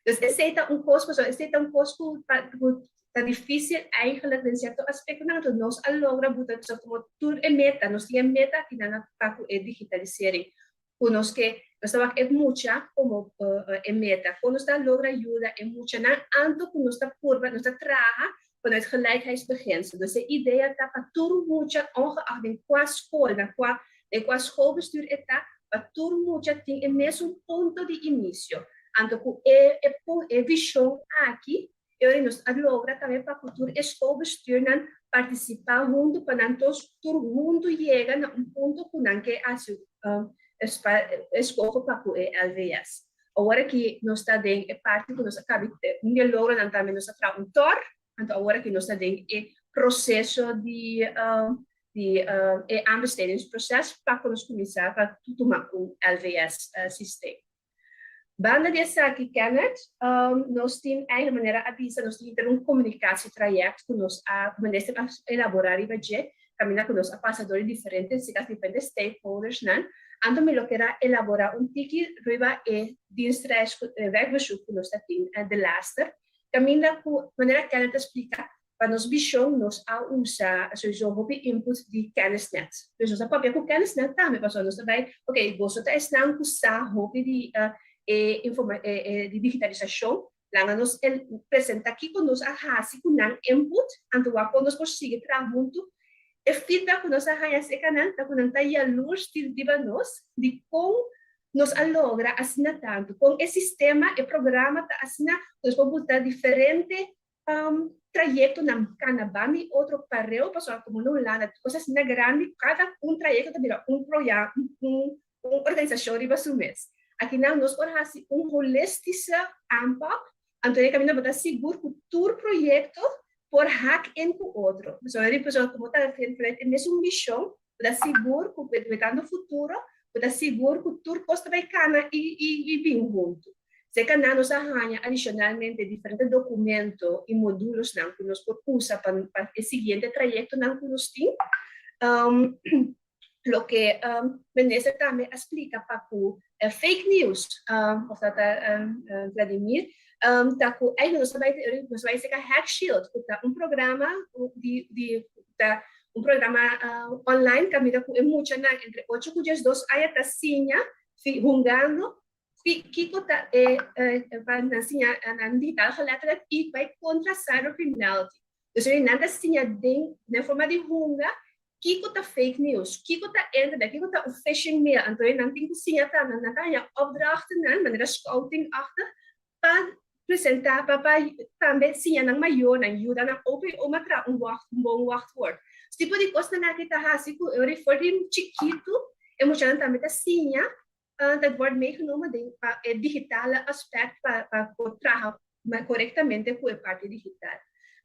Dus esei ta un kos, pasobra esei ta un kos ku ta ku ta difísil eigenlijk den sierto aspektonan, anto nos a logra buta so komo tur e meta, nos tin e meta aki nan pa ku e digitalisering, ku nos ke nos ta wak e mucha komo e meta, kon nos ta logra yuda e muchanan anto ku nos ta purba, nos ta traha vanuit gelijkheidsbeginsel. Dus e idea ta pa tur mucha, ongeacht den kua skol, na kua den kua schoolbestuur e ta, pa tur mucha tin e mesun punto di inisio. Anto ku e e e vishon aki, e ora nos a logra tambe pa ku tur e schoolbestuurnan partisipá huntu pa nan tos tur huntu yega na un punto ku nan ke hasi eskoho pa ku e LVS. Awor aki nos ta den e parti ku nos a kabi un di e logronan tambe nos a traha un tor, anto awor aki nos ta den e proseso di di e aanbestedingsproces pa ku nos kuminsá pa tuma un LVS systeem. Banda di esaki, Kenneth, nos tin eigen manera a bisa, nos tin henter un communicatietraject ku nos a, ku minister a elaborá riba dje, kaminda ku nos a pasa dor di diferente, si kas diferente stakeholdersnan. Anto mi lo kier a elaborá un tiki riba e dienstreis, e werkbezoek ku nos ta tin de laster, kaminda ku manera Kenneth a splika, Pa nos vision nos a usa sowieso hopi input di Kennisnet. Dus nos a papia ku Kennisnet tambe pasobra nos ta bai, ok, boso ta esnan ku sa hopi di e informa e di digitalisashon, laga nos presenta kiko nos a hasi ku nan input, anto wak kon nos por sigui traha huntu. E feedback ku nos a haña aserka nan ta ku nan ta yalurs riba nos di kon nos a logra asina tantu, kon e sistema, e programa ta asina ku nos por buta diferente trayectonan cana banda y otro pareu pasobra como na Hulanda tur cos asina grandi cada un trayecto ta bira un proya un un organisacion riba su mes. Akinan nos por haci un holistische aanpak anto e caminda bo ta sigur cu tur proyecto por hak in cu otro pasobra riba pasobra como ta vanuit e mesun vision bo ta sigur cu wetando futuro bo ta sigur cu tur cos ta bay cana y y bin hunto. Serka nan nos a haña adishonalmente diferente dokumento i modulosnan ku nos por usa pa pa e siguiente trayektonan ku nos tin. Loke minister tambe a splika pa ku fake news, òf ta ta Vladimir, ta ku ei nos a bai nos a bai serka Hackshield ku ta un programa di di ta un programa online kaminda ku e muchanan entre ocho ku diesdos aña ta siña hungando Kiko ta e pa nan siña nan digital geletterdheid i bai kontra cybercriminality. Dus nan ta siña den den forma di hunga kiko ta fake news, kiko ta internet, kiko ta un phishing mail. Anto nan tin ku siña tambe, nan ta haña opdrachtennan manera scouting-achtig pa presentá pa pa tambe siña nan mayornan, yuda nan opa i oma traha un wacht un bon wachtwoord. Tipo di kosnan aki ta hasi ku e ora for di chikitu e muchanan tambe ta siña Dat wordt meegenomen den pa e digitale aspect pa pa por traha korektamente ku e parti digital.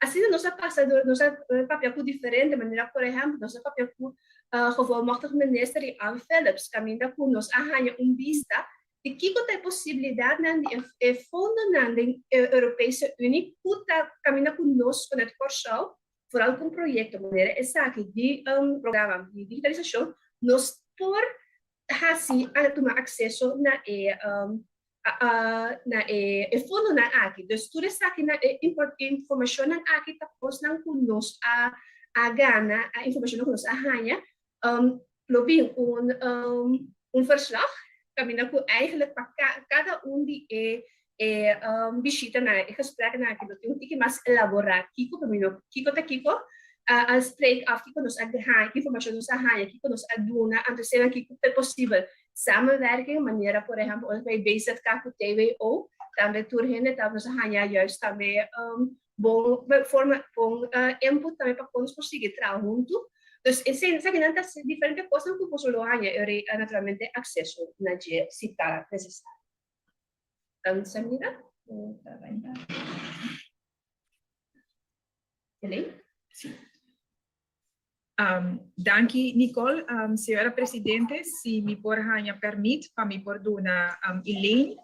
Asina nos a pasa door, nos a papia ku diferente manera, por ehèmpel, nos a papia ku gevolmachtigd minister i Ann Phillips, kaminda ku nos a haña un bista di kiko ta e posibilidatnan di e fondonan den Europese Unie ku ta kaminda ku nos vanuit Kòrsou, foral ku un proyekto manera esaki di programa di digitalisashon, nos por hasi a tuma akseso na e na e fondonan aki. Dus tur esakinan e informashonnan aki ta kosnan ku nos a a gana, a informashonnan ku nos a haña. Lo bin un un verslag kaminda ku eigenlijk pa kada un di e e bishitanan, e gespreknan aki lo tin un tiki mas elaborá kiko pa kiko ta kiko, a spreek af kiko nos a haña, ki informashon nos a haña, kiko nos a duna, anto eseinan kiko ta posibel samenwerking, manera por ehèmpel ora bay BZK ku TWO, tambe tur hende ta nos a haña juist tambe bon forma bon input tambe pa kon nos por sigui traha huntu. Dus esei esakinan ta diferente kosnan ku boso lo haña e naturalmente akseso na dje si ta nesesario. Samira, bo ta bai pa Elaine? Si. Danki Nicole. Señora Presidente, si mi por haña pèrmit pa mi por duna Elaine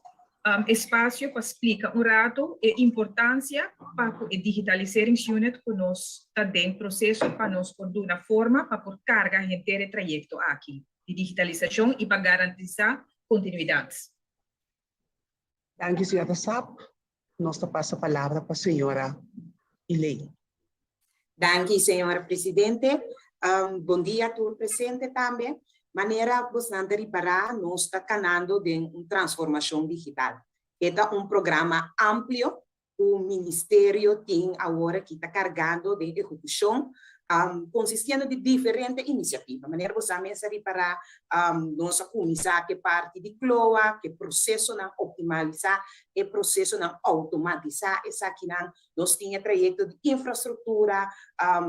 espasio pa splika un ratu e importansia pa ku e digitaliseringsunit ku nos ta den proseso pa nos por duna forma pa por karga henter e trayekto aki di digitalisashon i pa garantisá kontinuidat. Danki señora Sap. Nos ta pasa palabra pa señora Elaine. Danki señora Presidente. Bon dia tur presente tambe. Manera bosnan ta ripará nos ta kanando den un transformashon digital. E ta un programa amplio ku ministerio tin awor aki ta kargando den ehekushon, konsistiendo di diferente inisiativa. Manera bo sa mes a ripará, nos a kuminsá ku e parti di kloa, ku e prosesonan optimalisá, e prosesonan outomatisá esakinan. Nos tin e trayekto di infrastruktura,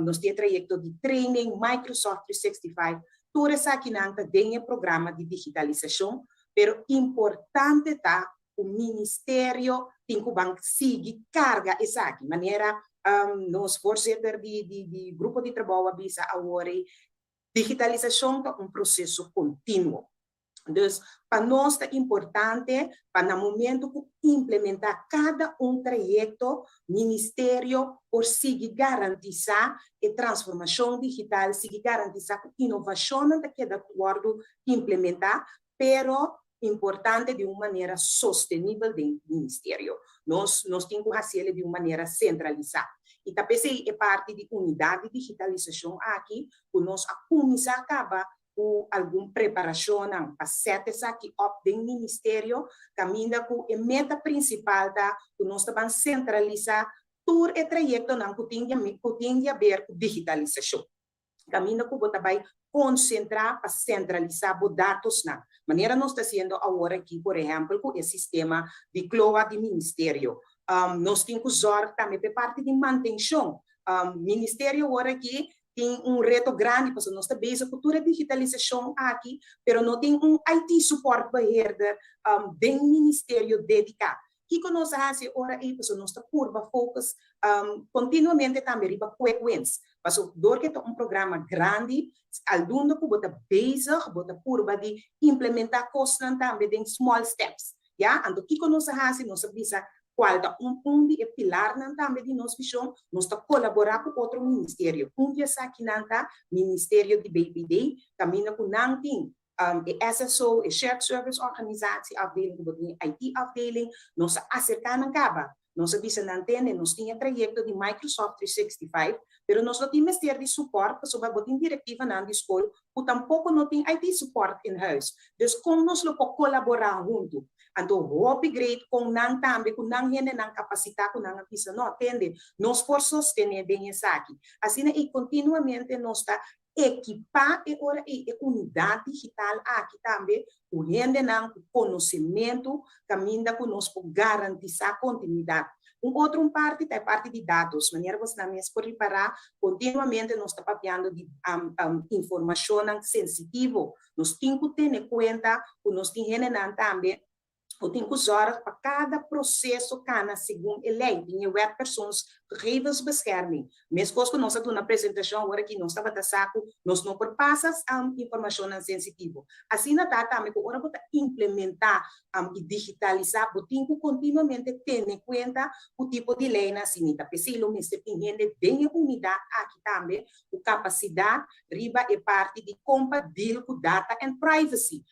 nos tin e trayekto di training, Microsoft 365, tur esakinan ta den e programa di digitalisashon, pero importante ta ku ministerio tin ku ban sigui karga esaki. Manera nos voorzitter di di grupo di trabou a bisa awor ei, digitalisashon ta un proseso kontinuo. Dus pa nos ta importante pa na momento ku implementá kada un trayekto, ministerio por sigui garantisá e transformashon digital, sigui garantisá ku inovashonnan ta keda wòrdu implementá, pero importante di un manera sostenibel den ministerio. Nos nos tin ku hasiel di un manera sentralisá. I ta p'esei e parti di unidat di digitalisashon aki ku nos a kuminsá kaba ku algun preparashonnan pa sèt esaki òp den ministerio, kaminda ku e meta prinsipal ta ku nos ta ban sentralisá tur e trayektonan ku tin ku tin di aber ku digitalisashon. Kaminda ku bo ta bai konsentrá pa sentralisá bo datosnan, manera nos ta hasiendo awor aki, por ehèmpel, ku e sistema di kloa di ministerio. Nos tin ku zòrg tambe pa e parti di mantenshon. Ministerio awor aki tin un reto grandi pasobra nos ta bezig ku tur e digitalisashon aki, pero no tin un IT support beheerder den ministerio dediká. Kiko nos a hasi e ora ei? Pasobra nos ta purba focus kontinuamente tambe riba quick wins. Pasobra dor ke ta un programa grandi, aldundo ku bo ta bezig, bo ta purba di implementá kosnan tambe den small steps. Ya, anto kiko nos a hasi? Nos a bisa kual ta un un di e pilarnan tambe di nos vishon, nos ta kolaborá ku otro ministerio. Un di esakinan ta Ministerio di BPD, kaminda ku nan tin e SSO, e Shared Service Organisatie afdeling, ku bo tin e IT afdeling, nos a aserká nan kaba. Nos a bisa nan tende, nos tin e trayekto di Microsoft 365, pero nos no tin mester di support pasobra bo tin direktivanan di skol ku tampoko no tin IT support in huis. Dus kon nos lo por kolaborá huntu? Anto hopi great kon nan tambe ku nan hendenan kapasitá ku nan a bisa no, tende, nos por sostené den esaki. Asina ei kontinuamente nos ta Ekipá e ora ei e unidat digital aki tambe ku hendenan ku konosementu kaminda ku nos por garantisá kontinuidat. Un otro un parti ta e parti di datos. Manera bosnan mes por ripará, kontinuamente nos ta papiando di informashonnan sensitivo. Nos tin ku tene kuenta ku nos tin hendenan tambe. Bo tin ku zòrg pa kada proseso kana segun e lei. Tin e Wet Persoonsgegevensbescherming. Meskos ku nos a duna presentashon awor aki, nos tabata sa ku nos no por pasa informashonnan sensitivo. Asina ta tambe ku ora bo ta implementá i digitalisá, bo tin ku kontinuamente tene kuenta ku tipo di leinan asina. Ta p'esei lo mester tin hende den e unidat aki tambe ku kapasidat riba e parti di kon pa deal ku data and privacy.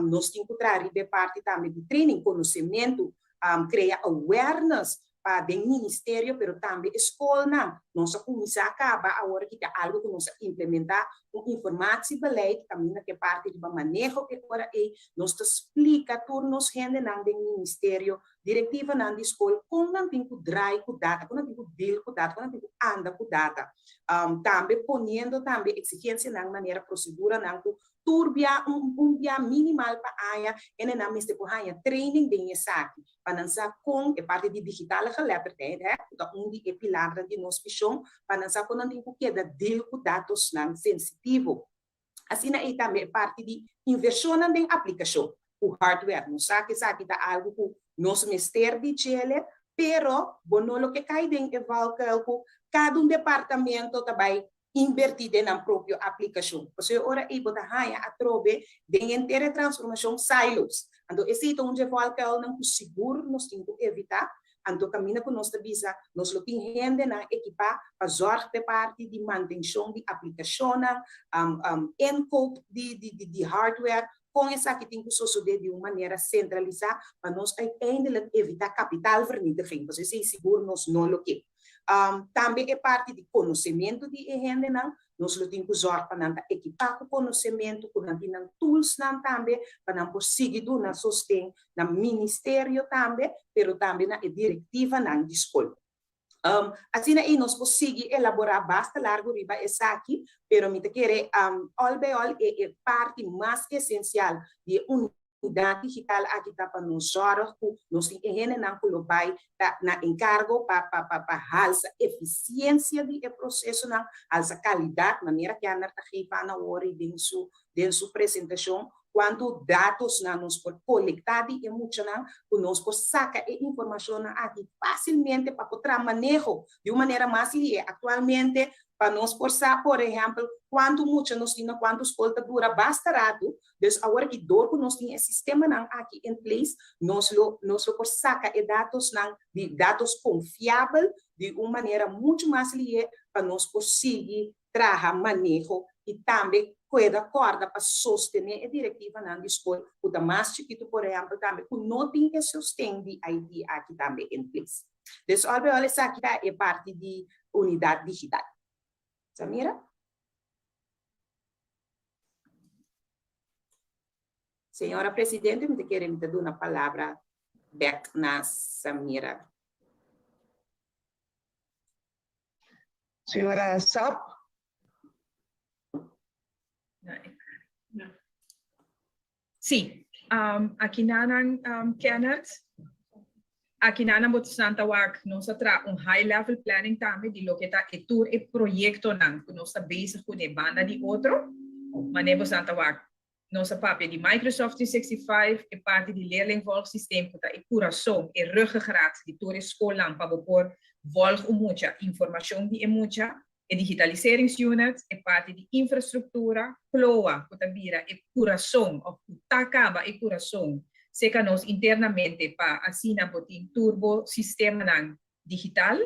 Nos tin ku traha riba e parti tambe di training, konosementu, krea awareness pa den ministerio pero tambe e skolnan. Nos a kuminsá kaba awor aki ta algu ku nos a implementá un informatiebeleid kaminda ku e parti riba maneho e ora ei nos ta splika tur nos hendenan den ministerio, direktivanan di skol kon nan tin ku drai ku data, kon nan tin ku deal ku data, kon nan tin ku anda ku data. Tambe poniendo tambe eksigensianan manera proseduranan ku Tur bia un un bia minimal pa aña hende nan mester por haña training den esaki pa nan sa kon e parti di digitale geletterdheid hè ku ta un di e pilarnan di nos vishon pa nan sa kon nan tin ku keda deal ku datosnan sensitivo. Asina ei tambe e parti di invershonnan den aplikashon ku hardware nos sa ku esaki ta algu ku nos mester di djele pero bo no lo ke kai den e valkuil ku kada un departamento ta bai invertí den nan propio aplikashon. Pasobra e ora ei bo ta haña atrobe den henter e transformashon silos. Anto esei ta un dje valkuilnan ku sigur nos tin ku evitá. Anto kaminda ku nos ta bisa nos lo tin hendenan ekipá pa zòrg p'e parti di mantenshon di aplikashonnan, inkoop di hardware, kon esaki tin ku sosodé di un manera sentralisá pa nos uiteindelijk evitá kapitaalvernietiging, pasobra esei sigur nos no lo ke. Tambe e parti di konosementu di e hendenan, nos lo tin ku zòrg pa nan ta ekipá ku konosementu, ku nan tin nan toolsnan tambe pa nan por sigui duna sosten na ministerio tambe, pero tambe na e direktivanan di skol. Asina ei nos por sigui elaborá basta largu riba esaki, pero mi ta kere òl bij òl e parti mas esensial di e Unidat digital aki ta pa nos zòrg ku nos tin e hendenan ku lo bai ta na enkargo pa pa pa pa halsa efisiensia di e prosesonan, halsa kalidat, manera Kenneth ta geef aan awor i den su den su presentashon, kuantu datosnan nos por kolektá di e muchanan ku nos por saka e informashonnan aki fásilmente pa por traha maneho di un manera mas lihe. Aktualmente pa nos por sa por ehèmpel kuantu mucha nos tin na kuantu skol ta dura basta ratu. Dus awor aki dor ku nos tin e sistemanan aki in place, nos lo nos lo por saka e datosnan di datos konfiabel di un manera muchu mas lihé pa nos por sigui traha maneho i tambe kueda kòrda pa sostené e direktivanan di skol ku ta mas chikitu por ehèmpel tambe ku no tin e sosten di IT aki tambe in place. Dus al bij al esaki ta e parti di unidat digital. Samira? Señora Presidente, mi ta kere mi ta duna palabra bek na Samira. Señora Sap. Sí, aki nanan Kenneth, aki nanan bo ta wak nos a traha un high level planning tambe di loke ta e tur e proyectonan ku nos ta bezig kuné banda di otro. Mane bo ta wak nos a papia di Microsoft 365, e parti di leerlingvolgsysteem ku ta e kurason, e ruggengraat di tur e skolnan pa bo por volg un mucha informashon di e mucha. E digitaliseringsunit, e parti di infrastruktura, KLOA, ku ta bira e kurason òf ku ta kaba e kurason seka nos internamente pa asina bo tin tur bo sistemanan digital,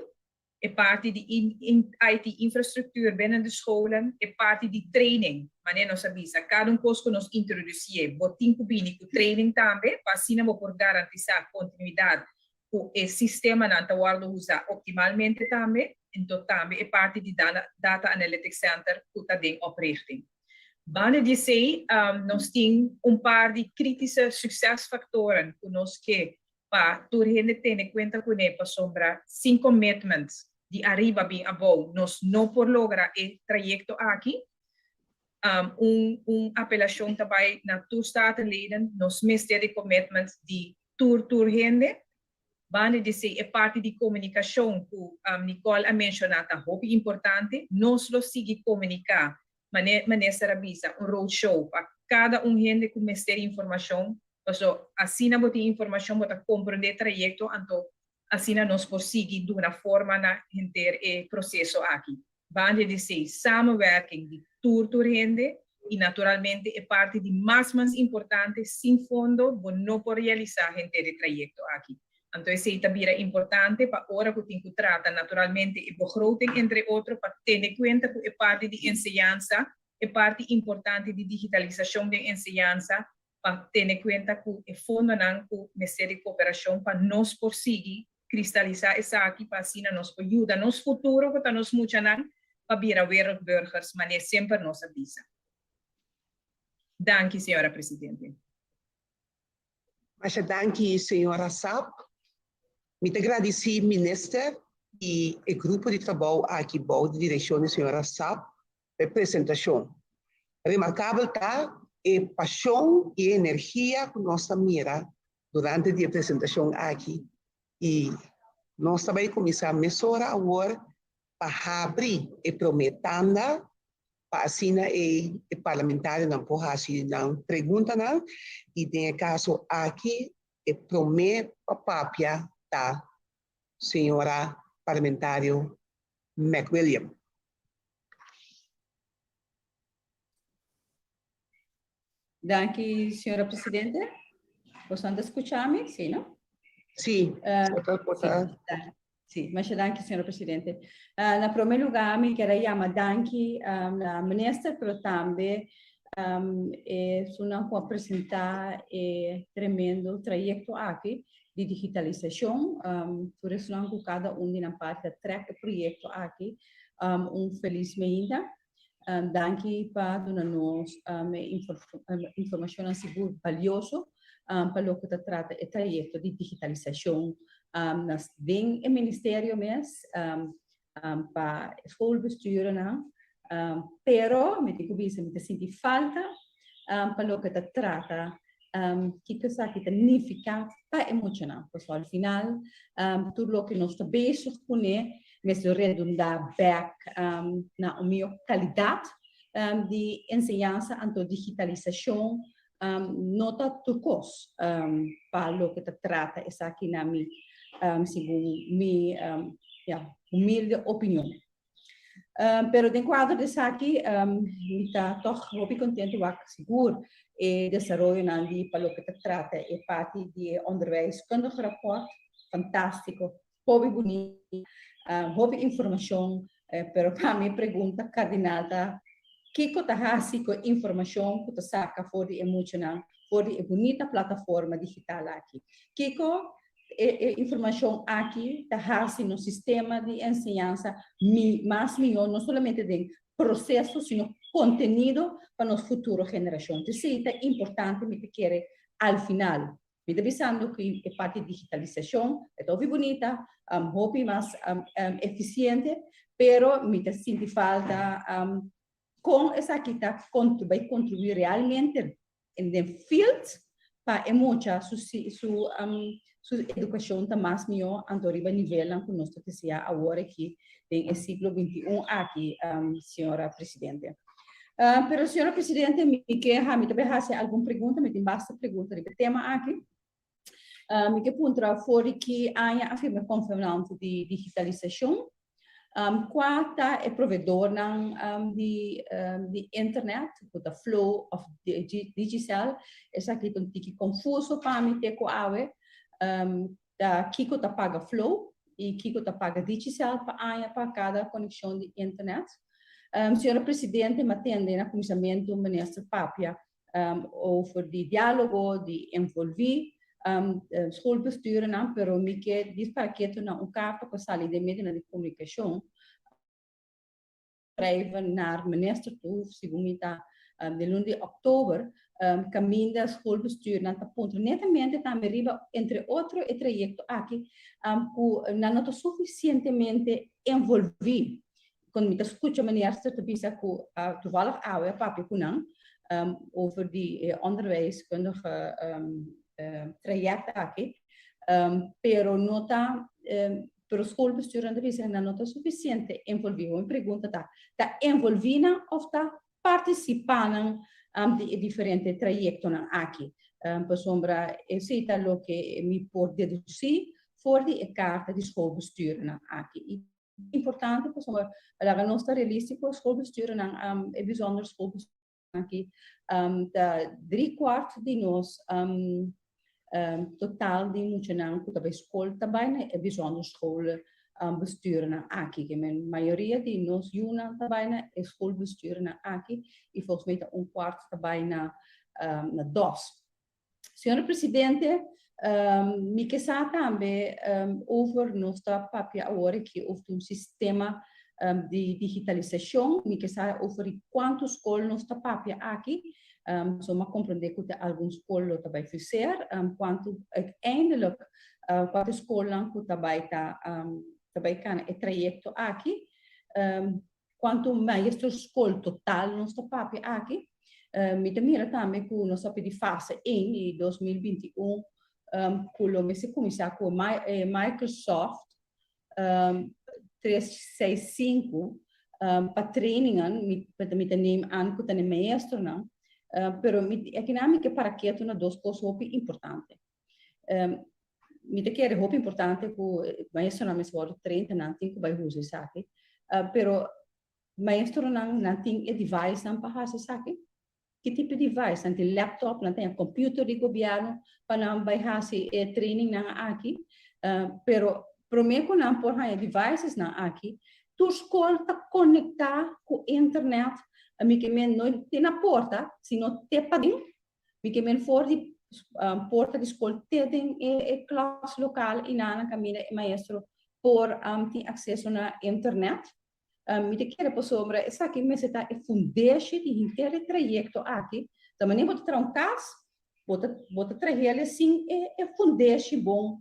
e parti di IT infrastruktuur binnen de scholen, e parti di training, manera nos a bisa, kada un kos ku nos introdusié bo tin ku bini ku training tambe pa asina bo por garantisá kontinuidat ku e sistemanan ta wòrdu usá optimalmente tambe, enton tambe e parti di Data Analytics Center ku ta den oprichting. Banda di esei, nos tin un par di kritische suksesfaktoren ku nos ke pa tur hende tene kuenta kuné pasobra sin commitment di ariba bin abou nos no por logra e trayekto aki. Un un apelashon ta bai na tur Statenleden, nos mester di commitment di tur tur hende. Banda di esei e parti di komunikashon ku Nicole a menshoná ta hopi importante. Nos lo sigui komuniká, mane Minister a bisa, un roadshow pa kada un hende ku mester informashon. Paso asina bo tin informashon, bo ta komprondé trayekto, anto asina nos por sigui duna forma na henter e proseso aki. Banda di esei, samenwerking di tur tur hende i naturalmente e parti di mas mas importante, sin fondo bo no por realisá henter e trayekto aki. Anto esei ta bira importante pa ora ku tin ku trata naturalmente e begroting entre otro pa tene kuenta ku e parti di enseñansa, e parti importante di digitalisashon den enseñansa, pa tene kuenta ku e fondonan ku mester di kooperashon pa nos por sigui kristalisá esaki pa asina nos por yuda nos futuro ku ta nos muchanan pa bira wereldburgers manera semper nos a bisa. Danki, señora Presidente. Masha danki, señora Sap. Mi ta gradisí Minister i e grupo di trabou aki bou di direkshon di señora Sap pa e presentashon. Remarkabel ta e pashon i e energia ku nos ta mira durante di e presentashon aki i nos ta bai kuminsá mesora awor pa habri e promé tanda pa asina ei e parlamentarionan por hasi nan preguntanan i den e kaso aki e promé pa papia ta señora parlamentario McWilliam. Danki, señora presidente. Boso anda escucha mi? Sí, no? Sí. Sí, sí. Masha danki, señora presidente. Na primer lugar, mi quiero llama danki na minister, pero tambe esunnan cu a presenta e tremendo trayecto aki di digitalisacion. Tur esunnan cu cada un di nan parti a trek e proyecto aki. Un feliz meinda. Danki pa duna nos e informacionnan sigur valioso pa loke ta trata e trayecto di digitalisacion den e ministerio mes pa schoolbesturennan. Pero mi tin cu bisa mi ta sinti falta pa loke ta trata kiko esaki ta nifiká pa e muchanan. Pasobra al final tur loke nos ta bezig kuné mester redundá bèk na un mihó kalidat di enseñansa, anto digitalisashon no ta tur kos pa loke ta trata esaki na mi segun mi ya humilde opinion. Pero den kuadro di esaki mi ta tòg hopi kontentu wak sigur e desaroyonan di pa loke ta trata e parti di e onderwijskundig rapport. Fantástiko, hopi bunita, hopi informashon, pero pa mi pregunta kardinal ta kiko ta hasi ku e informashon ku ta saka for di e muchanan for di e bunita plataforma digital aki? Kiko e informashon aki ta hasi nos sistema di enseñansa mi mas mihó, no solamente den proseso, sino kontenido pa nos futuro generashon. P'esei ta importante mi ta kere al final. Mi ta bisando ku e parti di digitalisashon e ta hopi bunita, hopi mas efisiente, pero mi ta sinti falta kon esaki ta bai kontribuí realmente En den field pa e mucha su su su educacion ta mas mihó anto riba nivelnan cu nos ta desea awor aki den e siglo 21 aki, señora Presidente. Pero señora Presidente mi ke mi ta bay haci algun pregunta, mi tin basta pregunta riba e tema aki. Mi ke puntra for di ki aña a firma e convenant di digitalisacion? Kua ta e proveedornan di di internet ku ta Flow of Digicel? Esaki ta un tiki konfuso pa mi te ku awe. Ta kiko ta paga Flow i kiko ta paga Digicel pa aña pa kada konekshon di internet? Señora Presidente, mi a tende na kuminsamentu Minister papia over di diálogo, di envolví schoolbesturennan, pero mi ke dispara ketu na un karta ku a sali den medionan di komunikashon, schrijven naar minister toe, segun mi ta den luna di òktober, kaminda schoolbestuurnan ta puntra netamente tambe riba entre otro e trayekto aki ku nan no ta sufisientemente envolví. Kon mi ta skucha minister ta bisa ku toevallig awe a papia ku nan over di e onderwijskundige traject aki, pero no ta, pero schoolbestuurnan ta bisa nan no ta sufisiente envolví. Mi pregunta ta, ta envolví nan òf ta partisipá nan di e diferente trayektonan aki? Pasobra esei ta loke mi por dedusí for di e karta di schoolbestuurnan aki. I importante pasobra laga nos ta realístiko, schoolbestuurnan, e bijzonder schoolbestuurnan aki ta driekwart di nos total di muchanan ku ta bai skol ta bai na e bijzonder schoolbestuurnan aki. Ke men mayoria di nos yunan ta bai na e schoolbestuurnan aki i volgens mij ta un kwart ta bai na DOS. Señor Presidente, mi ke sa tambe over nos ta papia awor aki over un sistema di digitalisashon. Mi ke sa over di kuantu skol nos ta papia aki. So m'a komprondé ku ta algun skol lo ta bai fuseer. Kuantu uiteindelijk kuantu skolnan ku ta bai ta ta bai kana e trayekto aki. Kuantu maestro skol total nos ta papia aki. Mi ta mira tambe ku nos a pidi fase 1 i 2021 ku lo mester kuminsá ku Microsoft 365 pa trainingan. Mi ta neem aan ku ta e maestronan, pero mi akinan mi ke para ketu na dos kos hopi importante. Mi ta kere hopi importante ku maestronan mester wòrdu train, ta nan tin ku bai usa esaki. Pero maestronan, nan tin e device nan pa hasi esaki? Ki tipo di device? Nan tin laptop, nan tin computer di gobièrnu pa nan bai hasi e training nan aki? Pero promé ku nan por haña devices nan aki, tur skol ta konektá ku internet? Mi ke men no te na porta, sino te paden. Mi ke men for di porta di skol te den e klas lokal i nan kaminda e maestro por tin akseso na internet. Mi ta kere pasobra esaki mester ta e fundeshi di henter e trayekto aki. Ta manera bo ta traha un kas, bo ta trah'é sin e fundeshi bon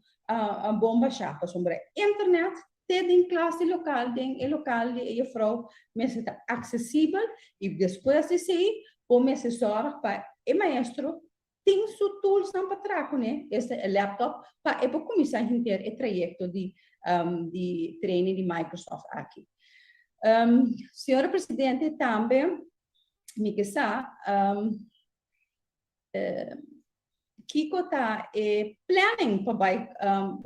bashá. Pasobra internet te den klas di lokal, den e lokal di e juffrouw, mester ta aksesibel i despues di esei, bo mester sòrg pa e maestro tin su tools nan pa traha kuné, esta e laptop, pa e por kuminsá henter e trayekto di training di Microsoft aki. Señora Presidente, tambe mi ke sa kiko ta e planning pa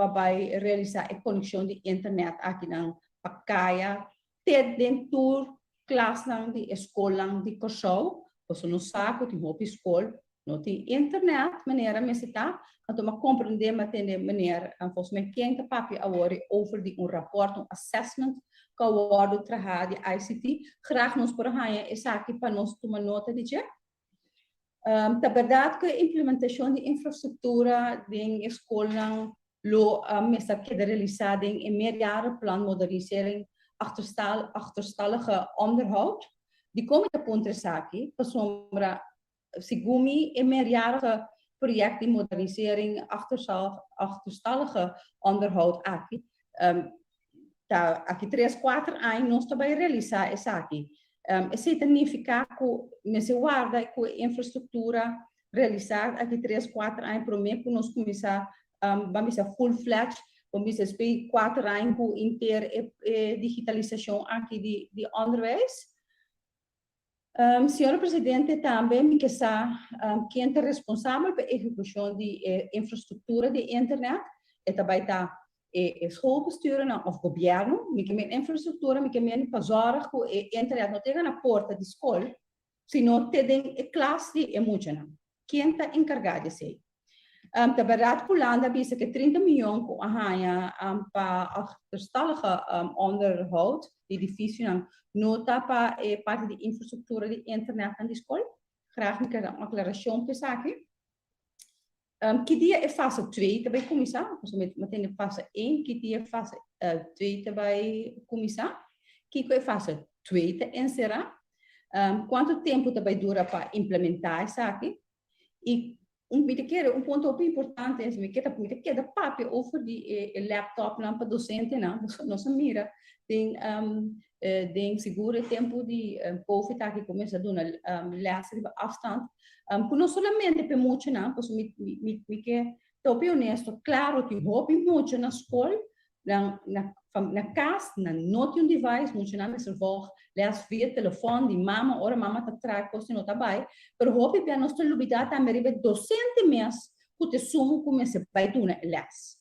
bai realisá e konekshon di internet aki nan pa kaya te den tur klasnan di skolnan di Kòrsou. Pasobra nos sa ku tin hopi skol no tin internet manera mester ta. Anto m'a komprondé, m'a tende meneer, volgens mij ken ta papia awor over di un rapport, un assessment ku a wòrdu trahá di ICT. Graag nos por haña esaki pa nos tuma nota di dje. Ta berdat ku e implementashon di infrastruktura den skolnan lo mester keda realisá den e meerjarenplan modernisering achterstallige onderhoud? Dikon mi ta puntra esaki? Pasobra segun mi e meerjarige project di modernisering achterstallige onderhoud aki ta aki 3, 4 aña nos ta bai realisá esaki. Esei ta nifiká ku mester warda ku infrastruktura realisá aki 3, 4 aña promé ku nos kuminsá ban bisa full-fledged, ban bisa 4 aña ku henter e digitalisashon aki di onderwijs. Señor Presidente, tambe mi ke sa ken ta responsabel pa ehekushon di infrastruktura di internet. E ta bai ta e schoolbestuurnan òf gobièrnu? Mi ke men infrastruktura, mi ke men pa zorg ku e internet no ta yega na porta di skol, sino te den e klas di e muchanan. Ken ta enkargá di esei? Ta berdat ku Hulanda a bisa ku 30 mion ku a haña pa achterstallige onderhoud di edifisionan no ta pa e parti di infrastruktura di internet na di skol? Graag mi ke un aklarashon pa esaki. Ki dia e fase 2 ta bai kuminsá? Mi tin fase 1, ki dia fase 2 ta bai kuminsá? Kiko e fase 2 ta enserá? Kuantu tempu ta bai dura pa implementá esaki? I mi ta kere un punto importante, mi ta keda papia over di e laptop nan pa dosentenan. Nos a mira den sigur tempu di COVID aki kuminsá duna les riba afstand. Ku no solamente pa muchanan, pasobra mi ke ta honesto, klaro tin hopi mucha na skol. Nan na na kas nan no tin un device, muchanan mester volg les via telefòn di mama ora mama ta traha kos i no ta bai, pero hopi bia nos ta lubidá tambe riba e dosente mes ku ta esun ku mester bai duna e les.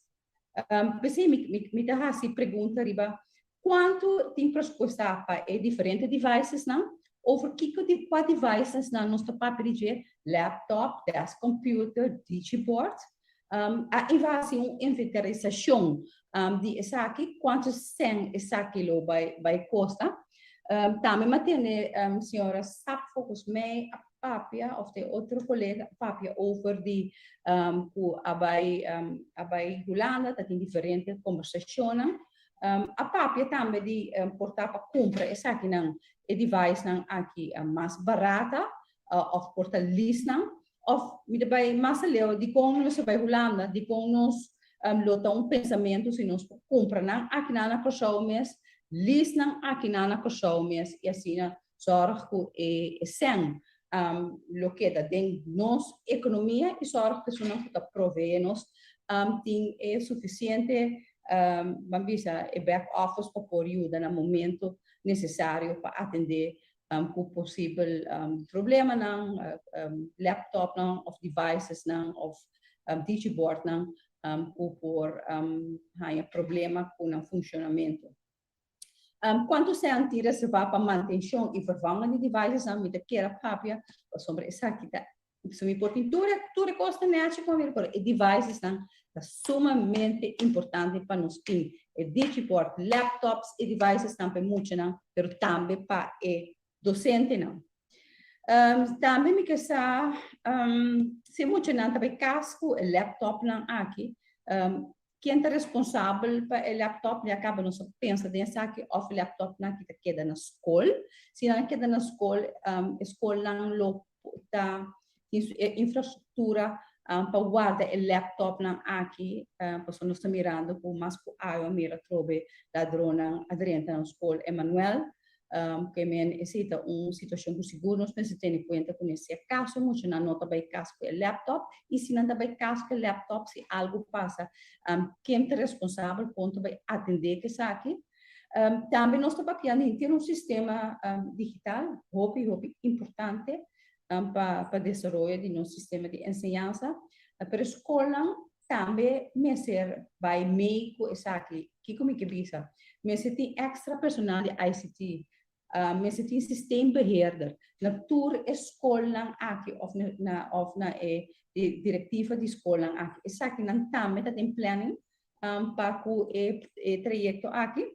P'esei mi mi mi ta hasi pregunta riba kuantu tin presupuestá pa e diferente devicesnan, over kiko di kua devicesnan nos ta papia di dje, laptop, desk computer, digiboard. A hasi un inventarisashon di esaki, kuantu sèn esaki lo bai bai kosta. Tambe mi a tende señora Sap volgens mij a papia òf e otro kolega a papia over di ku a bai a bai Hulanda ta tin diferente kombersashonnan. A papia tambe di por ta pa kumpra esakinan e devicenan aki mas barata òf por ta leasenan. Of mi ta bai mas aleu, dikon nos a bai Hulanda? Dikon nos lo ta un pensamentu si nos por kumpra nan akinan na Kòrsou mes, lease nan akinan na Kòrsou mes i asina sòrg ku e sèn lo keda den nos ekonomia i sòrg ku esunnan ku ta proveé nos tin e sufisiente ban bisa e back office pa por yuda na momento nesesario pa atendé ku posibel problemanan, laptopnan òf devicesnan òf digiboardnan ku por haña problema ku nan funshonamentu. Kuantu sèn tin reservá pa mantenshon i vervangen di devicesnan? Mi ta kere papia pasobra esaki ta So mi por tin tur e tur e kos ta nèchi kon pero e devicesnan ta sumamente importante pa nos tin. E digibord, laptops, e devicesnan pa e muchanan, pero tambe pa e dosentenan. Um, tambe mi ke sa um, si e muchanan ta bai kas ku e laptopnan aki, um, Ken ta responsabel pa e laptop? Ya caba nos a pensa den esaki of e laptopnan ki ta keda na skol. Si nan keda na skol, um, e skolnan lo ta tin su e infrastruktura um, pa warda e laptopnan aki, um, pasobra nos ta mirando ku mas ku awe mira trobe ladronnan a drenta na skol Emanuel. Um, ke men esei ta un situashon ku sigur nos mester tene kuenta kuné. Si akaso muchanan no ta bai kas ku e laptop i si nan ta bai kas ku e laptop si algu pasa, um, ken ta responsabel kon ta bai atendé ku esaki? Um, tambe nos ta papiando henter un sistema um, digital hopi hopi importante um, pa pa desaroyo di nos sistema di enseñansa. Pero skolnan tambe mester bai mee ku esaki. Kiko mi ke bisa? Mester tin èkstra personal di ICT. Mester tin systeembeheerder na tur e skolnan aki òf na òf na e direktiva di skolnan aki. Esakinan tambe ta den planning pa ku e e trayekto aki.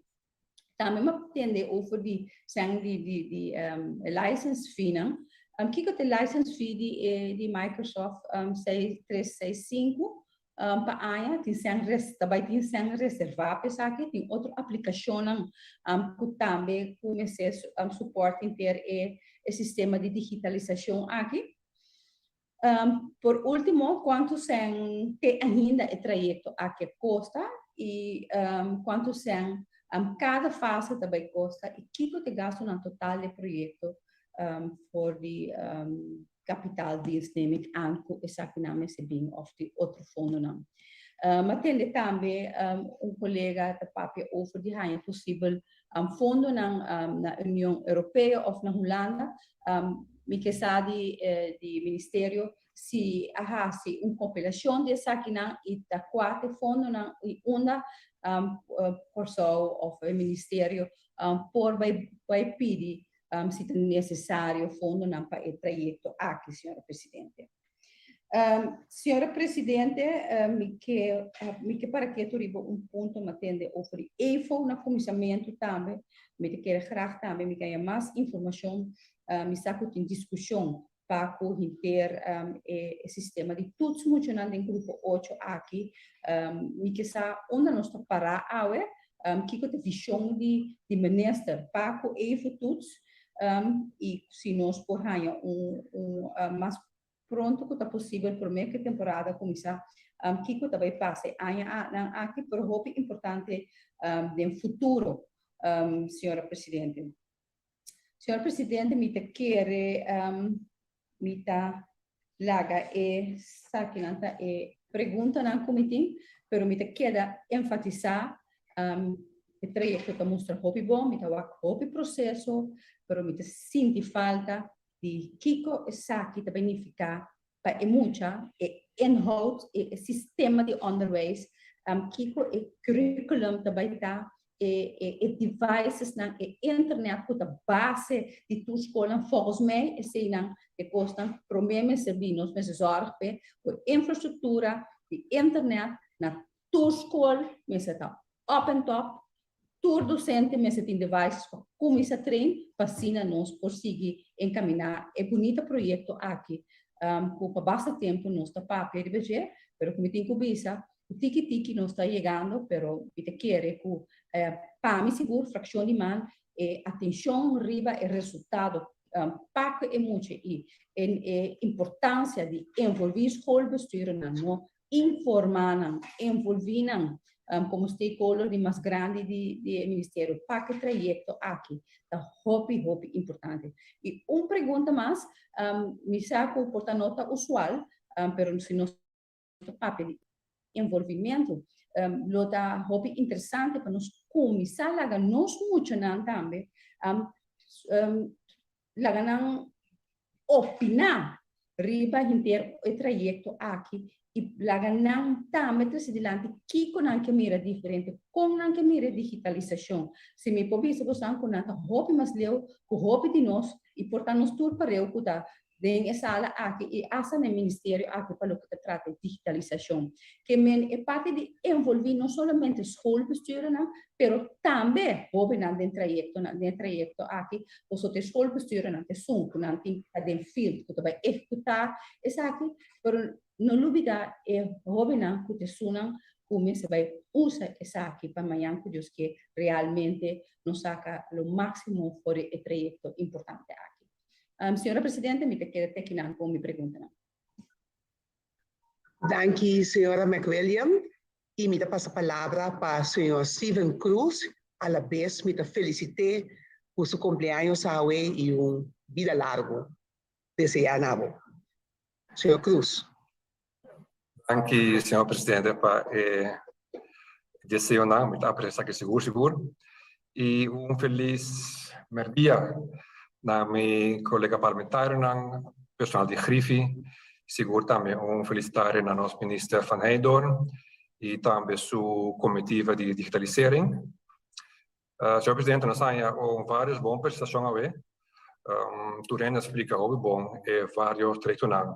Tambe mi a tende over di sèn di di di e license fee nan. Kiko ta e license fee di e di Microsoft 365 pa aña? Tin sèn res ta bai tin sèn reservá pa esaki? Tin otro aplikashonnan ku tambe ku mester support henter e e sistema di digitalisashon aki? Por último, kuantu sèn te ainda e trayekto aki a kosta i kuantu sèn kada fase ta bai kosta i kiko ta e gastunan total di e proyekto for di kapital dienstneming aan ku esakinan mester bin òf di otro fondonan. Mi a tende tambe un kolega ta papia over di haña posibel fondonan na Union Europeo òf na Hulanda. Mi ke sa di di ministerio si a hasi un kompilashon di esakinan i ta kua te fondonan i unda Kòrsou òf e ministerio por bai bai pidi si ta nesesario fondonan pa e trayekto aki, señora presidente. Señora presidente, mi ke mi ke para ketu riba un punto mi a tende over di EFO na kuminsamentu tambe. Mi ta kere graag tambe mi ke haña mas informashon. Mi sa ku tin diskushon pa ku henter e sistema di toets muchanan den grupo ocho aki. Mi ke sa unda nos ta pará awe, kiko ta vishon di di minister pa ku EFO toets i si nos por haña un un mas pronto ku ta posibel promé ku e temporada kuminsá kiko ta bai pasa e añanan aki pero hopi importante den futuro señora presidente. Señor presidente mi ta kere mi ta laga esakinan ta e preguntanan ku mi tin pero mi ta keda enfatisá. E trayekto ta mustra hopi bon, mi ta wak hopi proseso, pero mi ta sinti falta di kiko esaki ta bai nifiká pa e mucha, e inhoud, e sistema di onderwijs, kiko e curriculum ta bai ta, e e devicesnan, e internet ku ta base di tur skolnan. Volgens mij eseinan e kosnan promé mester bin. Nos mester zòrg p'e ku e infrastruktura di internet na tur skol mester ta up and top, tur dosente mester tin devices pa kuminsá train, pa asina nos por sigui enkaminá e bunita proyekto aki ku pa basta tempu nos ta papia riba dje, pero ku mi tin ku bisa ku tiki tiki nos ta yegando. Pero mi ta kere ku pa mi sigur frakshon di man e atenshon riba e resultado pa ku e mucha i e importansia di envolví schoolbestuurnan, no informá nan, envolví nan komo stakeholder di mas grandi di e ministerio pa ku e trayekto aki ta hopi hopi importante. I un pregunta mas, mi sa ku por ta no ta usual, pero si nos ta papia di envolvimentu, lo ta hopi interesante pa nos kuminsá laga nos muchanan tambe laga nan opiná riba henter e trayekto aki i laga nan tambe trese dilanti kiko nan ke mira diferente, kon nan ke mira e digitalisashon. Si mi por bisa bosan ku nan ta hopi mas leu ku hopi di nos i por ta nos tur pareu ku ta den e sala aki i asta na e ministerio aki pa loke ta trata e digitalisashon. Ke men e parti di envolví no solamente schoolbestuurnan, pero tambe hóbennan den trayektonan, den e trayekto aki, pasobra e schoolbestuurnan ta esun ku nan tin ta den field ku ta bai ehekutá esaki, pero no lubidá e hóbennan ku ta esunnan ku mester bai usa esaki pa mañan ku Dios ke realmente nos saka lo máksimo for di e trayekto importante aki. Señora Presidente, mi ta kere te kinan ku mi preguntanan. Danki, señora McWilliam. I mi ta pasa palabra pa señor Steven Cruz. A la bes mi ta felicit'é ku su cumpleaños awe i un bida largo deseá na bo. Señor Cruz. Danki, señor Presidente, pa e deseonan. Mi ta aprecia esaki sigur sigur. I un felis merdia na mi colega parlamentarionan, personal di Griffie, sigur tambe un felis tarde na nos Minister Van Heydoorn i tambe su comitiva di digitalisering. Señor Presidente, nos haña un varios bon presentacion awe. Tur hende a splica hopi bon e varios trayectonan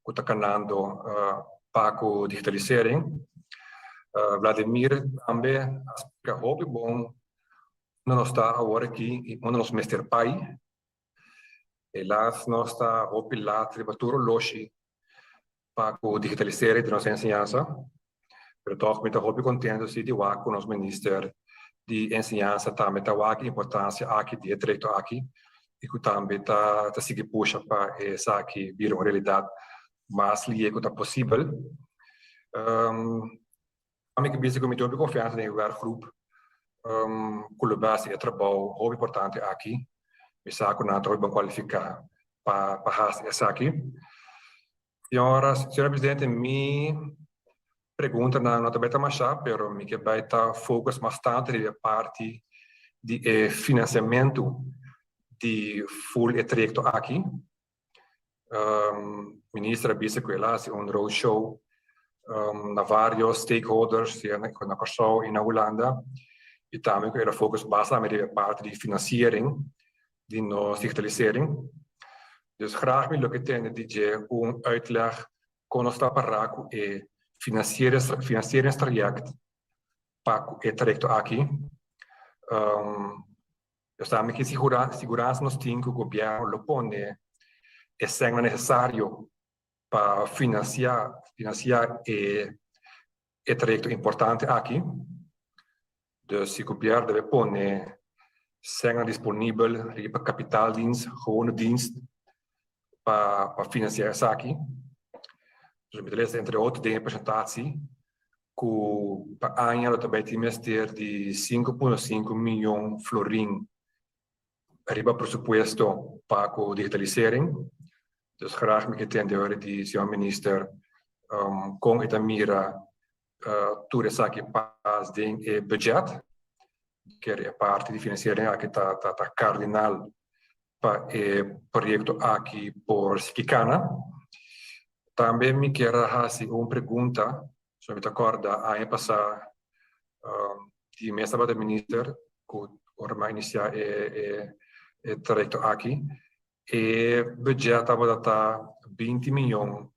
ku ta kanando pa ku digitalisering. Vladimir tambe a splika hopi bon unda nos ta awor aki i unda nos mester bai. Helaas nos ta hopi lat riba tur oloshi pa ku digitalisering di nos enseñansa. Pero tòg mi ta hopi kontentu si di wak ku nos minister di enseñansa tambe ta wak e importansia aki di e trayekto aki i ku tambe ta ta sigui pusha pa esaki bira un realidat mas lihe ku ta posibel. Ami ke bisa ku mi tin hopi konfiansa den e werkgroep ku lo basi e trabou hopi importante aki. Mi sa ku nan ta hopi bon kualifiká pa pa hasi esaki. Señora, señora Presidente, mi preguntanan no ta bai ta mashá, pero mi ke bai ta focus mas tantu riba e parti di e financiamentu di full e trayecto aki. Minister a bisa ku el a hasi un roadshow na varios stakeholders, sea na Kòrsou i na Hulanda, i tambe ku el a focus basta riba e parti di financiering di nos digitalisering. Dus graag mi lo ke tende di dje un uitleg kon nos ta pará ku e financieringstraject pa ku e trayecto aki. Nos tambe ke siguransa nos tin ku gobièrnu lo pone e sènnan nesesario pa finansiá finansiá e e trayecto importante aki. Dus si gobièrnu debe pone sènnan disponibel riba kapitaaldienst, gewone dienst, pa pa finansiá esaki. Dus mi ta lesa entre otro den e presentatie ku pa aña lo ta bai tin mester di 5.5 miyon florin riba presupuesto pa ku digitalisering. Dus graag mi ke tende ora di señor minister kon e ta mira. Tur esaki pas den e budget, kere e parti di financiering aki ta ta ta cardinal pa e proyecto aki por sigui cana. Tambe mi kier a haci un pregunta, so mi ta corda aña pasa di mes tabata minister cu ora mi a inicia e e e trayecto aki, e budget tabata ta 20 miyon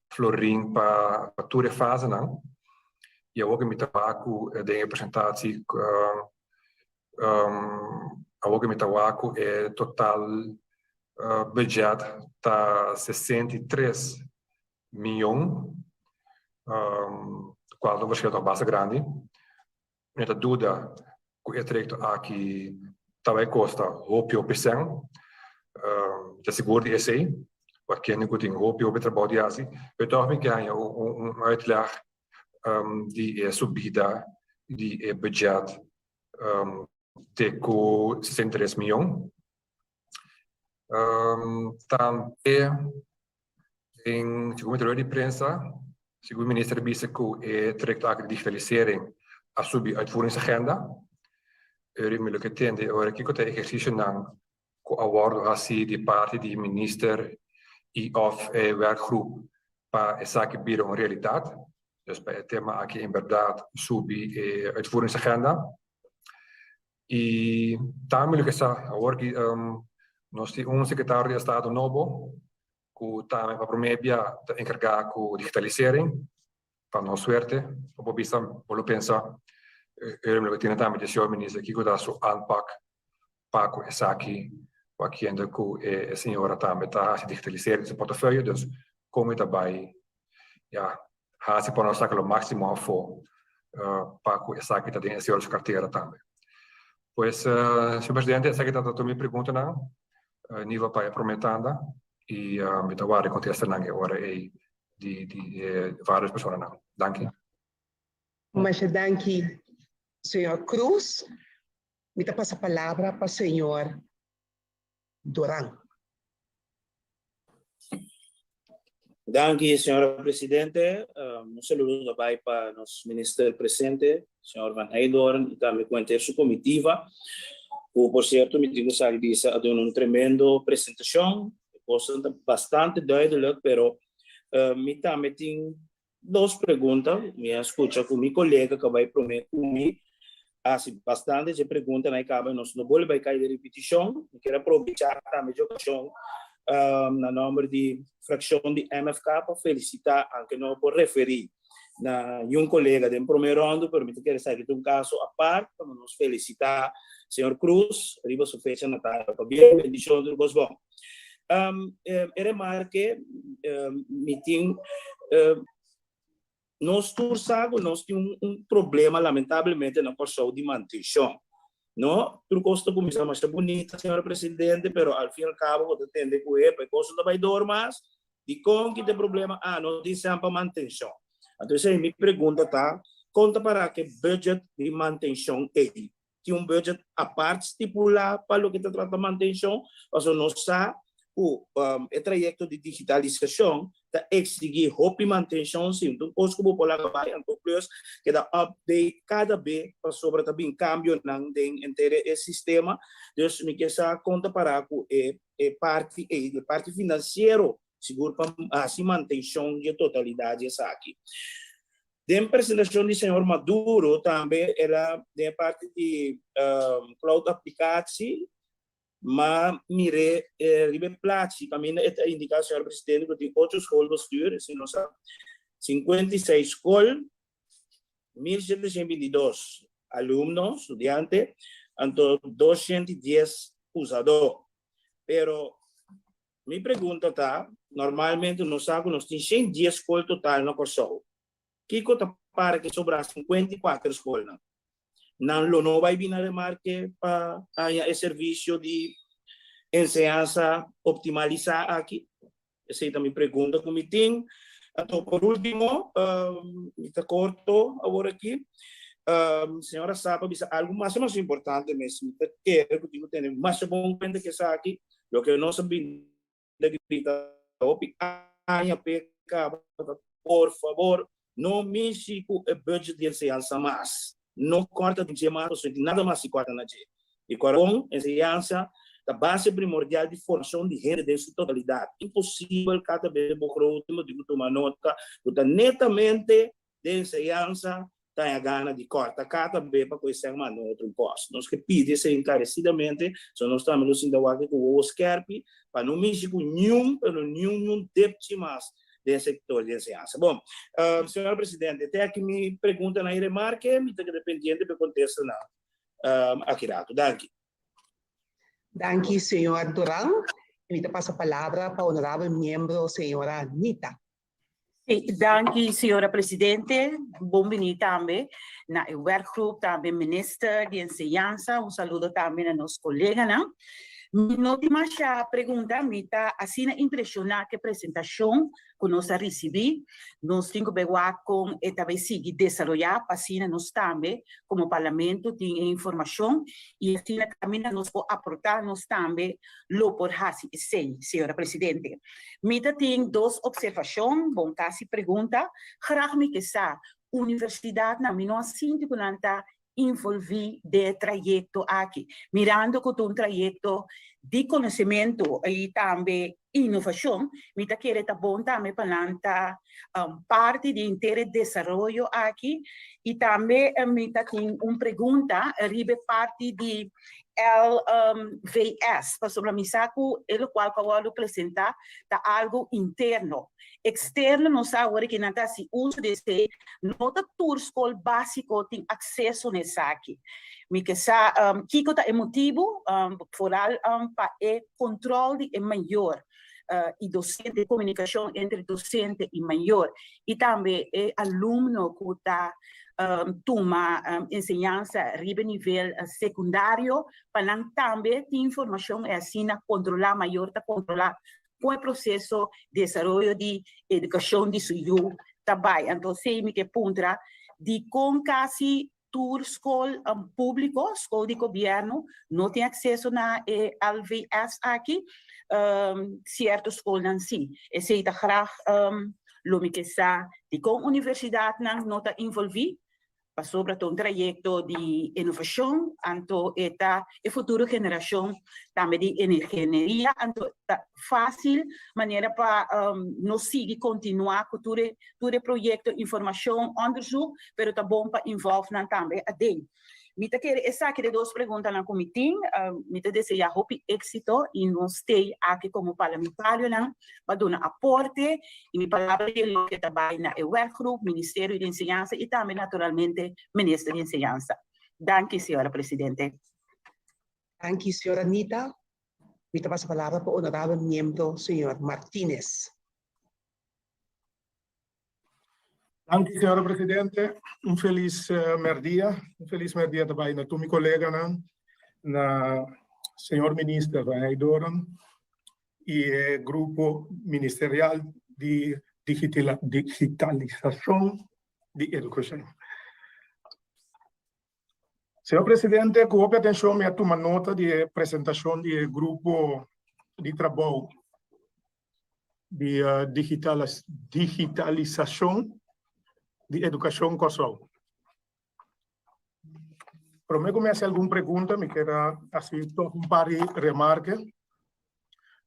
florin pa tur e fasenan. I awor ku mi ta wak ku den e presentatie awor ku mi ta wak ku e total budget ta 63 miyon, kual ta un verschil tòg basta grandi. Mi no ta duda ku e trayekto aki ta bai kosta hopi hopi sèn. Mi ta sigur di esei, wak kende ku tin hopi hopi trabou di hasi, pero tòg mi ke haña un uitleg di e subida di e budget te ku 63 mion. Tambe den segun mi di prensa, segun minister a bisa ku e trayekto aki di digitalisering a subi uitvoeringsagenda. Eri mi lo ke tende ora kiko ta e ehersisionan ku a wòrdu hasi di parti di minister i òf e werkgroep pa esaki bira un realidat. Dus pa e tema aki en bèrdat subi e uitvoeringsagenda. I tambe loke sa awor ki nos tin un sekretario di estado nobo ku tambe pa promé bia ta enkargá ku digitalisering, pa nos suerte, bo por bisa, bo lo pensa, e loke tene tambe di señor minister kiko ta su aanpak pa ku esaki, wakiendo ku e señora tambe ta hasi digitalisering den su portefeuille, dus kon e ta bai ya hasi pa nos saka lo máksimo afó pa ku esaki ta den e señor su kartera tambe. Pues, señor presidente, esaki ta tur mi preguntanan nivel pa e promé tanda i mi ta warda kontestanan e ora ei di di e vários personanan. Danki. Masha danki, señor Cruz. Mi ta pasa palabra pa señor Doran. Danki, señora presidente. Un saludo ta bai pa nos minister presente, señor Van Heydoorn, y tambe cu henter su comitiva, cu por cierto mi tin cu sa di bisa a duna un tremendo presentacion. E cosnan ta bastante duidelijk, pero mi tambe tin Dos pregunta, mi a scucha cu mi colega cu a bay prome cu mi a haci bastante dje preguntanan y caba nos no bolbe bay cay den ripiticion. Mi kier a probecha tambe dje ocasion na nomber di fraccion di MFK pa felicita, aunke no por referi na niun colega den prome rondo, pero mi ta kere esaki ta un caso apart pa nos felicita señor Cruz riba su fecha natal. Pabien, bendicion tur cos bon. E remarke mi tin nos tur sa ku nos tin un problema lamentablemente na Kòrsou di mantenshon no. Tur kos ta kuminsá masha bunita, señor presidente, pero al fin al kabo bo ta tende ku epa e kos no ta bai dor mas. Dikon ki ta e problema? Ah, no tin sèn pa mantenshon. Anto esei mi pregunta ta, kon ta para ku e budget di mantenshon ei? Tin un budget apart stipulá pa loke ta trata mantenshon, pasobra nos sa ku e trayekto di digitalisashon ta eksigí hopi mantenshon, si un kos ku bo por laga bai, anto plus keda update kada be pasobra ta bin kambionan den henter e sistema. Dus mi ke sa kon ta pará ku e parti ei, e parti finansiero sigur pa hasi mantenshon di e totalidat di esaki. Den presentacion di señor Maduro tambe el a den e parti di cloud applicatie ma mire riba e plachi caminda e ta indica señor presidente cu tin ocho schoolbestuur esey nos a 56 school 1722 alumno studiante anto 210 usador pero Mi pregunta ta, normalmente nos sa ku nos tin 110 skol total na Kòrsou. Kiko ta para ku e sobrá 54 skolnan? Nan lo no bai bini na remarke pa haña e servisio di enseñansa optimalisá aki? Esei ta mi pregunta ku mi tin. Anto por último, mi ta korto awor aki, señora Sapa a bisa algu masha masha importante mes. Mi ta kere ku tin ku tene masha bon kuenta ku esaki. Loke nos a bin ta grita hopi aña p'e kaba ta por fabor. No mishi ku e budget di enseñansa mas. No kòrta den dje mas pasobra no tin nada mas di kòrta na dje. Di koron, enseñansa ta base primordial di formashon di hende den su totalidat. Imposibel kada bes den begroting bo tin ku tuma nota ku ta netamente den enseñansa ta haña gana di kòrta kada be pa ku esei manda un otro impost. Nos ke pidi esei enkaresidamente, so nos tambe lo sinta wak ku wowo skèrpi pa no mishi ku niun, pero niun niun depchi mas den e sektor di enseñansa. Bon, señora Presidente, te aki mi preguntanan i remarke, mi ta keda pendiente pa e kontestanan aki rato. Danki. Danki, señor Duran. Mi ta pasa palabra pa honorabel miembro señora Nita. Sí, danki, señora Presidente. Bon bini tambe na e werkgroep, tambe minister di enseñansa. Un saludo tambe na nos coleganan. Mi no tin masha pregunta, mi ta asina impresioná ku e presentashon ku nos a risibí. Nos tin ku bai wak kon e ta bai sigui desaroyá pa asina nos tambe komo parlamento tin e informashon i asina kaminda nos por aportá nos tambe lo por hasi esei, señora Presidente. Mi ta tin dos opservashon, bon kasi pregunta. Grag mi ke sa, universidatnan mi no a sinti ku nan ta involví den e trayekto aki, mirando ku ta un trayekto di konosementu i tambe inovashon, mi ta kere ta bon tambe pa nan ta parti di henter e desaroyo aki. I tambe mi ta tin un pregunta riba e parti di LVS, pasobra mi sa ku e lokual ku a wòrdu presentá ta algu interno. Externo nos sa awor ki nan ta hasi uso di esei, no ta tur skol básiko tin akseso na esaki. Mi ke sa kiko ta e motibu, foral pa e kontrol di e mayor i dosente, e komunikashon entre dosente i mayor i tambe e alumno ku ta tuma enseñansa riba e nivel sekundario, pa nan tambe tin informashon i asina kontrolá, mayor ta kontrolá Kon e proseso desaroyo di edukashon di su yu ta bai? Anto esei mi ke puntra, dikon kasi tur skol públiko, skol di gobièrnu, no tin akseso na e LVS aki? Sierto skolnan sí. Esei ta grag lo mi ke sa dikon universidatnan no ta involví? Pasobra ta un trayekto di inovashon, anto e ta e futuro generashon tambe di ingenieria, anto ta fásil manera pa nos sigui kontinuá ku tur e tur e proyekto, informashon, òndersuk, pero ta bon pa involve nan tambe aden. Mi ta kere esaki ta e dos preguntanan ku mi tin. Mi ta deseá hopi éksito i nos stay aki komo parlamentarionan pa duna aporte i mi palabra di loke ta bai na e werkgroep, Ministerio di Enseñansa i tambe naturalmente Minister di Enseñansa. Danki, señora Presidente. Danki, señora Anita. Mi ta pasa palabra pa honorabel miembro señor Martinez. Danki, señora Presidente. Un felis merdia. Un felis merdia ta bai na tur mi koleganan, na señor Minister Van Heydoorn i e grupo ministerial di digitalisashon di edukashon. Señor Presidente, ku hopi atenshon mi a tuma nota di e presentashon di e grupo di trabou di digitalisashon di edukashon Kòrsou. Promé ku mi hasi algun pregunta mi kier a hasi tòg un par di remarke.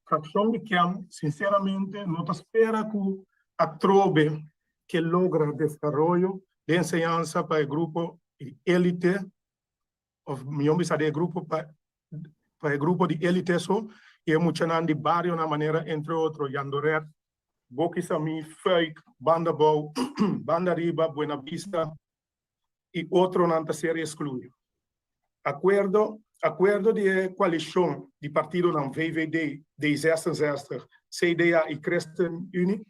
Frakshon di KEM sinseramente no ta spera ku atrobe ke logra desaroyo den enseñansa pa e grupo di élite òf mihó bisa di e grupo pa pa e grupo di élite so i e muchanan di barionan manera entre otro Jandoret, Boki Samí, Fuik, Banda Bou, Banda Riba, Buena Vista i otronan ta ser eskluí. Akuerdo Akuerdo di e koalishon di partidonan VVD, D66, CDA i ChristenUnie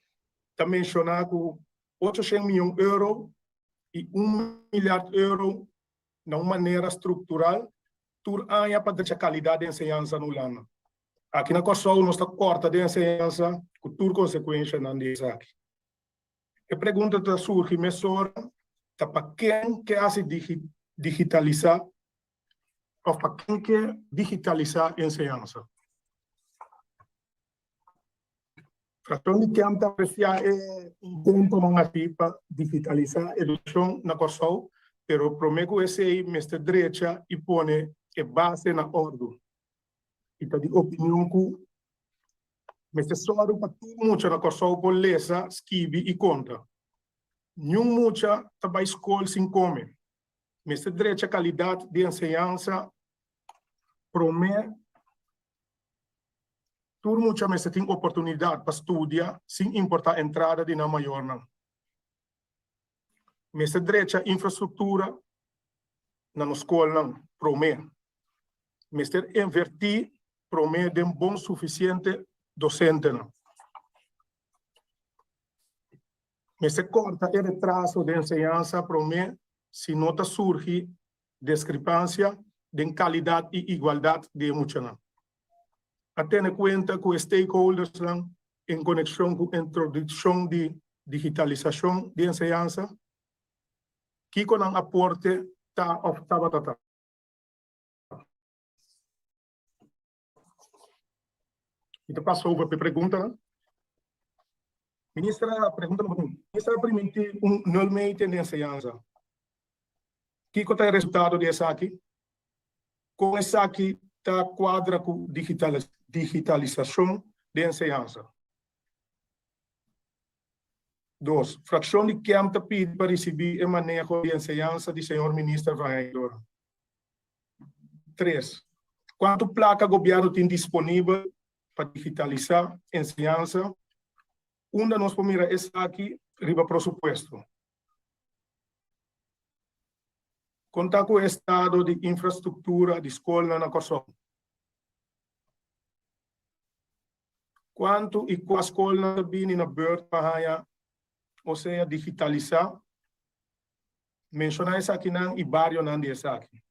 ta menshoná ku 800 mion euro i un milyard euro na un manera struktural tur aña pa drecha kalidat di enseñansa na Hulanda. Aki na Kòrsou nos ta kòrta den enseñansa ku tur konsekuenshanan di esaki. E pregunta ta surgi mesora ta pa ken ke hasi digitalisá òf pa ken ke digitalisá enseñansa? Frakshon di KEM ta apresiá e intentonan akí pa digitalisá edukashon na Kòrsou, pero promé ku esei mester drecha i pone e base na òrdu. I ta di opinion ku mester sòru pa tur mucha na Kòrsou por lesa, skibi i konta. Niun mucha ta bai skol sin kome. Mester drecha kalidat di enseñansa promé. Tur mucha mester tin oportunidat pa studia sin importá entrada di nan mayornan. Mester drecha infrastruktura na nos skolnan promé. Mester invertí promé den bon sufisiente dosentenan. Mester kòrta e retraso den enseñansa promé si no ta surgi deskripansia den kalidat i igualdat di e muchanan. A tene kuenta ku e stakeholdersnan en konekshon ku introdukshon di digitalisashon di enseñansa? Kiko nan aporte ta òf tabata ta? Mi ta pasa over pa e preguntanan. Minister a pregunta number un. Minister a primintí un nulmeting di enseñansa. Kiko ta e resultado di esaki? Kon esaki ta kuadra ku digitalisashon di enseñansa? Dos, Frakshon di KEM ta pidi pa risibí e maneho di enseñansa di señor Minister Van Heydoorn. Tres, Kuantu plaka gobièrnu tin disponibel pa digitalisá enseñansa? Unda nos por mira esaki riba prosupuesto? Kon ta ku e estado di infrastruktura di skolnan na Kòrsou? Kuantu i kua skolnan ta bini na bèrt pa haña osea digitalisá? Menshoná esakinan i barionan di esaki.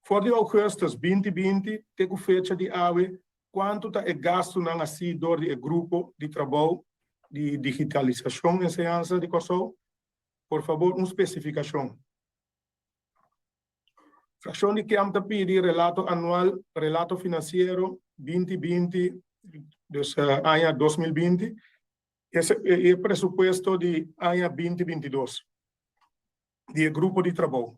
For di ougùstùs 2020 te ku fecha di awe, kuantu ta e gastunan hasí dor di e grupo di trabou di digitalisashon enseñansa di Kòrsou? Por fabor un spesifikashon. Frakshon di KEM ta pidi relato anual, relato finansiero 2020, dus aña 2020, i e presupuesto di aña 2022 di e grupo di trabou.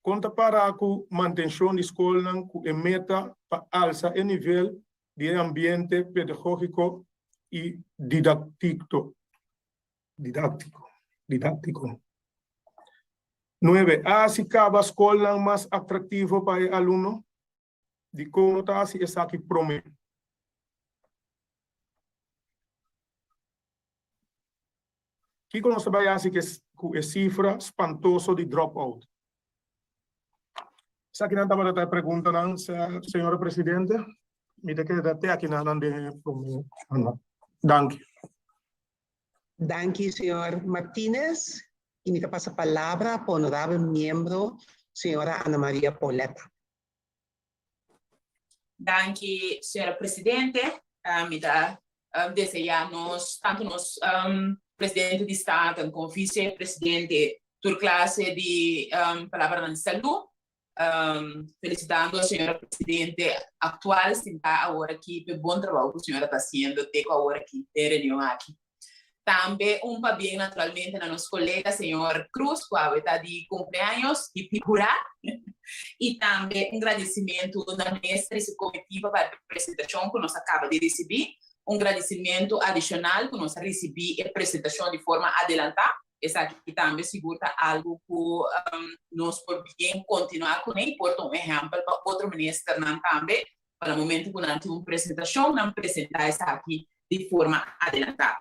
Kon ta para ku mantenshon di skolnan ku e meta pa alsa e nivel di e ambiente pedagógiko i didaktiko? Didáktiko. Nuebe, A hasi kaba skolnan mas atraktivo pa e alumno? Dikon no ta hasi esaki promé? Kiko nos ta bai hasi ku e sifra spantoso di dropout? Esakinan tabata ta e preguntanan, señora presidente. Mi ta keda te akinanan den e promé ronda. Danki. Danki, señor Martinez. I mi ta pasa palabra pa honorabel miembro, señora Ana Maria Pauletta. Danki, señora presidente. Mi ta deseá nos, tantu nos presidente di Staten komo visepresidente, tur klase di palabranan di salú. Felisitando señora presidente aktual sintá awor aki p'e bon trabou ku señora ta hasiendo te ku awor aki den reunion aki. Tambe un pabien naturalmente na nos colega señor Cruz cu awe ta di cumpleaños, hip hip hurá. Y tambe un gradicimento na minister y su comitiva pa e presentacion cu nos a caba di ricibi. Un gradicimento adicional cu nos a ricibi e presentacion di forma adelanta. Esaki tambe sigur ta algo cu nos por bien continua cune y por ta un ehempel pa otro ministernan tambe pa na momento cu nan tin un presentacion, nan presenta esaki di forma adelantá.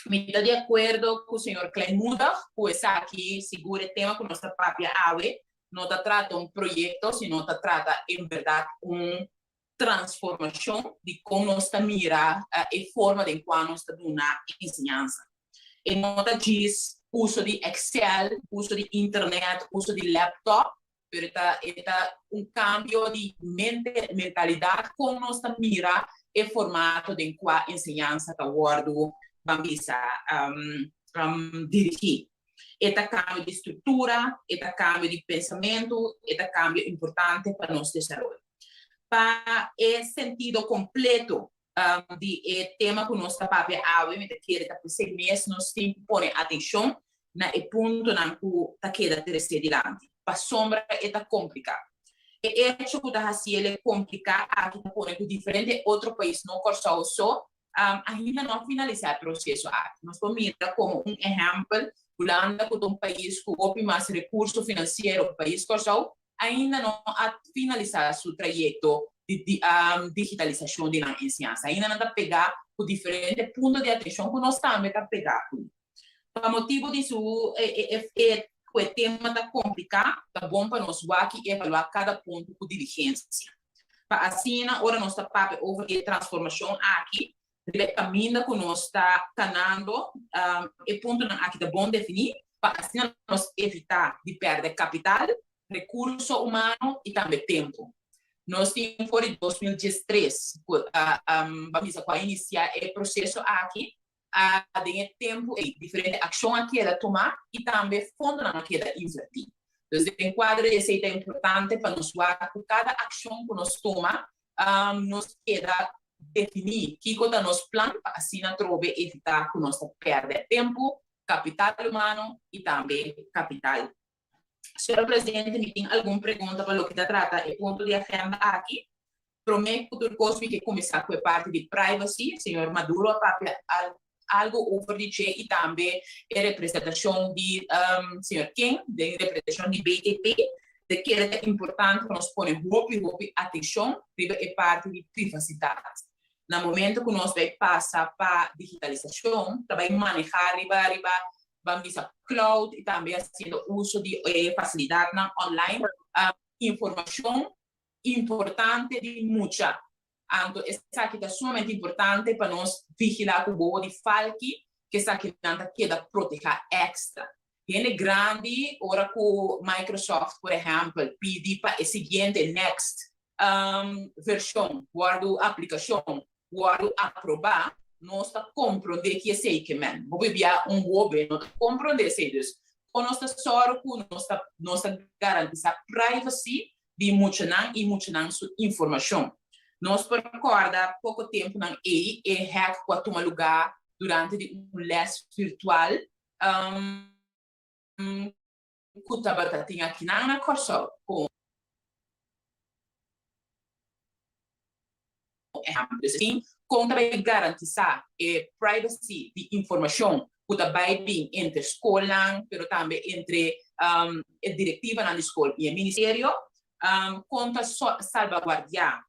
Mi ta di akuerdo ku señor Kleinmoedig ku esaki sigur e tema ku nos ta papia awe no ta trata un proyekto sino ta trata en bèrdat un transformashon di kon nos ta mira e forma den kua nos ta duna enseñansa. E no ta djis uso di Excel, uso di internet, uso di laptop, pero e ta e ta un cambio di mente, mentalidad con nos ta mira e formato den cua enseñansa ta wordo, ban bisa, dirigi. E ta kambio di struktura, e ta kambio di pensamentu, e ta kambio importante pa nos desaroyo. Pa e sentido kompleto di e tema ku nos ta papia awe, mi ta kere ta p'esei mes nos tin ku pone atenshon na e puntonan ku ta keda tresé dilanti, pasobra e ta kompliká. E echo ku ta hasiel e kompliká aki ta pone ku diferente otro pais, no Kòrsou so, ainda no a finalisá e proseso aki. Nos por mira komo un ehèmpel Hulanda ku ta un pais ku hopi mas rekurso finansiero ku pais Kòrsou, ainda no a finalisá su trayekto di digitalisashon di nan enseñansa. Ainda nan ta pegá ku diferente punto di atenshon ku nos tambe ta pegá kuné. Pa motibu di su e ku e tema ta kompliká, ta bon pa nos wak i evaluá kada punto ku diligensia. Pa asina ora nos ta papia over di e transformashon aki, riba e kaminda ku nos ta kanando, e puntonan aki ta bon definí pa asina nos evitá di pèrdè kapital, rekurso humano i tambe tempu. Nos tin for di 2013 ku a bisa ku a inisiá e proseso aki, a den e tempu ei diferente akshon a keda tumá i tambe fondonan a keda invertí. Dus den kuadro di esei ta importante pa nos wak ku kada akshon ku nos tuma nos keda definí kiko ta nos plan pa asina trobe evitá ku nos ta pèrdè tempu, kapital humano i tambe kapital. Señor Presidente, mi tin algun pregunta pa loke ta trata e punto di agenda aki. Promé ku tur kos mi ke kuminsá ku e parti di privacy. Señor Maduro a papia algo over di dje i tambe e representashon di señor King den representashon di BTP. Ta kere ta importante pa nos pone hopi hopi atenshon riba e parti di privasidat. Na momento ku nos bai pasa pa digitalisashon ta bai manehá riba riba ban bisa cloud i tambe hasiendo uso di e fasilidatnan online informashon importante di mucha. Anto esaki ta sumamente importante pa nos vigilá ku bobo di falki ku esakinan ta keda protehá èkstra. Hende grandi ora ku Microsoft por ehèmpel pidi pa e siguiente, next, vershon wòrdu aplikashon wòrdu aprobá, nos ta komprondé ki esei ke men. Hopi bia un hoben no ta komprondé esei. Dus kon nos ta sòru ku nos ta nos ta garantisá privacy di muchanan i muchanan su informashon. Nos por kòrda poko tempunan ei e hack ku a tuma lugá durante di un lès virtual ku tabata tin akinan na Kòrsou. Kon ehèmpel, kon ta bai garantisá e privacy di informashon ku ta bai bin entre skolnan, pero tambe entre e direktivanan di skol i e ministerio, kon ta salbaguardiá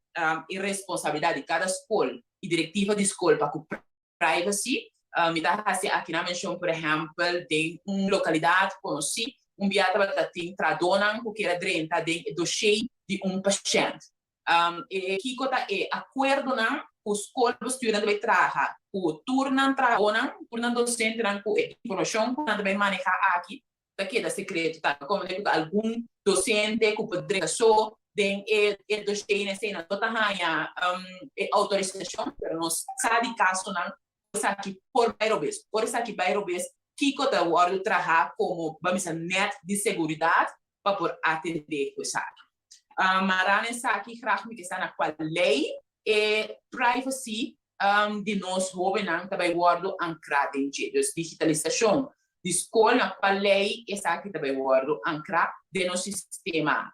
e responsabilidat di kada skol i direktiva di skol pa ku privacy. Mi ta hasi akinan menshon, por ehèmpel, den un lokalidat konosí, un bia tabata tin trahadónan ku kier a drenta den e doshé di un pashènt. E kiko ta e akuerdonan ku skolbestuurnan ta bai traha ku tur nan trahadónan, tur nan dosentenan ku e informashon ku nan ta bai manehá aki ta keda sekreto tambe. Komo ku ta algun dosente ku por drenta so den e doshé esei nan no ta haña e outorisashon, pero nos sa di kasonan ku esaki por bai robes. Ora esaki bai robes kiko ta wòrdu traha komo, ban bisa, nèt di seguridat pa por atendé ku esaki. Mará na esaki graag mi ke sa na kual lei e privacy di nos hóbennan ta bai wòrdu ankrá den dje. Dus digitalisashon di skol na kual lei esaki ta bai wòrdu ankrá den nos sistema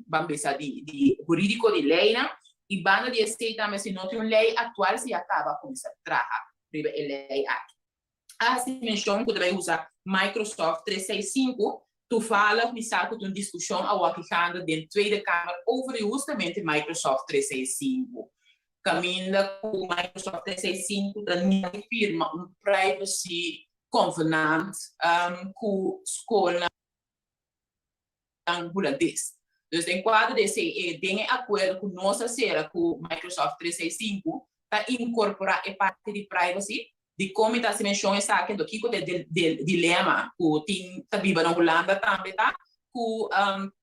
ban bisa di di hurídiko di leinan i banda di esei tambe si no tin un lei aktual si ya kaba kuminsá traha riba e lei aki. A hasi menshon ku ta bai usa Microsoft 365. Toevallig mi sa ku ta un diskushon awor kigando den Tweede Kamer over di hustamente Microsoft 365. Kaminda ku Microsoft 365 ta niega di firma un privacy convenant ku skolnan hulandes. Dus den kuadro di esei e den e akuerdo ku nos a sera ku Microsoft 365 ta inkorporá e parti di privacy. Dikon mi ta hasi menshon esaki? Anto kiko ta e dilema ku tin ta biba na Hulanda tambe ta ku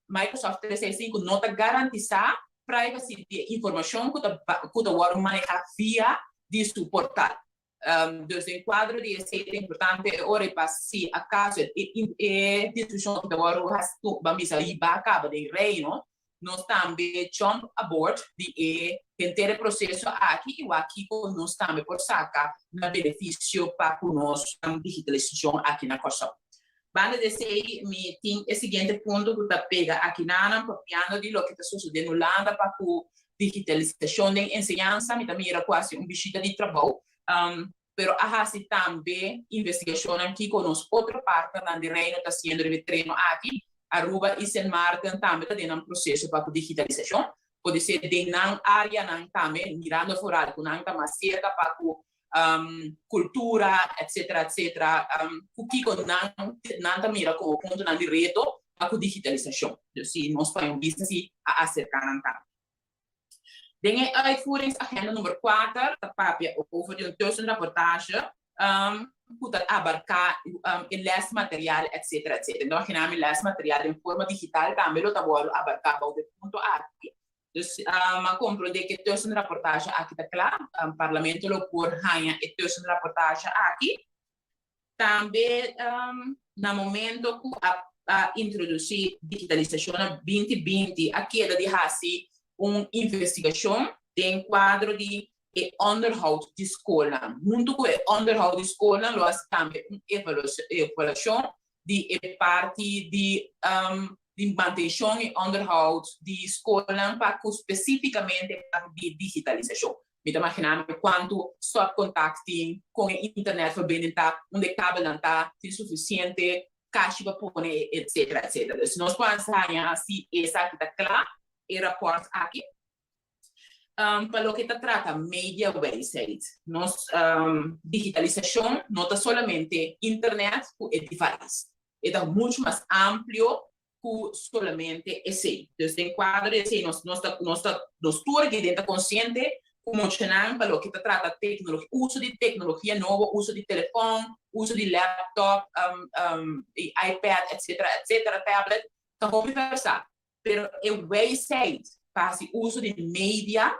Microsoft 365 no ta garantisá privacy di e informashon ku ta ku ta wòrdu manehá via di su portal. Dus den kuadro di esei ta importante e ora i pa si akaso e diskushon ku ta wòrdu hasi ban bisa hibá kaba den Reino, nos tambe jump aboard di e henter e proseso aki i wak kiko nos tambe por saka na benefisio pa ku nos digitalisashon aki na Kòrsou. Banda di esei mi tin e siguiente punto ku ta pega akinanan papiando di loke ta sosodé na Hulanda pa ku digitalisashon den enseñansa. Mi ta mira ku hasi un bishita di trabou, pero a hasi tambe investigashonnan kiko nos otro partnernan di Reino ta hasiendo riba e tereno aki. Aruba i Sint Maarten tambe ta den nan proseso pa ku digitalisashon. Podisé den nan áreanan tambe, mirando foral ku nan ta mas serka pa ku kultura, etcetera, etcetera, ku kiko nan nan ta mira komo puntonan di reto pa ku digitalisashon. Dus si nos pone un bista si a aserká nan tambe. Den e uitvoeringsagenda number kuater ta papia over di un tussenrapportage ku ta abarká e lesmaterial, etcetera, etcetera. Enton a mi lesmaterial den forma digital tambe lo ta wòrdu abarká bou di e punto aki. Dus a komprondé ku e tussenrapportage aki ta kla. Parlamento lo por haña e tussenrapportage aki. Tambe na momento ku a introdusí digitalisashon na 2020 a keda di hasi un investigashon den kuadro di e onderhoud di skolnan. Huntu ku e onderhoud di skolnan lo hasi tambe un evaluashon di e parti di di mantenshon i onderhoud di skolnan pa ku spesífikamente e parti di digitalisashon. Mi ta maginá mi kuantu stopcontact tin, kon e internetverbinding ta, unda e kabelnan ta, tin sufisiente kashi pa pone, etcetera, etcetera. Dus nos por haña si esaki ta kla, e rapòrt aki. Pa loke ta trata mediawijsheid, nos digitalisashon no ta solamente internet ku e device. E ta muchu mas amplio ku solamente esei. Dus den kuadro di esei nos nos ta nos ta nos tur aki den ta konsiente ku muchanan pa loke ta trata teknologia, uso di teknologia nobo, uso di telefòn, uso di laptop, i iPad etcetera etcetera, tablet, ta hopi versá. Pero e wijsheid pa hasi uso di media,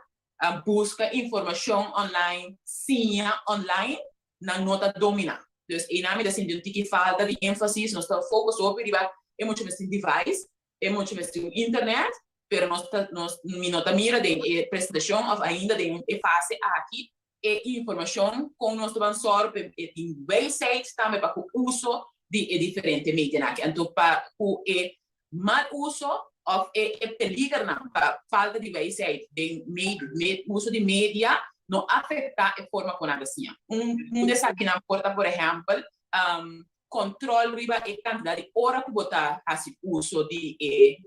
buska informashon online, siña online, nan no ta dominá. Dus einan mi ta sinti un tiki falta di énfasis, nos ta focus hopi riba e mucha mes tin device, e mucha mes tin un internet, pero nos ta nos mi no ta mira den e presentashon òf ainda den e fase aki e informashon kon nos ta ban sòru pa e tin wijsheid tambe pa ku uso di e diferente medianan aki. Anto pa ku e mal uso òf e e peligernan pa falta di wijsheid den uso di media no afektá e forma ku nan ta siña. Un un di esakinan por ta por ehèmpel kòntròl riba e kantidat di ora ku bo ta hasi uso di e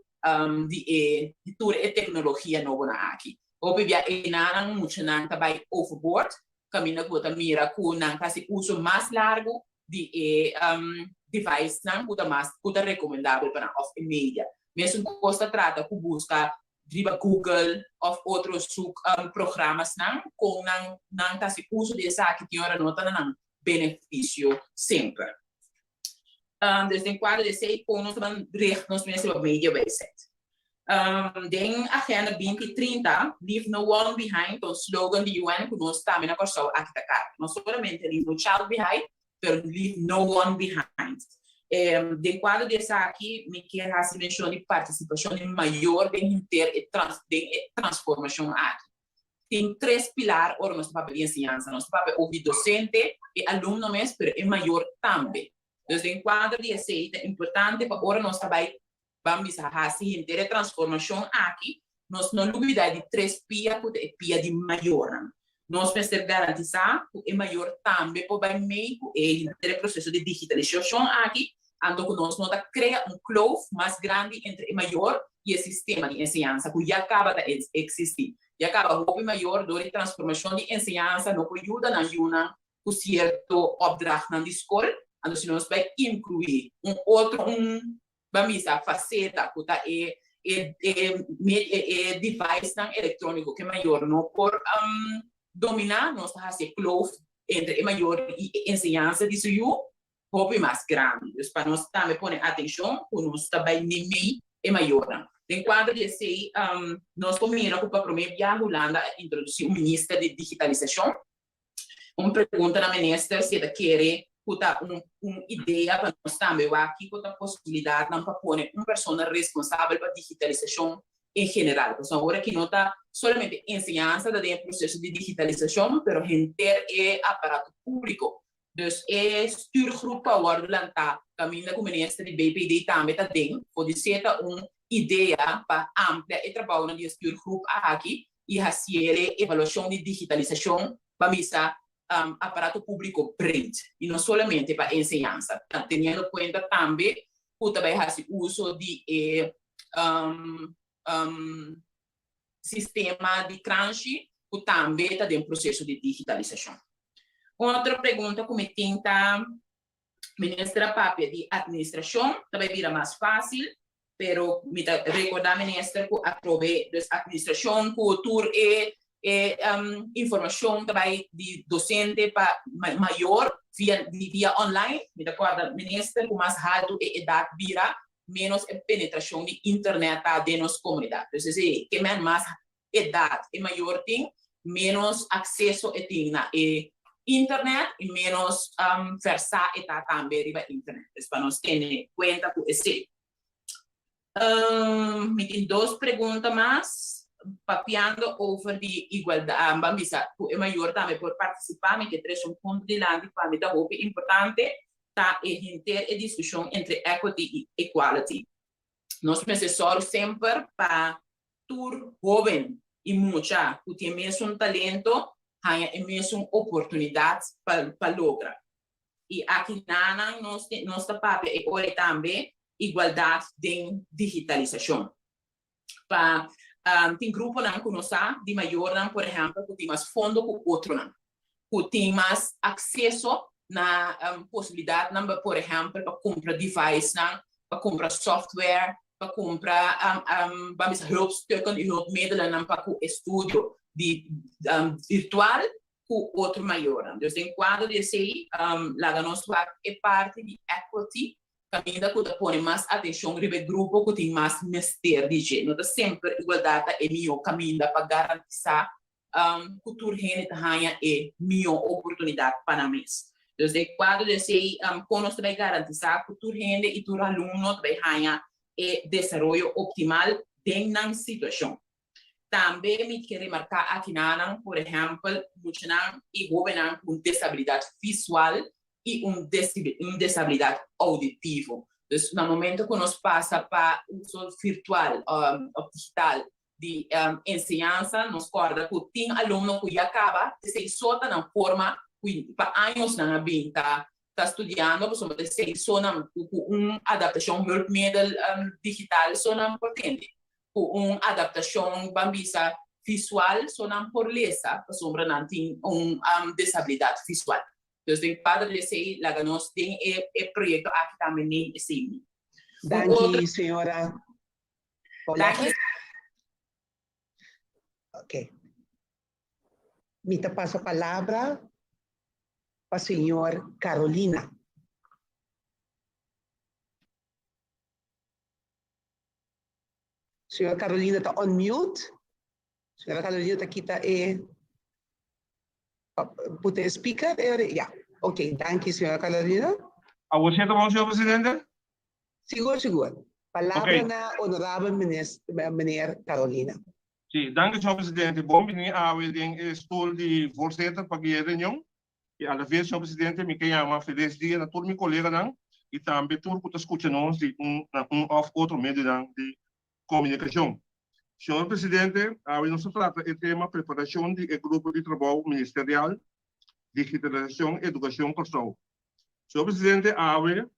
di e di tur e teknologia nobonan aki. Hopi bia e nannan muchanan ta bai overboard kaminda ku bo ta mira ku nan ta hasi uso mas largu di e devicenan ku ta mas ku ta rekomendabel pa nan òf e media. Mesun kos ta trata ku buska riba Google òf otro suk programasnan kon nan nan ta hasi uso di esaki tin ora no ta na nan benefisio semper. Dus den kuadro di esei kon nos ta ban richt nos mes riba media wijsheid. Den Agenda 2030, Leave No One Behind ta un slogan di UN ku nos tambe na Kòrsou aki ta karga. No solamente Leave No Child Behind, pero Leave No One Behind. Den kuadro di esaki mi kier hasi menshon di partisipashon di mayor den henter e den e transformashon aki. Tin tres pilar ora nos ta papia di enseñansa. Nos ta papia over di dosente, e alumno mes, pero e mayor tambe. Dus den kuadro di esei ta importante pa ora nos ta bai Ban bisa hasi henter e transformashon aki, nos no lubidá di tres pia ku ta e pia di mayornan. Nos mester garantisá ku e mayor tambe por bai mei ku e henter e proseso di digitalisashon aki, anto ku nos no ta krea un kloof mas grandi entre e mayor i e sistema di enseñansa ku ya kaba ta eksistí. Ya kaba hopi mayor dor di transformashon di enseñansa no por yuda nan yunan ku sierto opdrachtnan di skol, anto si nos bai inkluí un otro un ban bisa faseta ku ta e e e e devicenan elektróniko ku e mayor no por dominá, nos ta hasi e kloof entre e mayor i e enseñansa di su yu hopi mas grandi. Dus pa nos tambe pone atenshon ku nos ta bai meimei e mayornan. Den kuadro di esei nos por mira ku pa promé bia Hulanda a introdusí un minister di digitalisashon. Un pregunta na minister si e ta kere ku ta un un idea pa nos tambe wak kiko ta posibilidatnan pa pone un persona responsabel pa digitalisashon en general. Pasobra awor aki no ta solamente enseñansa ta den e proseso di digitalisashon, pero henter e aparato públiko. Dus e stuurgroep ku a wòrdu lantá kaminda ku minister di BPD tambe ta den, podisé ta un idea pa amplia e trabounan di e stuurgroep aki i hasié evaluashon di digitalisashon pa misa aparato públiko breed i no solamente pa enseñansa, teniendo kuenta tambe ku ta bai hasi uso di e sistema di kranshi ku tambe ta den proseso di digitalisashon. Un otro pregunta ku mi tin ta, Minister a papia di atministrashon ta bai bira mas fásil, pero mi ta rekordá Minister ku atrobe dus atministrashon ku tur e e informashon ta bai di dosente pa mayor via via online. Mi ta kòrda Minister ku mas haltu e edat bira, ménos e penetrashon di internet ta den nos komunidat. Dus esei ke men mas edat e mayor tin, ménos akseso e tin na e internet i ménos vèrsá e ta tambe riba internet. Dus pa nos tene kuenta ku esei. Mi tin dos pregunta mas, papiando over di igualdat, ban bisa ku e mayor tambe por partisipá, mi ke trese un punto dilanti ku pa mi ta hopi importante, ta e henter e diskushon entre equity i equality. Nos mester sòru semper pa tur hóben i mucha ku tin e mesun talento haña e mesun oportunidat pa logra. I aki nanan nos nos ta papia e ora tambe igualdat den digitalisashon. Pa tin gruponan ku nos sa di mayornan por ehèmpel ku tin mas fondo ku otronan, ku tin mas akseso na posibilidatnan por ehèmpel pa kumpra devicenan, pa kumpra software, pa kumpra ban bisa hulpstukken i hulpmiddelennan pa ku estudio di virtual ku otro mayornan. Dus den kuadro di esei laga nos wak e parti di equity kaminda ku ta pone mas atenshon riba e grupo ku tin mas mester di dje. No ta semper igualdat ta e mihó kaminda pa garantisá ku tur hende ta haña e mihó oportunidat pa nan mes. Dus den kuadro di esei kon nos ta bai garantisá ku tur hende i tur alumno ta bai haña e desaroyo optimal den nan situashon. Tambe mi ke remarká akinanan, por ehèmpel, muchanan i hóbennan ku un desabilidat visual i un un desabilidat ouditivo. Dus na momento ku nos pasa pa uso virtual òf digital di enseñansa, nos kòrda ku tin alumno ku ya kaba, esei so ta nan forma ku pa años nan a bin ta ta studiando, pasobra esei so nan ku un adaptashon hulpmiddel digital so nan por tende. Ku un adaptashon ban bisa visual so nan por lesa pasobra nan tin un desabilidat visual. Dus den kuadro di esei laga nos den e e proyekto aki tambe neem esei mee. Un otro Danki señora Danki. Ok. Mi ta pasa palabra pa señor Carolina. Señora Carolina ta on mute. Señora Carolina ta kita e puta e speaker. Ja, ok, danki señora Carolina. Awor si e ta bon, señor presidente? Sigur, sigur. Palabra okay. na honorabel meneer Carolina. Sí, danki señor presidente. Bon bini awe den e stoel di voorzitter pa guia e reunion. I a la vez, señor presidente, mi ke yama felis dia na tur mi koleganan i tambe tur ku ta skucha nos di un na un òf otro medionan di komunikashon. Señor presidente, awe nos ta trata e tema preparashon di e grupo di trabou ministerial Digitalisashon Edukashon Kòrsou. Señor presidente, awe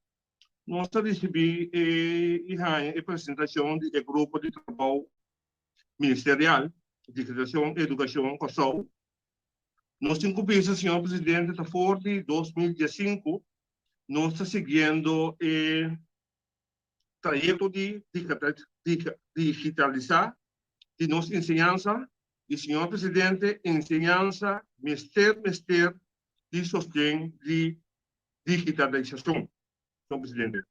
nos ta risibí e i haña e presentashon di e grupo di trabou ministerial Digitalisashon Edukashon Kòrsou. Nos tin ku bisa, señor presidente, ta for di 2015 nos ta siguiendo e trayekto di digitalisá di nos enseñansa i, señor presidente, enseñansa mester mester di sosten di digitalisashon, señor presidente.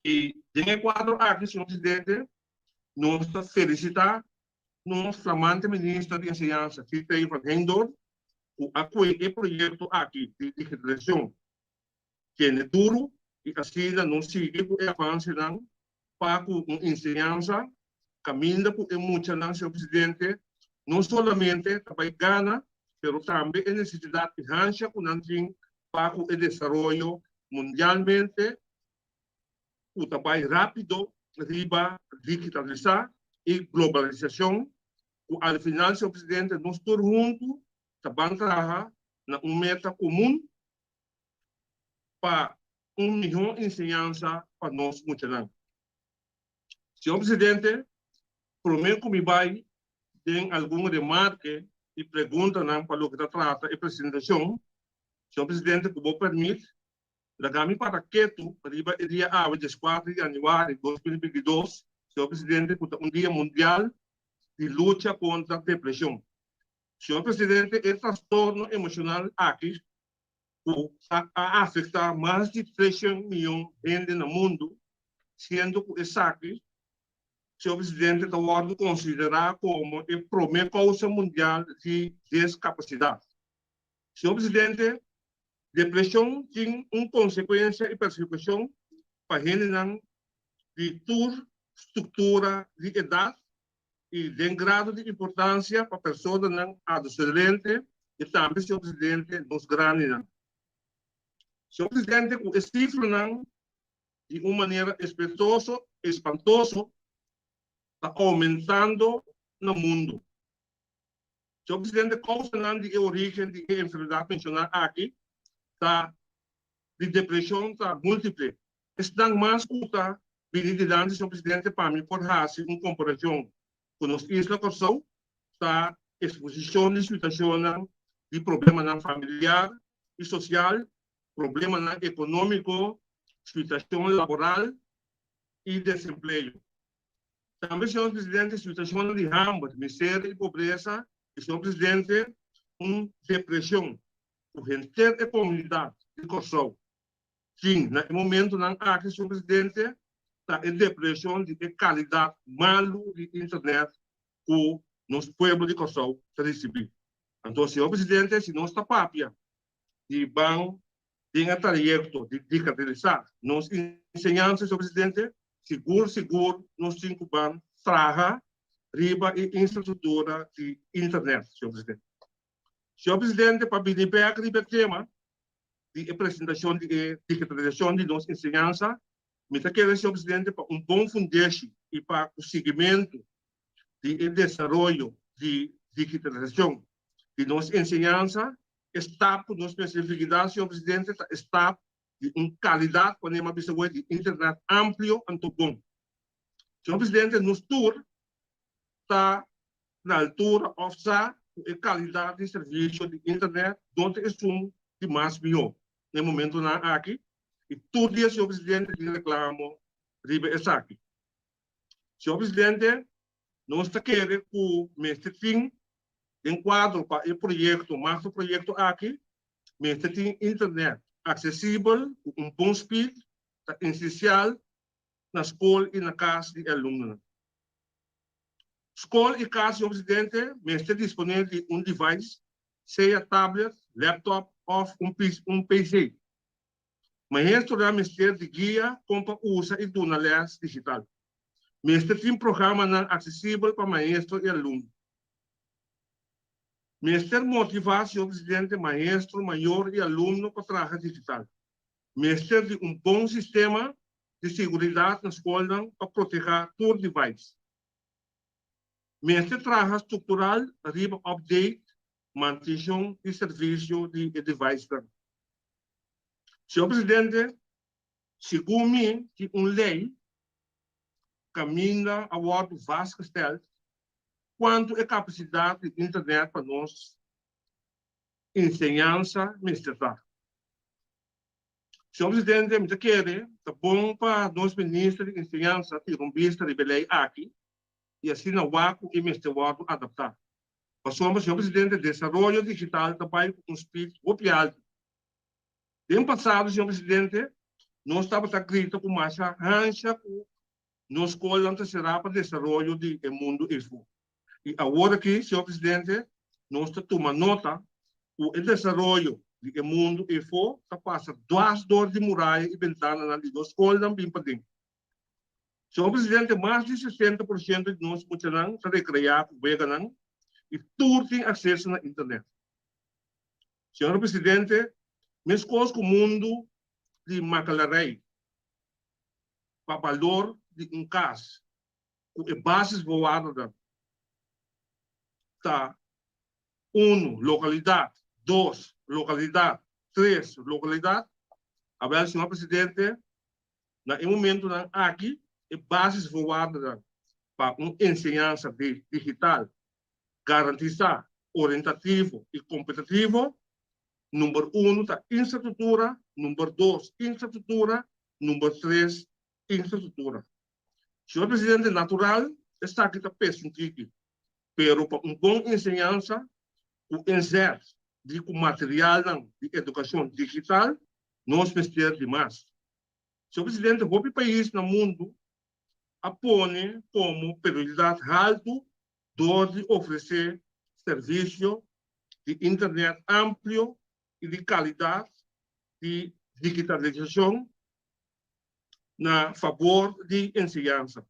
I den e kuadro aki, señor presidente, nos ta felisitá nos flamante minister di enseñansa, Fitei van Heydoorn. ku a kue e proyekto aki di digitalisashon tene duru i asina nos sigui ku e avansenan pa ku un enseñansa kaminda ku e muchanan, señor presidente, no solamente ta bai gana, pero tambe e nesesidat i hansha ku nan tin pa ku e desaroyo mundialmente ku ta bai rápido riba digitalisá i globalisashon ku al final, señor presidente, nos tur huntu ta ban traha na un meta komun pa un mihó enseñansa pa nos muchanan. Señor Presidente, promé ku mi bai den algun remarke i preguntanan pa loke ta trata e presentashon, Señor Presidente, ku bo pèrmit, laga mi para ketu riba e dia awe, dieskuater di yanüari 2022, Señor Presidente, ku ta un dia mundial di lucha kontra depreshon. Señor Presidente, e trastorno emoshonal aki ku a afektá mas di treshen mion hende na mundu, siendo ku esaki, señor presidente, ta wòrdu konsiderá komo e promé kousa mundial di deskapasidat. Señor presidente, depreshon tin un konsekuensia i persekushon pa hendenan di tur struktura di edat i den grado di importancia pa personanan adosolente i tambe, señor presidente, nos grandinan. Señor presidente, ku e sifranan di un manera espentoso, espantoso ta oumentando na mundu. Señor presidente, kousanan di e origen di e enfermedat menshoná aki ta di depreshon ta múltiple. Esnan mas ku ta bini dilanti, señor presidente, pa mi por hasi un komparashon ku nos isla Kòrsou, ta eksposishon di situashonnan di problemanan familiar i sosial, problemanan ekonómiko, situashon laboral i desempleo. Tambe, señor presidente, situashonnan di hamber, miseria i pobresa i, señor presidente, un depreshon ku henter e komunidat di Kòrsou tin na e momentunan aki, señor presidente, ta e depreshon di e kalidat malu di internet ku nos pueblo di Kòrsou ta risibí. Anto, señor presidente, si nos ta papia di ban den e trayekto di digitalisá nos enseñansa, señor presidente, sigur sigur nos tin ku ban traha riba e infrastruktura di internet, señor presidente. Señor presidente, pa bini bek riba e tema di e presentacion di e digitalisacion di nos enseñansa, mi ta kere, señor presidente, pa un bon fundeshi y pa cu siguimento di e desaroyo di digitalisacion di nos enseñansa, e stap cu nos mester vigila, señor presidente, ta e stap di un calidad, wanneer mi a bisa awor, di internet amplio anto bon. Señor presidente, nos tur ta na altura òf sa ku e kalidat di servisio di internet no ta esun di mas mihó na e momentunan aki i tur dia señor presidente tin reklamo riba esaki. Señor presidente, nos ta kere ku mester tin den kuadro pa e proyekto, makro proyekto aki, mester tin internet aksesibel ku un bon speed ta esensial na skol i na kas di e alumnonan. Skol i kas, señor presidente, mester disponé di un device, sea tablet, laptop òf un un PC. Maestronan mester di guia kon pa usa i duna lès digital. Mester tin programanan aksesibel pa maestro i alumno. Mester motivá, señor presidente, maestro, mayor i alumno pa traha digital. Mester di un bon sistema di seguridat na skolnan pa protehá tur device. Mester traha struktural riba update, mantenshon i servisio di e devicenan. Señor Presidente, segun mi tin un lei kaminda a wòrdu vastgesteld kuantu e kapasidat di internet pa nos enseñansa mester ta. Señor Presidente, mi ta kere ta bon pa nos Minister di Enseñansa tira un bista riba e ley aki y asina wak cu e mester wordo adapta. Pasobra, señor Presidente, desaroyo digital ta bay cu un speed hopi alto. Den pasado, señor Presidente, nos tabata grita cu masha hansha cu nos scolnan ta cera pa desaroyo di e mundo efo. Y awor aki, señor Presidente, nos ta tuma nota. Ku e desaroyo di e mundu efo ta pasa dwas dor di muraya i bentananan di nos skolnan bin paden. Señor Presidente, mas di 60% di nos muchanan ta rekreá ku weganan i tur tin akseso na internet. Señor Presidente, meskos ku mundu di makalarei pa balor di un kas ku e basisvoorwaarden ta unu, lokalidat, dos, lokalidat, tres, lokalidat. Awel, señor Presidente, na e momentunan aki e basisvoorwaarden pa un enseñansa digital garantisá, orientativo i kompetitivo, number unu ta infrastruktura, number dos infrastruktura, number tres infrastruktura. Señor Presidente, natural esaki ta pes un tiki, pero pa un bon enseñansa ku inzet di ku materialnan di edukashon digital nos mester di mas. Señor Presidente, hopi pais na mundu a pone komo prioridat haltu dor di ofresé servisio di internet amplio i di kalidat di digitalisashon na fabor di enseñansa.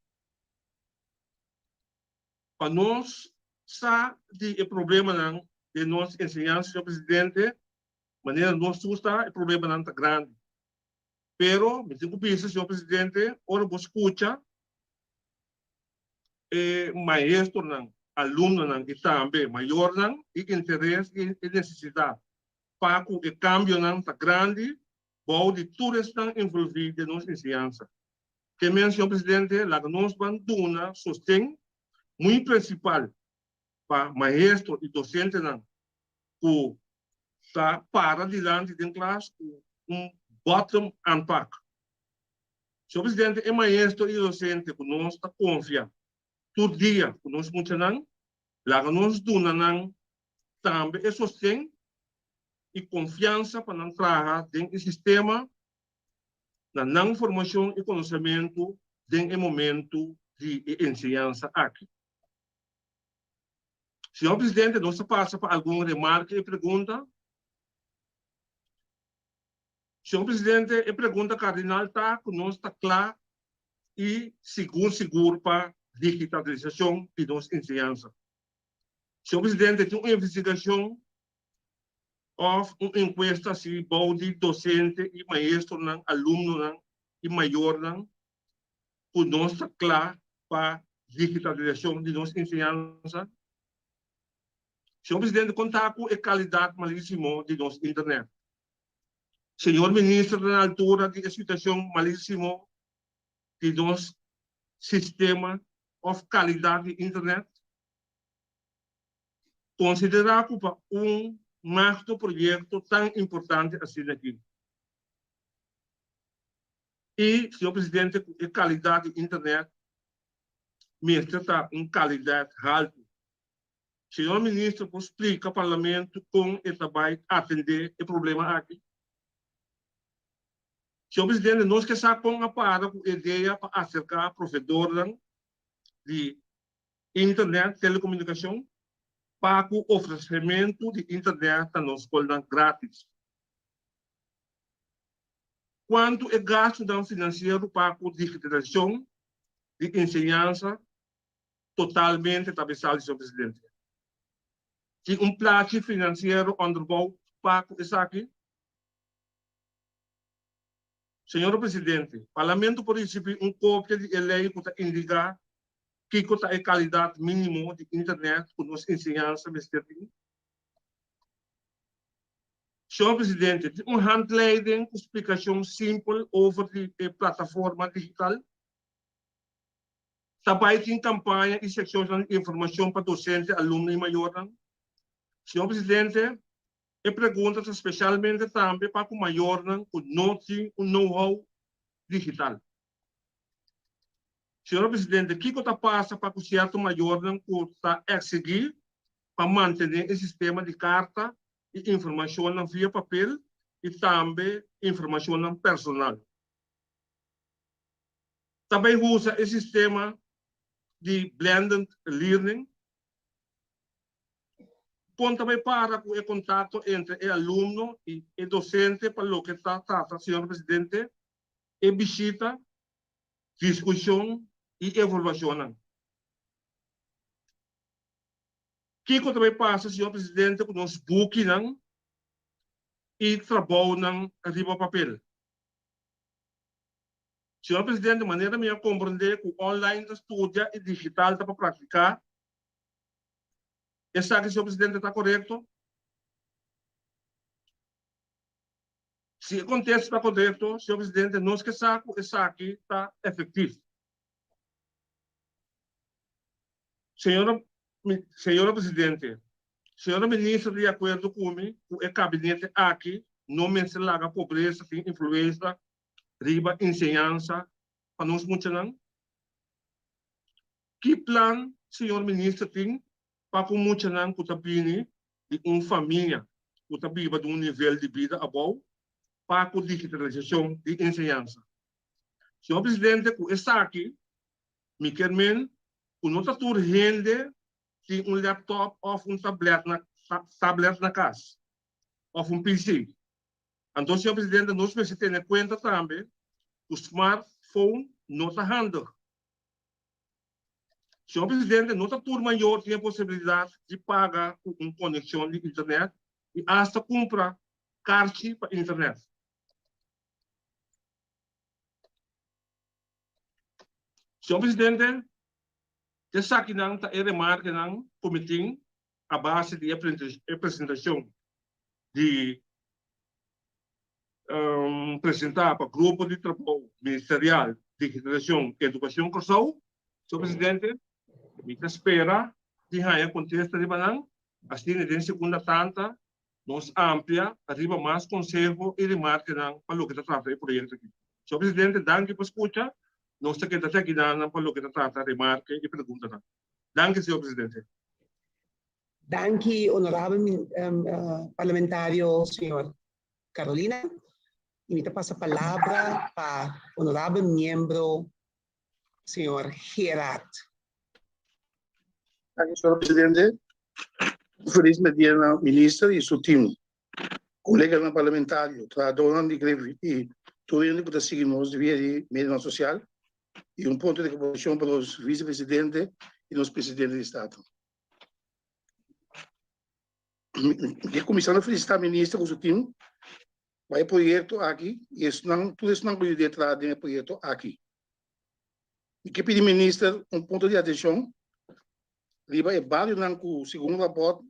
Pa nos sa di e problemanan den nos enseñansa, señor Presidente, manera nos tur sa, e problemanan ta grandi. Pero mi tin ku bisa, señor Presidente, ora bo skucha e maestronan, alumnonan i tambe mayornan, e interes i e nesesidat pa ku e kambionan ta grandi bou di tur esnan envolví den nos enseñansa. Ke men, señor Presidente, laga nos ban duna sosten muy prinsipal pa maestro i dosentenan ku ta para dilanti den klas ku un bottom aanpak. Señor Presidente, e maestro i dosente ku nos ta konfia tur dia ku nos muchanan, laga nos duna nan tambe e sosten i konfiansa pa nan traha den e sistema na nan formashon i konosementu den e momentu di e enseñansa aki. Señor Presidente, nos ta pasa pa algun remarke i pregunta. Señor Presidente, e pregunta kardinal ta ku nos ta kla i sigur sigur pa digitalisashon di nos enseñansa. Señor Presidente, tin un investigashon òf un enkuesta si bou di dosente i maestronan, alumnonan i mayornan ku nos ta kla pa digitalisashon di nos enseñansa? Señor Presidente, kon ta ku e kalidat malisimo di nos internet? Señor Minister ta na altura di e situashon malisimo di nos sistema òf kalidat di internet? Konsiderá ku pa un magno proyekto tan importante asina aki i, señor Presidente, ku e kalidat di internet mester ta un kalidat haltu. Señor Minister por splika Parlamento kon e ta bai atendé e problema aki? Señor Presidente, nos ke sa kon a para ku e idea pa aserká proveedornan di internet, telekomunikashon, pa ku ofresementu di internet na nos skolnan gratis. Kuantu e gastunan finansiero pa ku digitalisashon di enseñansa totalmente ta besal, señor Presidente? Tin un plachi finansiero onderbouw pa ku esaki? Señor Presidente, Parlamento por risibí un kopia di e lei ku ta indiká kiko ta e kalidat mínimo di internet ku nos enseñansa mester tin? Señor Presidente, tin un handleiding ku splikashon simpel over di e plataforma digital? Ta bai tin kampaña i sekshonnan di informashon pa dosente, alumno i mayornan? Señor Presidente, e pregunta ta spesialmente tambe pa ku mayornan ku no tin un know-how digital. Señor Presidente, kiko ta pasa pa ku sierto mayornan ku ta eksigí pa mantené e sistema di karta i informashonnan via papel i tambe informashonnan personal? Ta bai usa e sistema di blended learning? Kon ta bai para ku e kontakto entre e alumno i e dosente pa loke ta trata, señor presidente, e bishita, diskushon i evaluashonnan? Kiko ta bai pasa, señor presidente, ku nos bukinan i trabounan riba papel? Señor presidente, manera mi a komprendé ku online ta studia i digital ta pa praktiká, Esaki, señor presidente, ta korekto? Si e kontesta ta korekto, señor presidente, nos ke sa ku esaki ta efektif. Señora, señora presidente, señora minister ta di akuerdo ku mi ku e kabinete aki no mester laga pobresa tin influensa riba enseñansa pa nos muchanan? Ki plan señor minister tin pa ku muchanan ku ta bini di un famia ku ta biba di un nivel di bida abou pa ku digitalisashon di enseñansa? Señor presidente ku esaki mi kier men ku no ta tur hende tin un laptop òf un tablet na tablet na kas òf un PC. Anto señor presidente nos mester tene kuenta tambe ku smartphone no ta handig. Señor Presidente, no ta tur mayor tin e posibilidad di paga cu un conexion di internet y hasta cumpra carchi pa internet. Señor Presidente, esakinan ta e remarkenan cu mi tin a base di e presentacion di presenta pa Grupo di Trabou Ministerial Digitalisacion Educacion Kòrsou. Señor Presidente, mi ta spera di haña kontesta riba nan, asina den segunda tanda nos amplia riba mas konseho i remarkenan pa loke ta trata e proyekto aki. Señor Presidente, danki pa skucha. Nos ta keda te akidanan pa loke ta trata remarke i preguntanan. Danki, señor Presidente. Danki, honorabel parlamentario señor Carolina. Y mi ta pasa palabra pa honorabel miembro señor Gerard. Danki, señor Presidente. Un feliz dia na minister y su team, coleganan parlamentario, trahadornan di Griffie y tur hende cu ta sigui nos via di medionan social y un punto di comparacion pa nos vicepresidente y nos presidente di Staten. Mi ke kuminsá na felisitá minister ku su tim pa e proyekto aki i esnan tur esnan ku yuda traha den e proyekto aki. Mi ke pidi minister un punto di atenshon riba e barionan ku segun rapòrt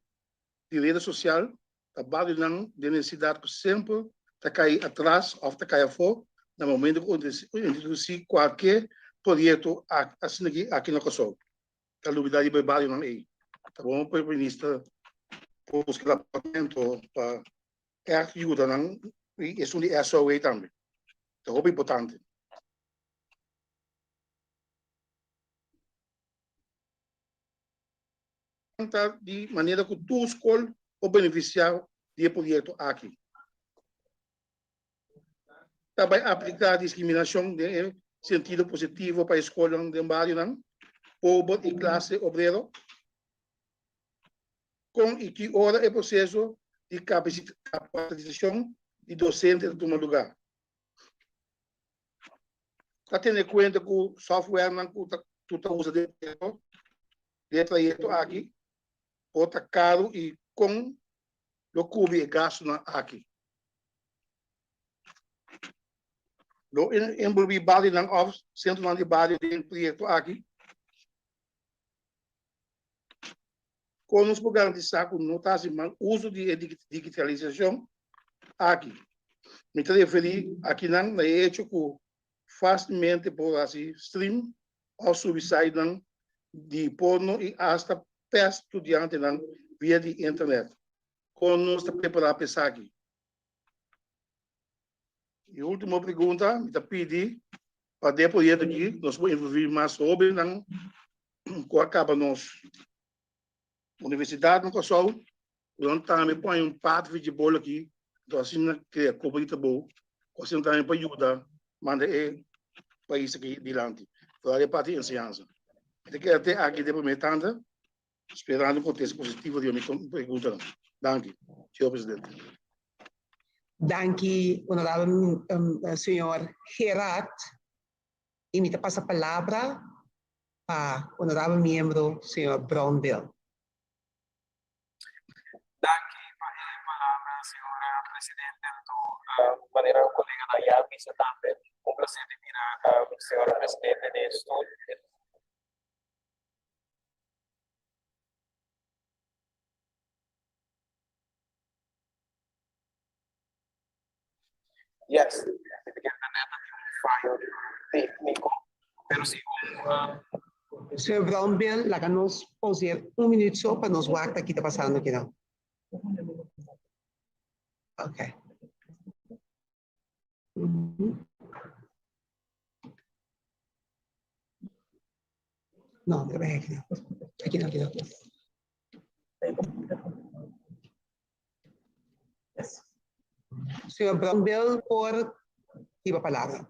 di reda sosial ta barionan den nesesidat ku semper ta kai atras òf ta kai afó na momento ku introdusí kualke proyekto asina aki na Kòrsou. Ta lubida riba e barionan ei. Ta bon pa e minister por buska laboratorio pa ègt yuda nan i esun di SOA tambe. Ta hopi importante. Ta di manera ku tur skol por benefisiá di e proyekto aki. Ta bai apliká diskriminashon den e sentido positivo pa e skolnan den barionan pober i klase obrero? Kon i ki ora e proseso di kapasitasishon di dosente ta tuma lugá? Ta tene kuenta ku softwarenan ku ta usa den e trayekto aki por ta karu i kon lo kubri e gastunan aki. Lo enbolbí barionan òf sentronan di bario den e proyekto aki. Kon nos por garantisá ku no ta hasi mal uso di e digitalisashon aki? Mi ta referí akinan na e echo ku fásilmente por hasi stream òf subi sitenan di porno i asta pèst studiantenan via di internet. Kon nos ta prepará pa esaki? E último pregunta, mi ta pidi pa den e proyekto aki nos por envolví mas hóbennan ku a kaba nos universidat na Kòrsou, ku nan tambe por haña un parti di dje bolo aki, anto asina krea kopo di trabou, ku asina tambe por yuda manda e pais aki dilanti, foral e parti di enseñansa. Mi ta keda te aki den promé tanda. Sperando un kontesta positivo riba mi preguntanan. Danki, señor presidente. Danki, honorabel señor Gerard. Y mi ta pasa palabra pa honorabel miembro señor Brownbill. Danki pa e palabra, señora presidente. Anto, manera coleganan ya a bisa tambe, un placer di mira señora presidente den e stoel. Yes, mi ta kere net tin un fayo técnico, pero si un. Señor Brownbill, laga nos pauseer un minuut so pa nos wak ta ki ta pasando akinan. Okay. No, mi ta bai akinan. Akinan, akinan. Señor Brownbill por hiba palabra.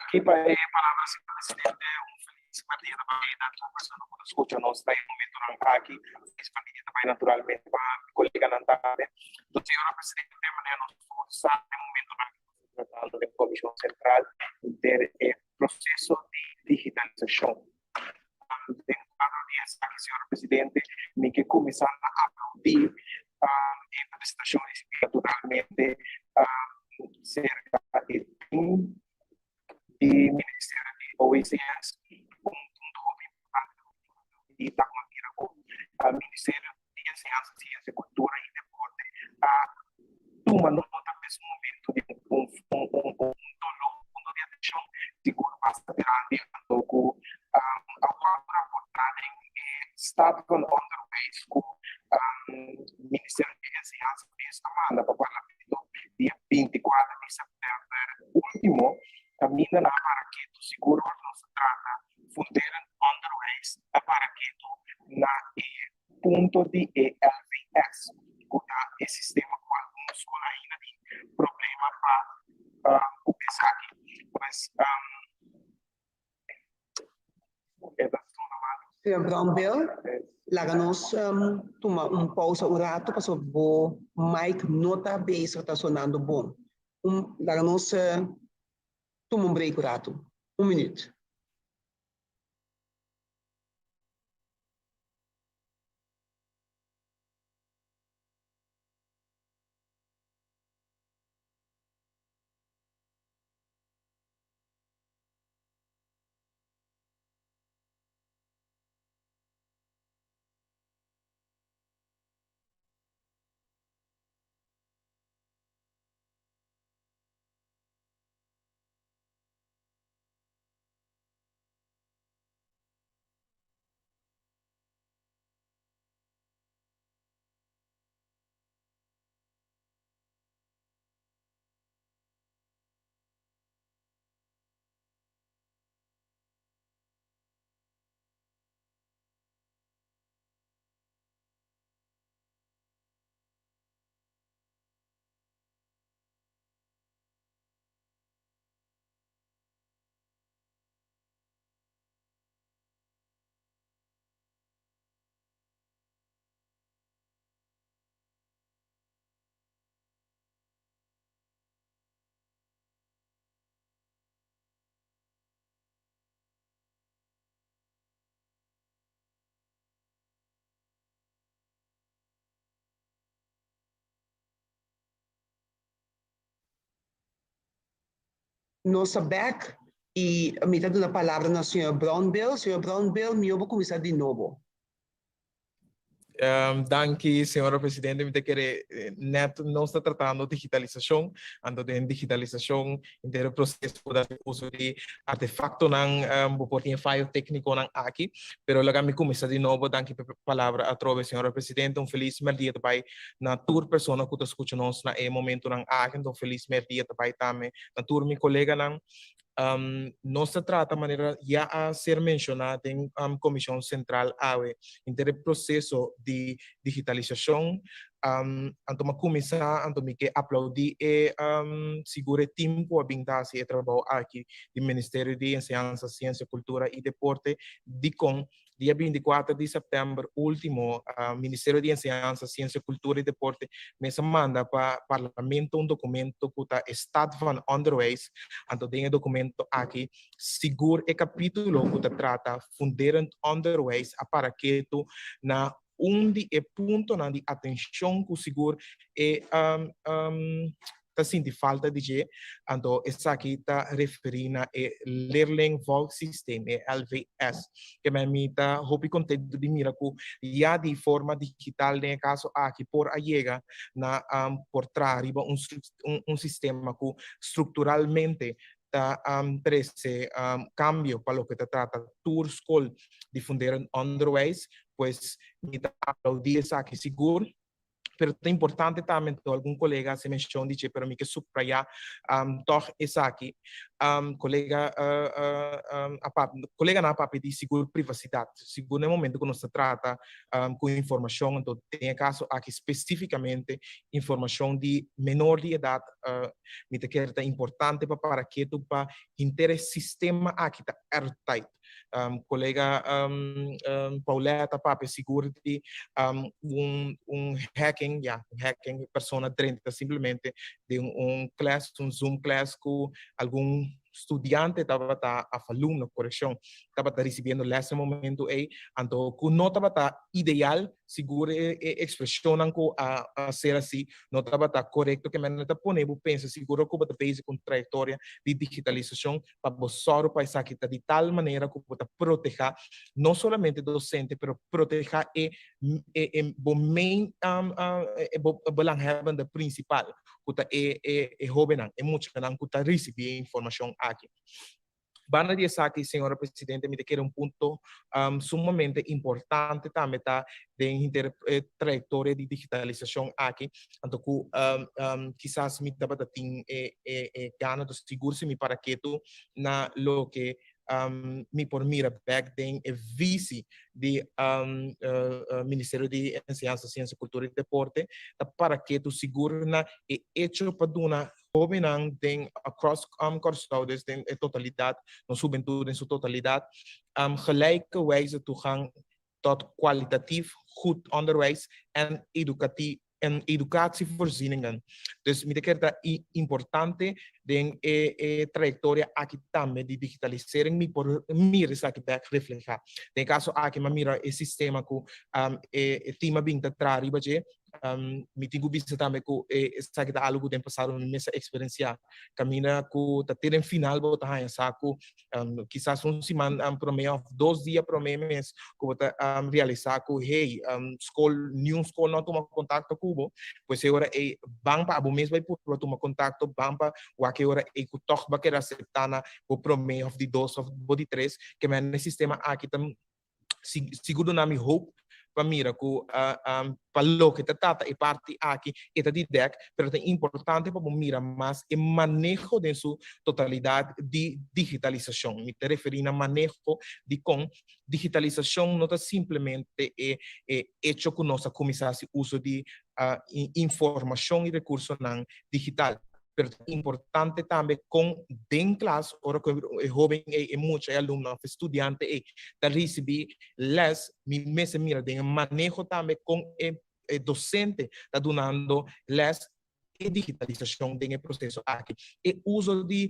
Aki pa e palabra, señor presidente. Un felis dia ta bai na tur persona ku ta skucha nos na e momentonan aki. Un felis dia ta bai naturalmente pa mi koleganan tambe. Enton, señora presidente, manera nos tur sa na e momentonan aki nos ta tratando den Komishon Sentral henter e proseso di digitalisashon. Den kuadro di esaki, señor presidente, mi ke kuminsá na aplaudí e presentashon risibí naturalmente serka e tim di Ministerio di OECS. Un punto hopi importante ku mi aplaudí ta ku a mira ku Ministerio di Enseñansa, Siensia, Kultura i Deporte a tuma nota mes momento di un doló, un punto di atenshon sigur basta grandi anto ku a wòrdu raportá den e Staat van Onderwijs ku Ministerio di Enseñansa mes a manda pa Parlamento dia 24 di sèptèmber último kaminda nan a para ketu sigur ora nos ta trata funderend onderwijs a para ketu na e punto di e LVS, ku ta e sistema ku algun skol ainda tin problema pa ku esaki. Pues e ta sona mal. Señor Brownbill, laga nos tuma un pausa un rato pasobra bo mic no ta bezig ta sonando bon. Un laga nos tuma un break un rato. Un minuut. Nos ta bek y mi ta duna palabra na señor Brownbill. Señor Brownbill, mi bo cuminsa di nobo. Danki, señora presidente. Mi ta kere net nos ta tratando digitalisacion. Anto den digitalisacion henter e proceso por haci uso di artefactonan, bo por tin e fayo tecniconan aki. Pero laga mi cuminsa di nobo. Danki pa e palabra atrobe, señora presidente. Un feliz merdia ta bay na tur persona ku ta skucha nos na e momentunan aki. Anto felis merdia ta bai tambe na tur mi koleganan. Nos ta trata manera ya a ser menshoná den Komishon Sentral awe, henter e proseso di digitalisashon. Anto m'a kuminsá, anto mi ke aplaudí e sigur e tim ku a bin ta hasi e trabou aki di Ministerio di Enseñansa, Siensia, Kultura i Deporte. Dikon? Dia 24 di sèptèmber último, Ministerio di Enseñansa, Siensia, Kultura i Deporte mes a manda pa Parlamento un dokumento ku ta e Staat van Onderwijs. Anto den e dokumento aki sigur e kapítulo ku ta trata Funderend Onderwijs a para ketu na un di e puntonan di atenshon ku sigur e ta sinti falta di dje, anto esaki ta referí na e leerlingvolgsysteem, e LVS. Ke men mi ta hopi kontentu di mira ku ya di forma digital den e kaso aki por a yega na por traha riba un un sistema ku strukturalmente ta trese kambio pa loke ta trata tur skol di funderend onderwijs, pues mi ta aplaudí esaki sigur. Pero ta importante tambe, anto algun kolega hasi menshon di dje, pero mi ke subrayá tòg esaki. Kolega a papia, koleganan a papia di sigur privasidat. Sigur na e momento ku nos ta trata ku informashon, anto den e kaso aki spesífikamente informashon di menor di edat, Mi ta kere ta importante pa para ketu pa henter e sistema aki ta airtight. Kolega Paulette a papia sigur di un un hacking, ya, un hacking, persona drenta simplemente den un klas, un zoom klas ku algun studiante tabata, of alumno, korekshon, tabata risibiendo les na e momento ei, anto ku no tabata ideal. Sigur e ekspreshonnan ku a ser así no tabata korekto ke manera ta pone bo pensa sigur ku bo ta bezig ku un trayektoria di digitalisashon pa bo sòru pa esaki ta di tal manera ku bo ta protehá no solamente dosente pero protehá e e bo main e bo belanghebbende prinsipal ku ta e e hóbennan e muchanan ku ta risibí e informashon aki. Banda di esaki, señora Presidente, mi ta kere un punto sumamente importante tambe ta den henter e trayectoria di digitalisacion aki, anto cu kisas mi tabata tin e e gana, dus sigur si mi para ketu na loke mi por mira bek den e visi di Ministerio di Enseñansa, Ciencia, Cultura y Deporte, ta para ketu sigur na e hecho pa duna Hóbennan den across Kòrsou, dus den e totalidat, nos hubentud den su totalidat, gelijke wijze toegang tot kwalitatief goed onderwijs en edukati en edukatievoorzieningen. Dus mi ta kere ta importante den e e trayektoria aki tambe di digitalisering mi por mira esaki bek reflehá. Den e kaso aki mi a mira e sistema ku e team a bin ta traha riba dje. Mi tin ku bisa tambe ku esaki ta algu ku den pasado mi mes a eksperensiá. Kaminda ku ta te den final bo ta haña sa ku kisas un siman promé òf dos dia promé mes ku bo ta realisá ku hey, skol, niun skol no a tuma kontakto ku bo. Pues e ora ei ban pa abo mes bai purba tuma kontakto, ban pa wak e ora ei ku tòg bo a keda aseptá na bo promé òf di dos òf bo di tres. Ke manera e sistema aki ta sigur duna mi hoop pa mira ku pa loke ta trata e parti aki e ta di dek, pero ta importante pa bo mira mas e maneho den su totalidat di digitalisashon. Mi ta referí na maneho di kon digitalisashon no ta simplemente e echo ku nos a kuminsá hasi uso di informashon i rekursonan digital, pero ta importante tambe kon den klas ora ku e hoben ei, e mucha, e alumno òf e studiante ei ta risibí lès, mi mester mira den e maneho tambe kon e dosente ta dunando lès, e digitalisashon den e proseso aki, e uso di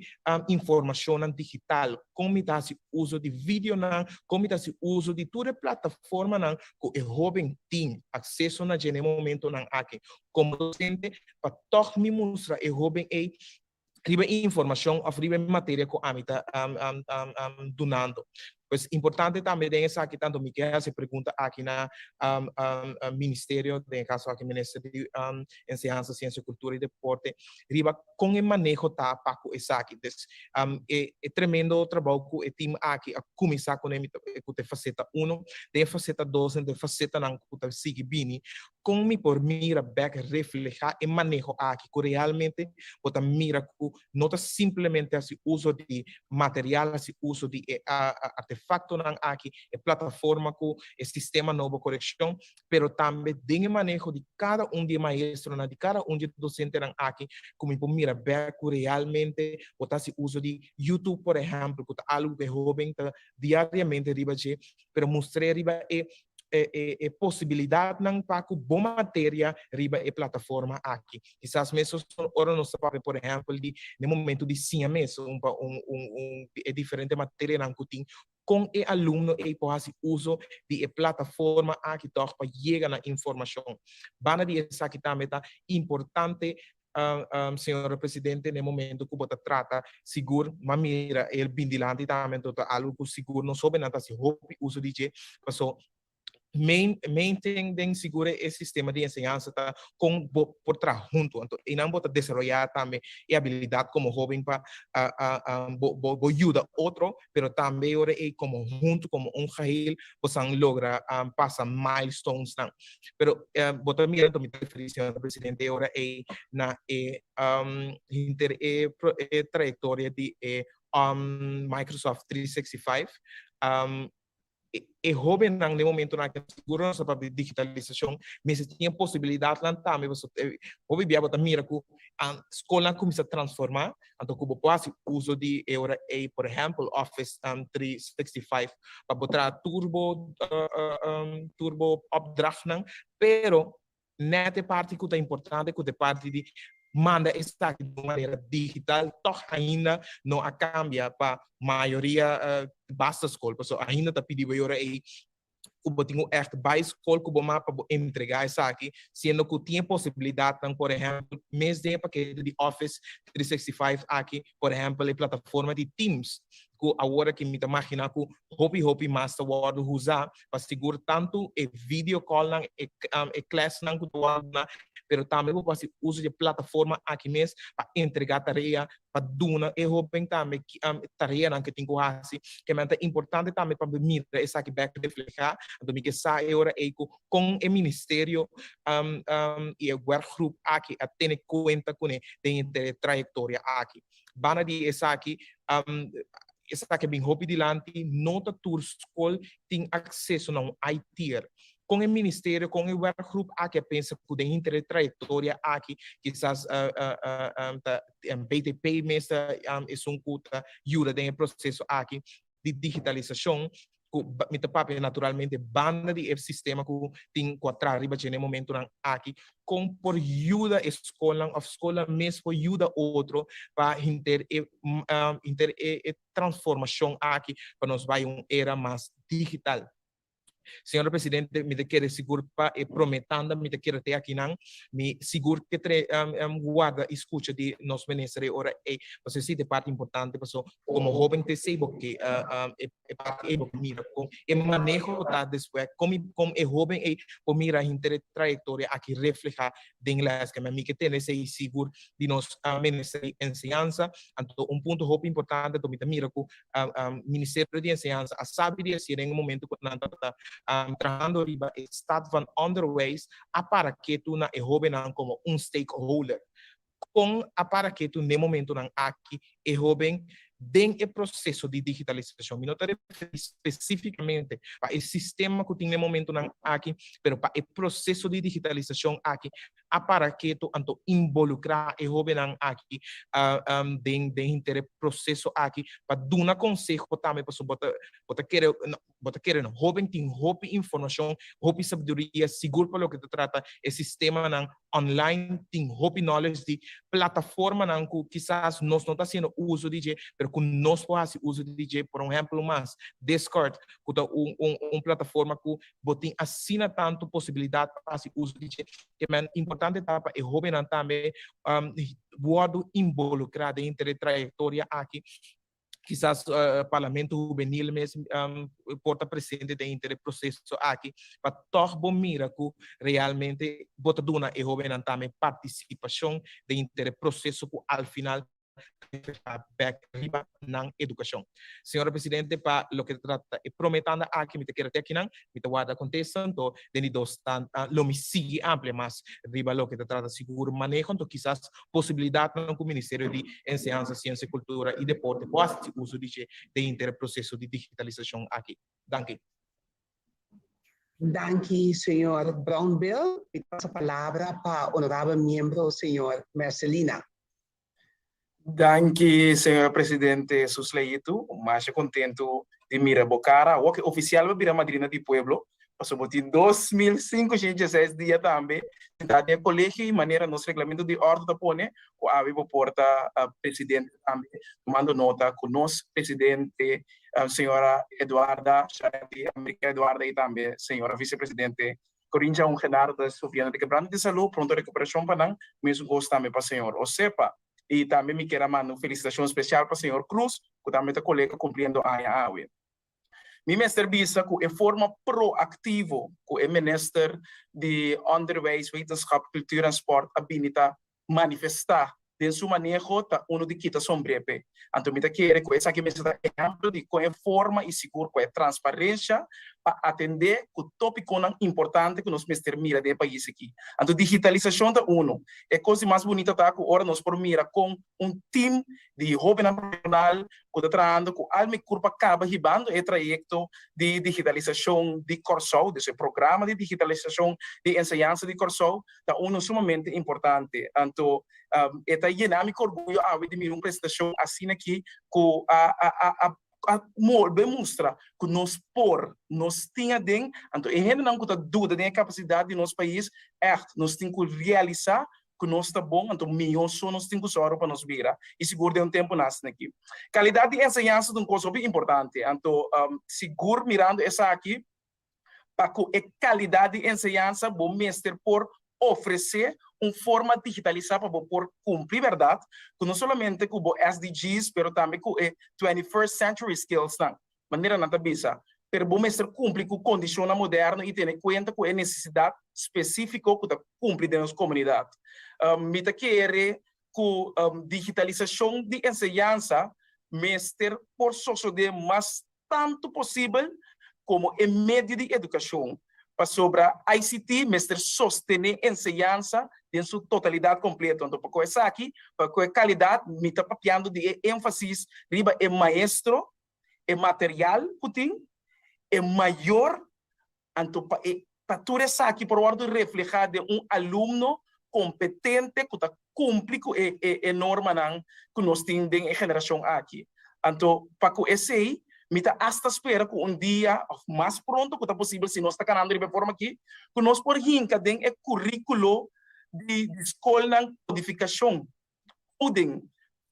informashonnan digital, kon mi ta hasi uso di videonan, kon mi ta hasi uso di tur e plataformanan ku e hoben tin akseso na dje na e momentonan aki. Komo dosente pa tòg mi mustra e hóben ei riba e informashon òf riba e materia ku ami ta dunando. Pues importante tambe den esaki tanto mi ke hasi e pregunta aki na ministerio, den e kaso aki Minister di Enseñansa, Siensia, Kultura i Deporte, riba kon e maneho ta pa ku esaki. Des e tremendo trabou ku e tim aki a kuminsá kuné mi ta ku ta e faseta uno, den e faseta dos en den fasetanan ku ta sigui bini, Kon mi por mira bek reflehá e maneho aki ku realmente bo ta mira ku no ta simplemente hasi uso di material, hasi uso di e artefakto? artefaktonan aki, e plataforma ku e sistema nobo korekshon, pero tambe den e maneho di kada un di e maestronan, di kada un di e dosentenan aki, ku mi por mira bèk ku realmente bo ta hasi uso di YouTube por ehèmpel, ku ta algu ku e hóben ta diariamente riba dje, pero mustr'é riba e e posibilidatnan pa ku bo materia riba e plataforma aki. Kisas mesun ora nos ta papia por ehèmpel di den momentu di siña mes un pa un un un e diferente materianan ku tin, kon e alumno ei por hasi uso di e plataforma aki tòg pa yega na informashon. Banda di esaki tambe ta importante, señora Presidente, na e momento ku bo ta trata sigur, m'a mira el bin dilanti tambe, anto ta algu ku sigur nos hóbennan ta hasi hopi uso di dje, paso main main thing den sigur e sistema di enseñansa ta kon bo por traha huntu. Anto einan bo ta desaroyá tambe e abilidat komo hóben pa bo bo bo yuda otro, pero tambe e ora ei komo huntu, komo un geheel bo san logra pasa milestonesnan. Pero bo ta mira, anto mi ta referí, señora Presidente, e ora ei na e hinter e e trayektoria di e Microsoft 365. E hóbennan den momentunan aki sigur nos ta papia di digitalisashon mester tin e posibilidatnan tambe pasobra hopi bia bo ta mira ku skolnan a kuminsá transformá anto ku bo por hasi uso di e ora ei por ehèmpel Office 365 pa bo traha tur bo tur bo opdrachtnan pero Nèt e parti ku ta importante ku ta e parti di manda esaki di un manera digital tòg ainda no a kambia pa mayoria basta skol. Pasobra ainda ta pidi bo e ora ei ku bo tin ku ègt bai skol ku bo mapa pa bo entregá esaki, siendo ku tin e posibilidatnan, por ehèmpel, mes den e pakete di Office 365 aki, por ehèmpel e plataforma di Teams ku awor aki mi ta maginá ku hopi hopi mas ta wòrdu usá pa sigur tantu e video callnan, e e klèsnan ku ta wòrdu duna, pero tambe bo por hasi uso di e plataforma aki mes pa entregá tarea, pa duna e hóben tambe tareanan ku e tin ku hasi. Ke men ta importante tambe pa mira esaki bèk reflehá, anto mi ke sa e ora ei ku kon e ministerio i e werkgroep aki a tene kuenta kuné den e trayektoria aki. Banda di esaki, esaki a bin hopi dilanti, no ta tur skol tin akseso na un IT'er. Kon e ministerio, kon e werkgroep aki a pensa ku den hinter e trayektoria aki kisas ta BTP mes ta esun ku ta yuda den e proseso aki di digitalisashon ku mi ta papia naturalmente banda di e sistema ku tin ku a traha riba dje na e momentunan aki, kon por yuda e skolnan òf skolnan mes por yuda otro pa hinter e hinter e transformashon aki pa nos bai un era mas digital. Señor Presidente, mi ta kere sigur pa e prome tanda mi ta kere te akinan. Mi sigur ke tre warda i skucha di nos minister e ora ei, pasobra esei ta e parti importante, pasobra komo hoben te esei bo ke e parti ei bo ke mira kon e maneho ta despues, kon mi kon e hoben ei por mira hinter e trayektoria aki reflehá den les. Keme mi ke tene esei sigur di nos minister di enseñansa. Anto un punto hopi importante anto mi ta mira ku Ministerio di Enseñansa a sabi di esei den e momento ku nan tabata trahando riba e Staat van Onderwijs a para ketu na e hobennan komo un stakeholder. Kon a para ketu n'e momentonan aki e hoben den e proseso di digitalisashon? Mi no ta referí spesífikamente pa e sistema ku tin n'e momentonan aki, pero pa e proseso di digitalisashon aki a para ketu anto involukrá e hóbennan aki den den henter e proseso aki pa duna konseho tambe pasobra bo ta bo ta kere bo ta kere no hóben tin hopi informashon hopi sabiduria sigur pa loke ta trata e sistemanan online tin hopi knowledge di plataformanan ku kisas nos no ta hasiendo uso di dje pero ku nos por hasi uso di dje por ehèmpel mas Discord ku ta un un un plataforma ku bo tin asina tantu posibilidat pa hasi uso di dje, ke men importante ta pa e hóbennan tambe wòrdu involukrá den henter e trayektoria aki. Kisas Parlamento Hubenil mes por ta presente den henter e proseso aki pa tòg bo mira ku realmente bo ta duna e hóbennan tambe partisipashon den henter e proseso ku al final. reflehá bèk riba nan edukashon. Señora Presidente, pa loke ta trata e promé tanda aki mi ta kere te akinan, mi ta warda kontesta, anto den di dos tanda lo mi sigui amplia mas riba loke ta trata sigur maneho, anto kisas posibilidatnan ku Ministerio di Enseñansa, Siensia, Kultura i Deporte por hasi uso di dje den henter e proseso di digitalisashon aki. Danki. Danki, señor Brownbill. Mi ta pasa palabra pa honorabel miembro señor Mercelina. Danki, señora presidente Susleitu. Masha kontentu di mira bo kara. Awor ke ofisial bo bira madrina di pueblo, pasobra bo tin 2516 dia tambe sintá den e kolegio i manera nos reglamento di òrdu ta pone ku awe bo por ta presidente tambe, tumando nota ku nos presidente señora Eduarda Sharetti America Eduarda i tambe señora vicepresidente Corinne Jaun Genaro ta sufriendo di quebranto di salú, pronto recuperacion pa nan, mesun cos tambe pa señor Osepa. I tambe mi kier a manda un felicitacion special pa señor Cruz cu tambe ta colega cumpliendo aña awe. Mi mester bisa cu e forma proactivo cu e minister di Onderwijs, Wetenschap, Cultuur en Sport a bini ta manifestá den su maneho ta unu di kita sombré p'e. Anto mi ta kere ku esaki mester ta ehèmpel di kon e forma i sigur ku e transparensha pa atendé ku tópikonan importante ku nos mester mira den e pais aki. Anto digitalisashon ta unu. E kos di mas bunita ta ku ora nos por mira kon un tim di hóbennan profeshonal ku ta trahando ku alma i kurpa kaba hibando e trayekto di digitalisashon di Kòrsou, dus e programa di digitalisashon di enseñansa di Kòrsou, ta uno sumamente importante. Anto e ta yena mi ku orguyo awe di mira un presentashon asina aki ku a a a bolbe mustra ku nos por, nos tin aden. Anto e hendenan ku ta duda den e kapasidat di nos pais, ègt nos tin ku realisá ku nos ta bon, anto mihó so nos tin ku sòru pa nos bira, i sigur den un tempunan asina aki. Kalidat di enseñansa ta un kos hopi importante, anto sigur mirando esaki, Pa ku e kalidat di enseñansa bo mester por ofresé un forma digitalisá pa bo por kumpli bèrdat ku no solamente ku bo SDGs pero tambe ku e 21st century skillsnan, manera nan ta bisa. Pero bo mester kumpli ku kondishonnan moderno i tene kuenta ku e nesesidat spesífiko ku ta kumpli den nos komunidat. Mi ta kere ku digitalisashon di enseñansa mester por sosodé mas tantu posibel komo e medio di edukashon, pasobra ICT mester sostené enseñansa den su totalidat kompleto. Anto pa ku esaki, pa ku e kalidat, mi ta papiando di e énfasis riba e maestro, e material ku tin, e mayor Anto pa e pa tur esaki por wòrdu reflehá den un alumno kompetente ku ta kumpli ku e e e normanan ku nos tin den e generashon aki. Anto pa ku esei mi ta asta spera ku un dia òf mas pronto ku ta posibel si nos ta kanando riba e forma aki ku nos por hinka den e kuríkulo di di skolnan kodifikashon coding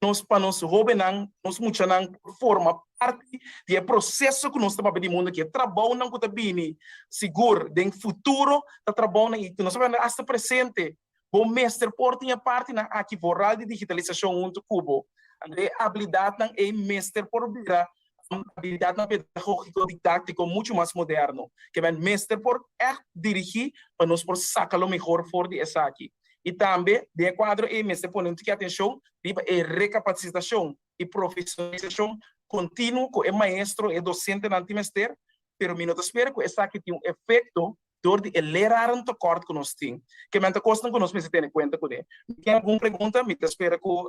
nos pa nos hobennan, nos muchanan por forma parti di e proceso cu nos ta papia di mundo aki. E trabounan cu ta bini sigur den futuro ta trabounan y cu nos ta papia hasta presente. Bo mester por tin e partinan aki vooral di digitalisacion hunto cu bo. Anto e habilidadnan ey mester por bira habilidadnan pedagogico didactico mucho mas moderno. Ke men mester por echt dirigi pa nos por saca lo mehor for di esaki. I tambe den e kuadro ei mester pone un tiki atenshon riba e rekapasitashon i profesionalisashon kontinuo ku e maestro i e dosentenan tin mester, pero mi no ta spera ku esaki tin un efekto dor di e lerarentekort ku nos tin. Ke men ta kosnan ku nos mester tene kuenta kuné. Mi tin algun pregunta, mi ta spera ku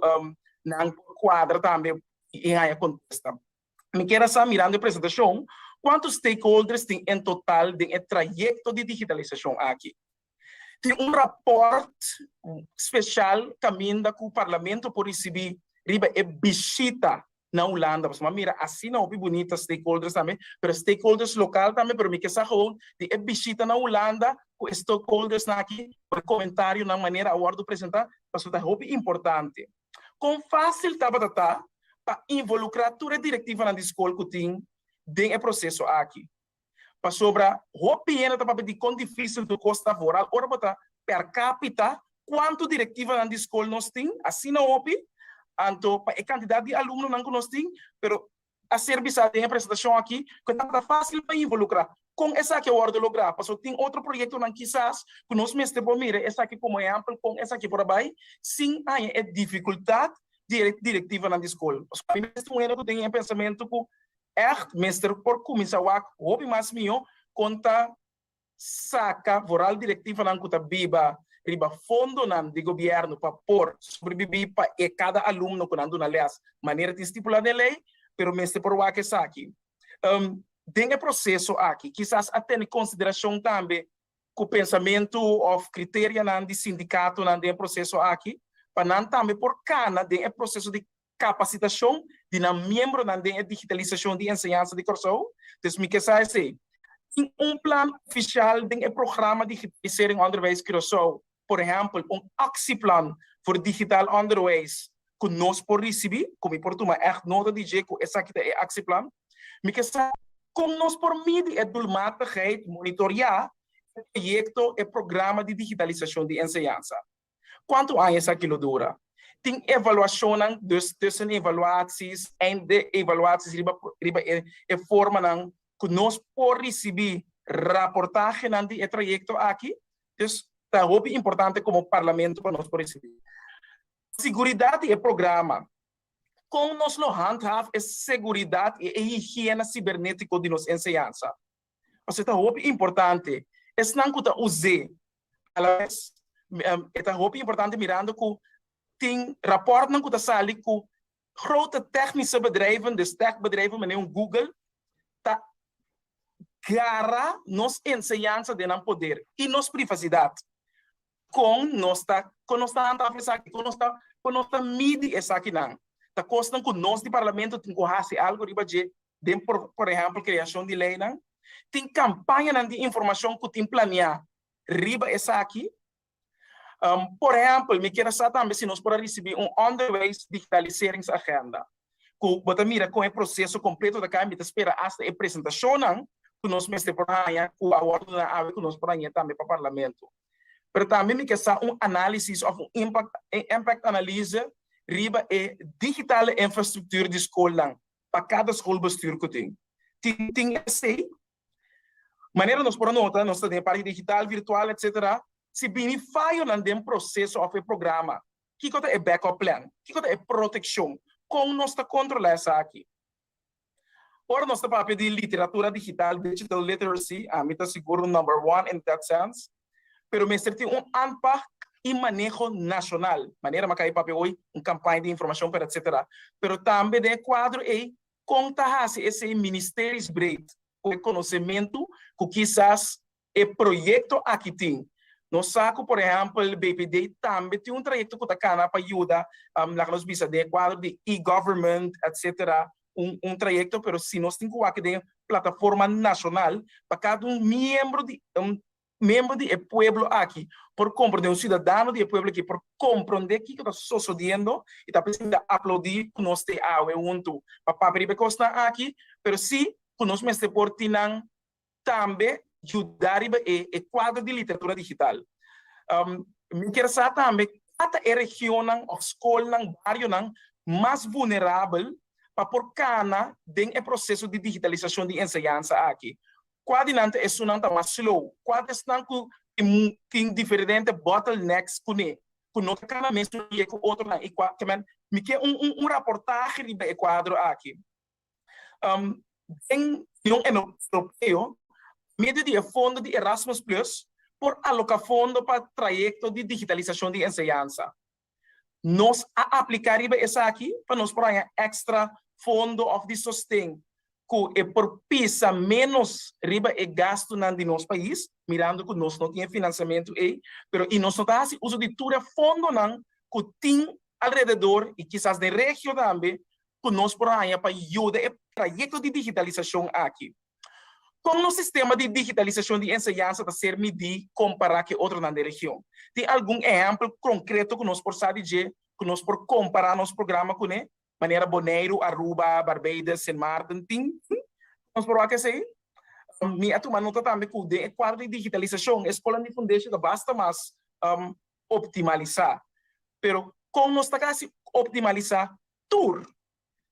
nan por kuadra tambe i haña kontesta. Mi kier a sa mirando e presentashon, kuantu stakeholders tin en total den e trayekto di digitalisashon aki? Tin un rapòrt speshal kaminda ku Parlamento por risibí riba e bishita na Hulanda. Pasobra mi a mira asina hopi bunita stakeholders tambe, pero stakeholders lokal tambe, pero mi ke sa gewoon di e bishita na Hulanda ku e stakeholdersnan aki, ku e komentarionan manera a wòrdu presentá, pasobra ta hopi importante. Kon fásil tabata ta pa involukrá tur e direktivanan di skol ku tin den e proseso aki? Pasobra hopi hende ta papia di kon difísil tur kos ta vooral ora bo ta per capita kuantu direktivanan di skol nos tin, asina hopi, anto pa e kantidat di alumnonan ku nos tin, pero a ser bisá den e presentashon aki ku e tabata fásil pa involukrá. Kon esaki a wòrdu lográ? Pasobra tin otro proyektonan kisas ku nos mester por mira esaki komo ehèmpel kon esaki por a bai sin haña e difikultat. direktivanan di skol. Pasobra mi mester un hende ku tin e pensamentu ku ègt mester por kuminsá wak hopi mas mihó kon ta saka vooral direktivanan ku ta biba riba fondonan di gobièrnu pa por sobrebibí pa e kada alumno ku nan duna lès manera tin stipulá den lei, pero mester por wak esaki. Den e proseso aki kisas a tene konsiderashon tambe ku pensamentu òf kriterianan di sindikatonan den e proseso aki pa nan tambe por kana den e proseso di kapasitashon di nan miembronan den e digitalisashon di enseñansa di Kòrsou. Dus mi ke sa esei. Tin un plan ofisial den e programa Digitalisering Onderwijs Curaçao, por ehèmpel un actieplan voor digitaal onderwijs ku nos por risibí, ku mi por tuma ègt nota di dje ku esaki ta e actieplan. Mi ke sa kon nos por midi e doelmatigheid, monitoriá e proyekto, e programa di digitalisashon di enseñansa. Kuantu aña esaki lo dura? Tin evaluashonnan, dus tussenevaluaties, eindevaluaties riba riba e e formanan ku nos por risibí raportahenan di e trayekto aki. Dus ta hopi importante komo parlamento pa nos por risibí. Siguridat di e programa. Kon nos lo handhaaf e seguridat i e higiena sibernetiko di nos enseñansa? Pasobra ta hopi importante esnan ku ta us'é alabes e ta hopi importante mirando ku tin rapòrtnan ku ta sali ku grote technische bedrijven, dus techbedrijven manera un Google, ta gara nos enseñansa den nan poder i nos privasidat. Kon nos ta kon nos ta handhaaf esaki? Kon nos ta kon nos ta midi esakinan? Ta kosnan ku nos di parlamento tin ku hasi algu riba dje den por por ehèmpel kreashon di leinan. Tin kampañanan di informashon ku tin planeá riba esaki. Por ehèmpel, mi kier a sa tambe si nos por a risibí un onderwijsdigitaliseringsagenda ku bo ta mira kon e proseso kompleto ta kai. Mi ta spera asta e presentashonnan ku nos mester por haña ku a wòrdu duna awe ku nos por hañ'é tambe pa parlamento. Pero tambe mi ke sa un análisis òf un impact impactanalyse riba e digitale infrastruktuur di skolnan pa kada schoolbestuur ku tin. Tin tin esei? Manera nos por a nota, nos ta den e parti digital, virtual, etcetera. Si bini fayonan den proseso òf e programa, kiko ta e backup plan? Kiko ta e protekshon? Kon nos ta kontrolá esaki? Ora nos ta papia di literatura digital, digital literacy, ami ta sigur number one in that sense, pero mester tin un aanpak y maneho nacional, manera mi a cay papia hoy, un campaña di informacion pero etcetera. Pero tambe den e cuadro ey, con ta haci esey ministerisch breed cu e conocemento cu kisas e proyecto aki tin. Nos sa cu por ehempel BPD tambe tin un trayecto cu ta cana pa yuda, laga nos bisa den e cuadro di e-government etcetera, un un trayecto, pero si nos tin cu wak den plataforma nacional pa cada un miembro di un miembro di e pueblo aki por comprende, un ciudadano di e pueblo aki por comprende kico ta sosodiendo y ta p'esei mi ta aplaudi cu nos te awe hunto pa papia riba e cosnan aki, pero si cu nos mester por tin nan tambe yuda riba e e cuadro di literatura digital. Mi kier sa tambe cua ta e regionnan of scolnan, barionan mas vulnerabel pa por cana den e proceso di digitalisacion di enseñansa aki. Cua di nan ta esunnan ta mas slow? Cua ta esnan cu tin diferente bottlenecks cune, cu no ta cana mesun dia cu otronan y cua, ke men mi kier un un raportahe riba e cuadro aki. Den Union Europeo, medio di e fondo di Erasmus Plus, por aloka fondo pa trayekto di digitalisashon di enseñansa. Nos a apliká riba esaki pa nos por haña èkstra fondo òf di sosten ku e por pisa ménos riba e gastunan di nos pais, mirando ku nos no tin e finansiamentu ei, pero i nos no ta hasi uso di tur e fondonan ku tin alrededor i kisas den regio tambe ku nos por haña pa yuda e trayekto di digitalisashon aki? Kon nos sistema di digitalisashon di enseñansa ta ser midí kompará ku e otronan den region? Tin algun ehèmpel konkreto ku nos por sa di dje ku nos por kompará nos programa kuné, manera Boneiru, Aruba, Barbados, Sint Maarten? Tin? Nos por wak esei? Mi a tuma nota tambe ku den e kuadro di digitalisashon e skolnan di fundeshi ta basta mas optimalisá. Pero kon nos ta kasi optimalisá tur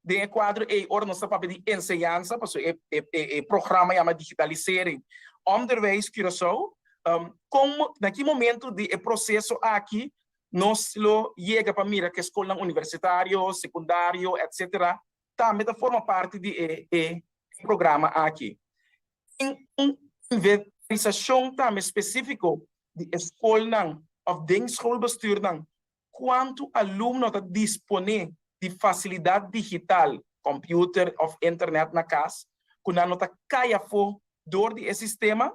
den e kuadro ei ora nos ta papia di enseñansa, pasobra e e programa yama Digitalisering Onderwijs Curaçao, kon na ki momento di e proseso aki nos lo yega pa mira ku e skolnan universitario, sekundario, etcetera tambe ta forma parti di e e programa aki. Tin un inventarisashon tambe spesífiko di e skolnan òf den schoolbestuurnan kuantu alumno ta disponé di fasilidat digital, kòmpiuter òf internet na kas, ku nan no ta kai afó dor di e sistema.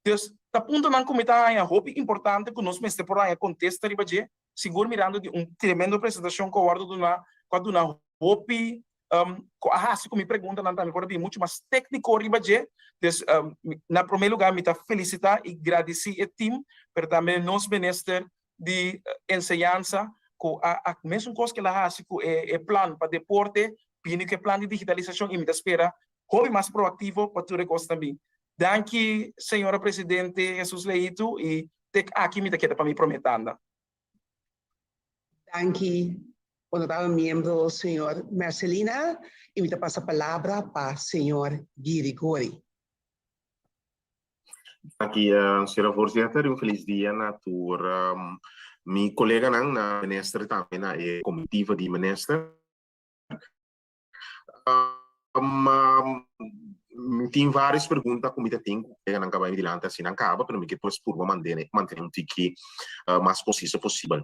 Dus, ta puntonan ku mi ta haña hopi importante ku nos mester por haña kontesta riba dje, sigur mirando di un tremendo presentashon ku a wòrdu duná, ku a duna hopi, ku a hasi ku mi preguntanan tambe por a bini muchu mas tékniko riba dje. Dus, na promé lugá mi ta felisitá i gradisí e tim, pero tambe nos minister di enseñansa ku a a mesun kos ku el a hasi ku e plan pa deporte, bini ku e plan di digitalisashon i mi ta spera hopi mas proaktivo pa tur e kosnan bin. Danki señora presidente Jesus Leito i tek aki mi ta keda pa mi prome tanda. Danki honorabel miembro señor Mercelina i mi ta pasa palabra pa señor Girigori. Danki señora voorzitter i un felis dia na tur mi koleganan na minister i tambe na e komitiva di minister. Mi tin varios pregunta ku mi ta tin ku koleganan ka bai mi dilanti asina nan kaba, pero mi ke pues purba mantene un tiki mas konsiso posibel.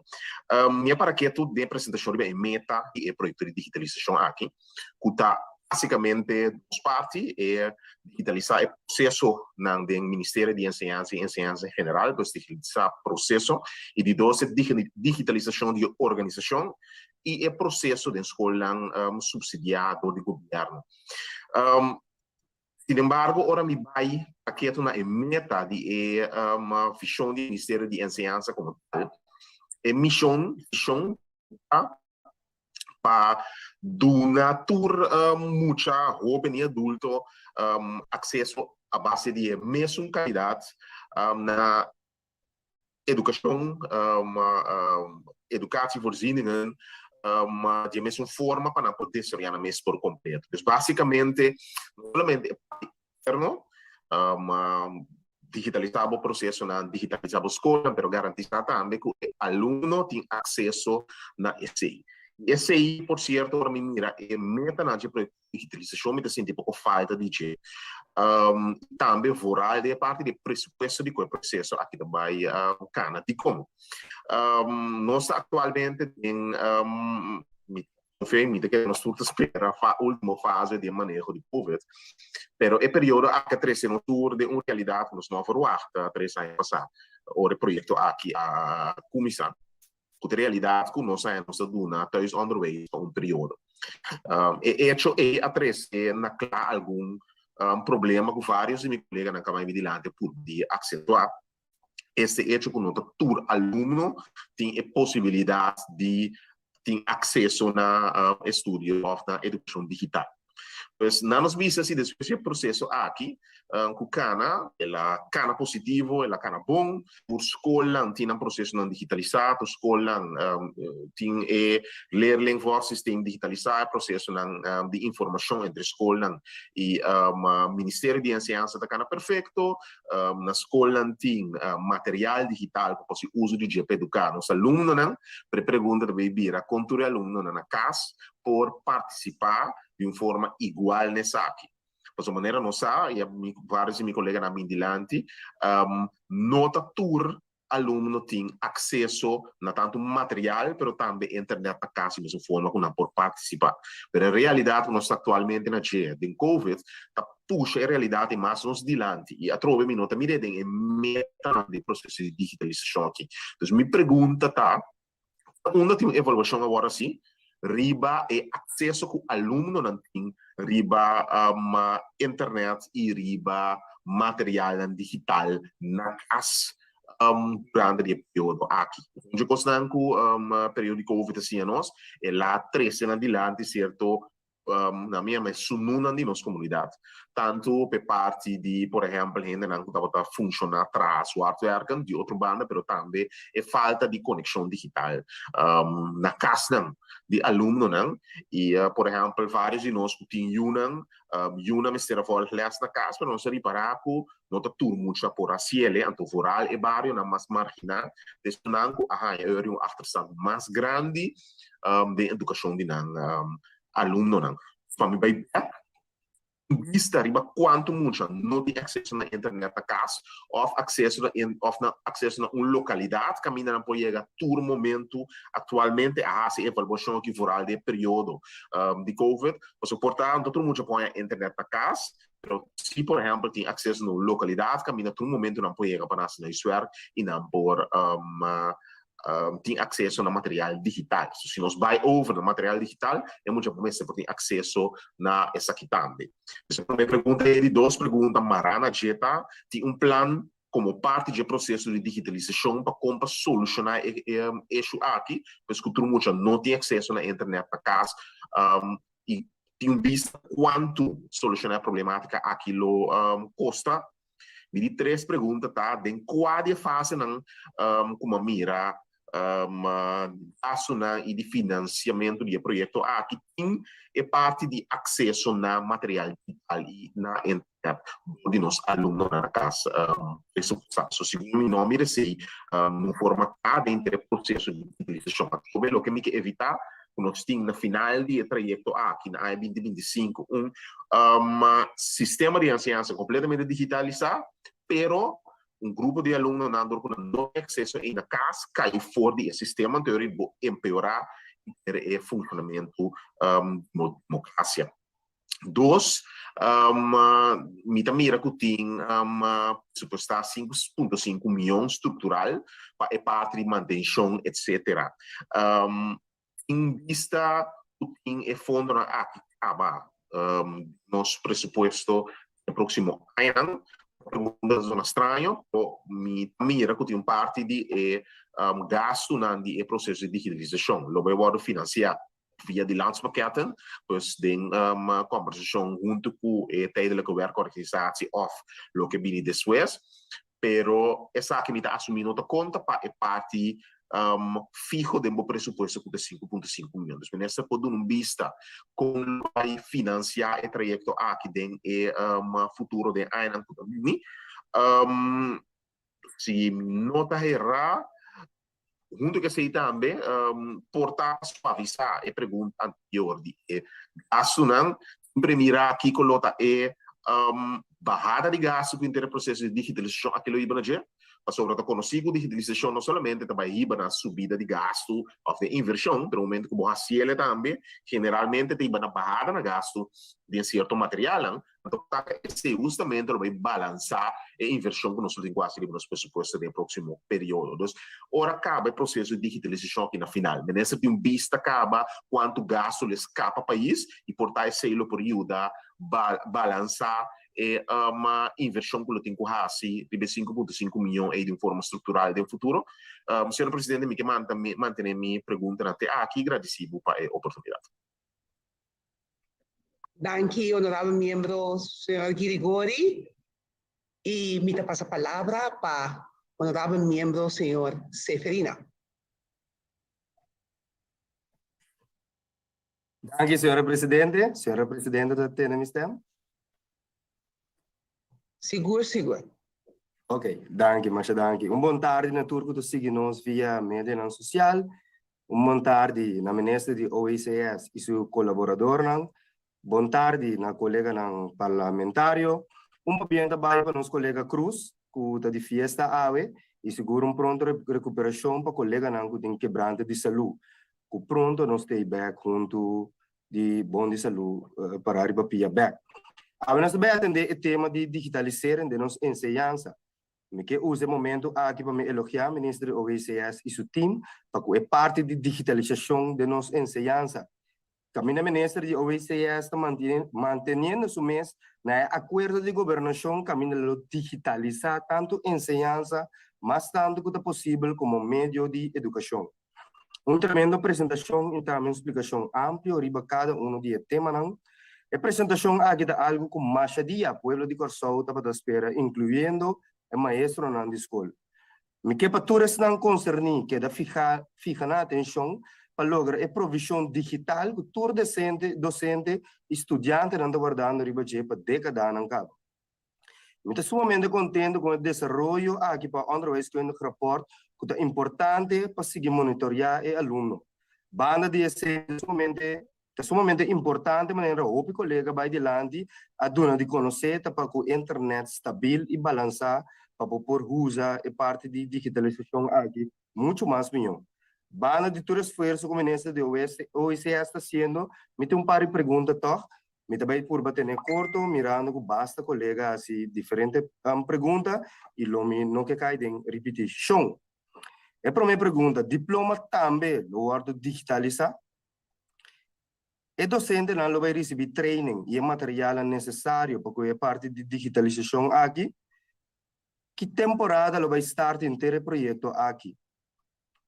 Mi a para ketu den e presentashon riba e meta di e proyekto di digitalisashon aki, ku ta basikamente dos parti, e digitalisá e prosesonan den Ministerio di Enseñansa i Enseñansa en general, pues digitalisá proseso, i di dos e digitalisashon di e organisashon i e proseso den skolnan supsidiá dor di gobièrnu. Sinembargo, ora mi bai paketo na e meta di e vishon di Ministerio di Enseñansa komo tal, e mishon, vishon, ta pa duna tur mucha, hóben i adulto akseso a base di e mesun kalidat na edukashon, edukatievoorzieningen, di e mesun forma pa nan por desaroyá nan mes por kompleto. Dus básikamente, no solamente e parti interno, digitalisá bo prosesonan, digitalisá bo skolnan, pero garantisá tambe ku e alumno tin akseso na esei. I esei, por sierto, ora mi mira e metanan dje proyekto di digitalisashon, mi ta sinti poko falta di dje. Tambe vooral den e parti di e presupuesto di ku e proseso aki ta bai kana. Dikon? Nos ta aktualmente den, mi Fe, mi ta kere nos tur ta spera fa ultimo fase di e maneho di Covid, pero e periodo aki a trese nos tur den un realidat ku nos no a verwachta tres aña pasá ora e proyekto aki a kuminsá, ku ta e realidat ku nos a nos ta duna thuisonderwijs pa un periodo. E echo ei a trese na kla algun problema ku vários di mi koleganan ka bai mi dilanti a purba di aksentuá. Este hecho ku no ta tur alumno tin e posibilidat di tin akseso na estudio òf na edukashon digital. Pues nan nos bisa si despues di e proseso aki ku kana, el a kana positivo, el a kana bon, tur skolnan tin nan prosesonan digitalisá, tur skolnan tin e leerlingvolgsysteem digitalisá, e prosesonan di informashon entre skolnan i Ministerio di Enseñansa ta kana perfekto, Na skolnan tin material digital pa por hasi uso di dje pa eduká nos alumnonan, pero e pregunta ta bay bira kon tur e alumnonan na kas por partisipá di un forma igual na esaki. Pasobra manera nos sa, i vários di mi koleganan a bin dilanti, no ta tur alumno tin akseso na tantu material pero tambe internet na kas di mesun forma ku nan por partisipá. Pero e realidat ku nos ta aktualmente na dje den covid ta pusha e realidat ei mas nos dilanti i atrobe mi no ta mir'é den e metanan di e proseso di digitalisashon aki. Dus mi pregunta ta, Unda tin un evaluashon awor asi riba e akseso ku alumnonan tin riba internet i riba materialnan digital na kas durante di e periodo aki? Un dje kosnan ku periodo di covid a siña nos, el a trese nan dilanti sierto. Na mi yama e sununan di nos komunidat. Tantu p'e parti di, por ehèmpel, hendenan ku tabata funshoná traha zwartwerken, di otro banda, pero tambe e falta di konekshon digital na kasnan di alumnonan. I, por ehèmpel, vários di nos ku tin yunan, yunan mester a vòlg lès na kas, pero nos a ripará ku no ta tur mucha por hasiel, anto vooral e barionan mas marginá, ta esunnan ku a haña eur un achterstand mas grandi den edukashon di nan alumnonan. Pa mi bai bek, un bista riba kuantu mucha no tin akseso na internet na kas òf akseso na òf na akseso na un lokalidat kaminda nan por yega tur momentu. Aktualmente a hasi evaluashon aki vooral den e periodo di covid, pasobra por ta no tur mucha por haña internet na kas, pero si por ehèmpel tin akseso na un lokalidat kaminda tur momentu nan por yega pa nan hasi nan huiswerk i nan por tin akseso na material digital. So si nos bai over na material digital, e mucha por mester por tin akseso na esaki tambe. Pues e promé pregunta ei, di dos pregunta mará na dje ta, tin un plan komo parti dje proseso di digitalisashon pa kon pa solushoná e eshu aki, pues ku tur mucha no tin akseso na internet na kas i tin un bista kuantu solushoná e problematika aki lo kosta? Mi di tres pregunta ta, den kua di e fasenan ku mi a mira gastunan i di finansiamentu di e proyekto aki tin e parti di akseso na material digital i na internet dor di nos alumnonan na kas presupuestá? So segun mi no a mira esei un forma kla den e proseso di digitalisashon. Atrobe loke mi ke evitá ku nos tin na final di e trayekto aki na aña 2025 un sistema di enseñansa kompletamente digitalisá, pero un grupo di alumnonan dor ku nan no tin akseso ei na kas kai for di e sistema, anto yori bo empeorá e funshonamentu di demokrasia. Dos, mi ta mira ku tin presupuestá 5.5 mion struktural pa e parti di mantenshon etsetera. Tin bista ku tin e fondonan aki kaba nos presupuesto den próksimo añanan? Pregunta ta zona straño, pero mi ta mira ku tin un parti di e gastunan di e proseso di digitalisashon lo bai wòrdu finansiá via di landspakketten, pues den kòmbersashon huntu ku e Tijdelijke Werkorganisatie òf loke bini despues. Pero esaki mi ta asumí no ta konta pa e parti fiho den bo presupuesto ku ta 5.5 mion. Dus minister por duna un bista kon lo bai finansiá e trayekto aki den e futuro den añanan ku ta bini. Si mi no ta herá, huntu ku esei tambe por ta suavisá e pregunta anterior di e gastunan, siempre mira kiko lo ta e bahada di gastu ku henter e proseso di digitalisashon aki lo hiba na dje, pasobra ta konosí ku digitalisashon no solamente ta bai hiba na subida di gastu òf den invershon, pero momento ku bo hasiel tambe generalmente ta hiba na bahada na gastu den sierto materialnan. Anto ta esei hustamente lo bai balansá e invershon ku nos lo tin ku hasi riba nos presupuesto den e próksimo periodo. Dus, ora kaba e proseso di digitalisashon aki na final, minister tin un bista kaba kuantu gastu lo e skapa pais i por ta esei lo por yuda balansá e invershon ku lo tin ku hasi riba e 5.5 mion ei di un forma struktural den futuro. Señor Presidente, mi ke mantené mi preguntanan te aki i gradisí bo pa e oportunidat. Danki honorabel miembro señor Girigori y mi ta pasa palabra pa honorabel miembro señor Seferina. Danki señora presidente. Señora presidente ta tende mi stem? Sigur, sigur. Ok, danki, masha danki. Un bon tardi na tur ku ta sigui nos via medianan sosial. Un bon tardi na Minister di OECS i su kolaboradornan. Bon tardi na koleganan parlamentario. Un pabien ta bai pa nos kolega Cruz ku ta di fiesta awe i sigur un pronto rekuperashon pa koleganan ku tin kebrante di salú. Ku pronto nos ta ei bèk huntu di bon di salú pará riba pia bèk. Awe nos ta bai atendé e tema di digitalisering den nos enseñansa. Mi ke usa e momento aki pa mi elogiá Minister di OWCS i su tim pa ku e parti di digitalisashon den nos enseñansa. Kaminda Minister di OWCS ta manteniendo su mes na e akuerdo di gobernashon kaminda lo digitalisá tantu enseñansa mas tantu ku ta posibel komo medio di edukashon. Un tremendo presentashon i tambe un splikashon amplio riba kada unu di e temanan. E presentashon aki ta algu ku masha dia pueblo di Kòrsou tabata spera inkluyendo e maestronan di skol. Mi ke pa tur esnan konserní keda fiha fiha nan atenshon pa logra e provishon digital ku tur desente, dosente i studiantenan ta wardando riba dje pa dékadanan kaba. Mi ta sumamente contento con e desaroyo aki pa Onderwijskundig Rapport cu ta importante pa sigui monitorea e alumno. Banda di esey ta sumamente ta sumamente importante manera hopi colega bay dilanti a duna di conoce ta pa cu internet stabil y balansa pa bo por uza e parti di digitalisacion aki mucho mas miyo. Banda di tur esfuerso cu Minister di OECS ta haciendo mi tin un par di pregunta toch. Mi ta bai purba tene korto mirando ku basta kolega hasi diferente pregunta i lo mi no ke kai den ripitishon. E promé pregunta, diploma tambe lo wòrdu digitalisá? E dosentenan lo bai risibí training i e materialnan nesesario pa ku e parti di digitalisashon aki? Ki temporada lo bai start henter e proyekto aki?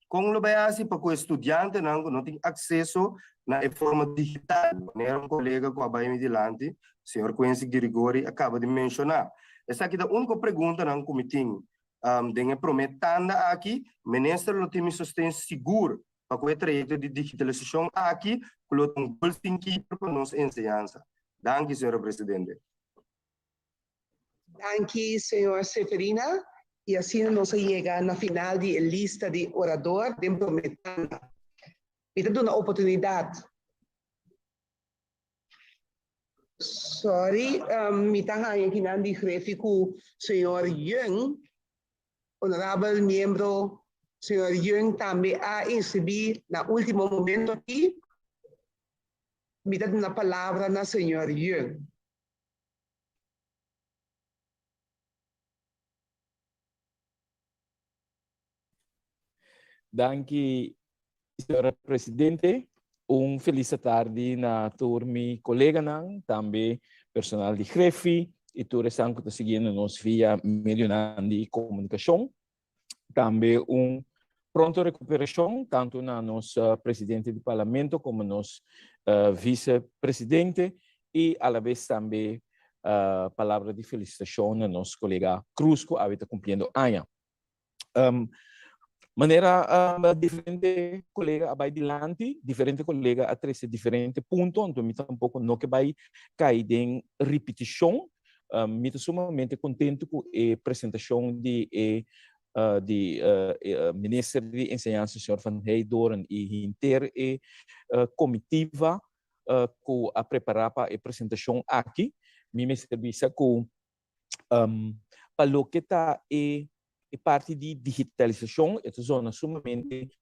Kon lo bai hasi pa ku e studiantenan ku no tin akseso na e forma digital, manera un kolega ku a bai mi dilanti, señor Quincy Girigori, a kaba di menshoná? Esaki ta úniko preguntanan ku mi tin den e promé tanda aki. Minister lo tin mi sosten sigur pa ku e trayekto di digitalisashon aki ku lo ta un golfin keeper pa nos enseñansa. Danki, señora Presidente. Danki, señor Seferina. Y asina nos a yega na final di e lista di orador den prome tanda. Mi ta duna oportunidad. Sorry, mi ta haña kinan di Grefi cu señor Young, honorabel miembro señor Young tambe a inscribi na ultimo momento aki. Mi ta duna palabra na señor Young. Danki, señora presidente. Un felis atardi na tur mi coleganan, tambe personal di Grefi y tur esnan cu ta siguiendo nos via medionan di comunicacion. Tambe un pronto recuperacion tanto na nos presidente di Parlamento como nos vicepresidente y alabes tambe palabra di felicitacion na nos colega Cruz cu awe ta cumpliendo aña. Manera diferente colega a bay dilanti, diferente colega a trece diferente punto, anto mi tampoco no ke bay cay den ripiticion. Mi ta sumamente contento cu e presentacion di e di e Minister di Enseñansa señor Van Heydoorn y henter e comitiva cu a prepara pa e presentacion aki. Mi mester bisa cu pa loke ta e parti di digitalisacion e ta zona sumamente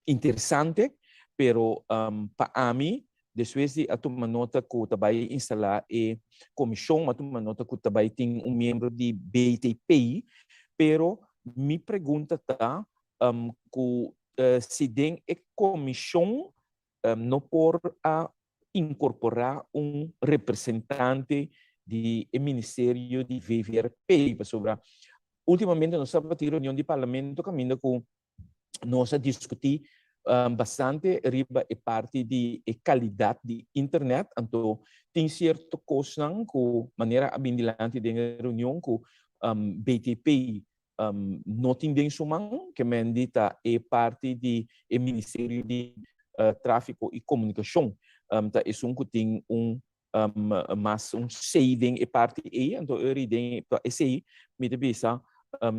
interesante, pero pa ami despues di a tuma nota cu ta bay instala e comision, a tuma nota cu ta bay tin un miembro di BTP, pero mi pregunta ta cu si den e comision no por a incorpora un representante di e ministerio di VVRP, pasobra ultimamente nos tabatin reunion di parlamento caminda cu nos a discuti bastante riba e parti di e calidad di internet, anto tin cierto cosnan cu manera a bin dilanti den e reunion cu BTP no tin den su man, ke men di ta e parti di e Ministerio di Trafico y Comunicacion ta esun cu tin un mas un say den e parti ey, anto eri den esey mi ta bisa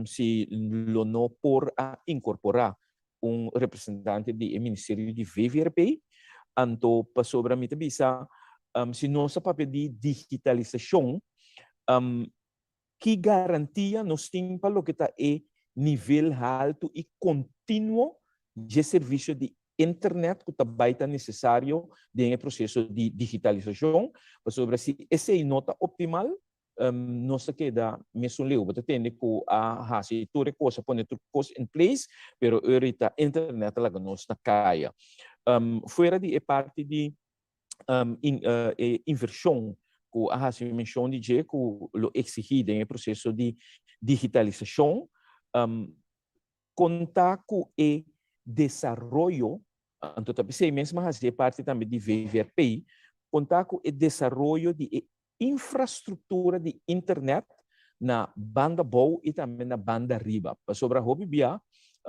si lo no por a incorpora un representante di e Ministerio di VVRP, anto pasobra mi ta bisa si nos a papia di digitalisacion, Ki garantia nos tin pa loke ta e nivel haltu i kontinuo dje servisio di internet ku ta bai ta nesesario den e proseso di digitalisashon? Pasobra si esei no ta optimal, nos ta keda mesun leu. Bo ta tende ku a hasi tur e kos, a pone tur kos in place, pero ora ta internet ta laga nos na kaya. Fuera di e parti di e invershon ku a hasi menshon di dje ku lo eksigí den e proseso di digitalisashon, konta ku e desaroyo, anto ta p'esei mes mi a hasi e parti tambe di VVRP, kon ta ku e desaroyo di e infrastruktura di internet na banda bou i tambe na banda riba. Pasobra hopi bia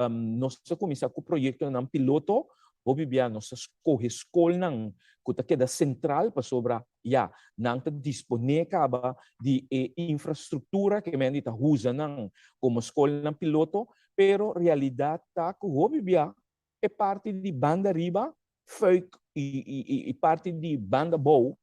nos ta kuminsá ku proyektonan piloto, hopi bia nos ta skohe skolnan ku ta keda sentral pasobra ya nan ta disponé kaba di e infrastruktura ke men di ta usa nan komo skolnan piloto, pero realidat ta ku hopi bia e parti di banda riba, fuik i parti di banda bou,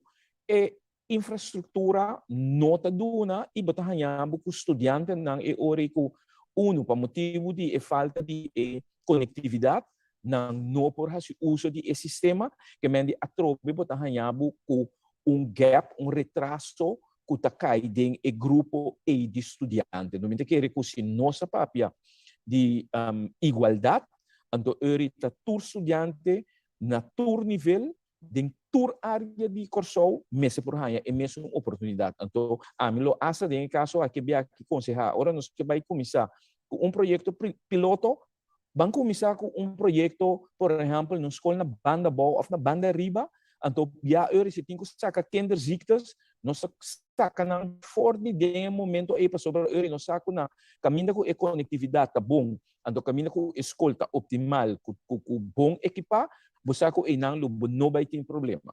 e infrastruktura no ta duna i bo ta haña bo ku studiantenan e ora ei ku unu pa motibu di e falta di e konektividat nan no por hasi uso di e sistema, ke men di atrobe bo ta haña bo ku un gap, un retraso ku ta kai den e grupo ei di studiante. No mi ta kere ku si nos a papia di igualdat, anto eri ta tur studiante na tur nivel, den tur área di Kòrsou mester por haña e mesun oportunidat. Anto ami lo hasta den e kaso aki bia ki konsehá, ora nos ke bai kuminsá ku un proyekto piloto, Ban kuminsá ku un proyekto, por ehèmpel, na un skol na banda abou òf na banda ariba, anto bia ora si tin ku saka kinderziektes, nos ta saka nan for di den e momento ei pasobra ora nos sa ku na kaminda ku e konektividat ta bon, anto kaminda ku e skol ta optimal, ku ku bon ekipá, bo sa ku einan lo bo no bai tin problema.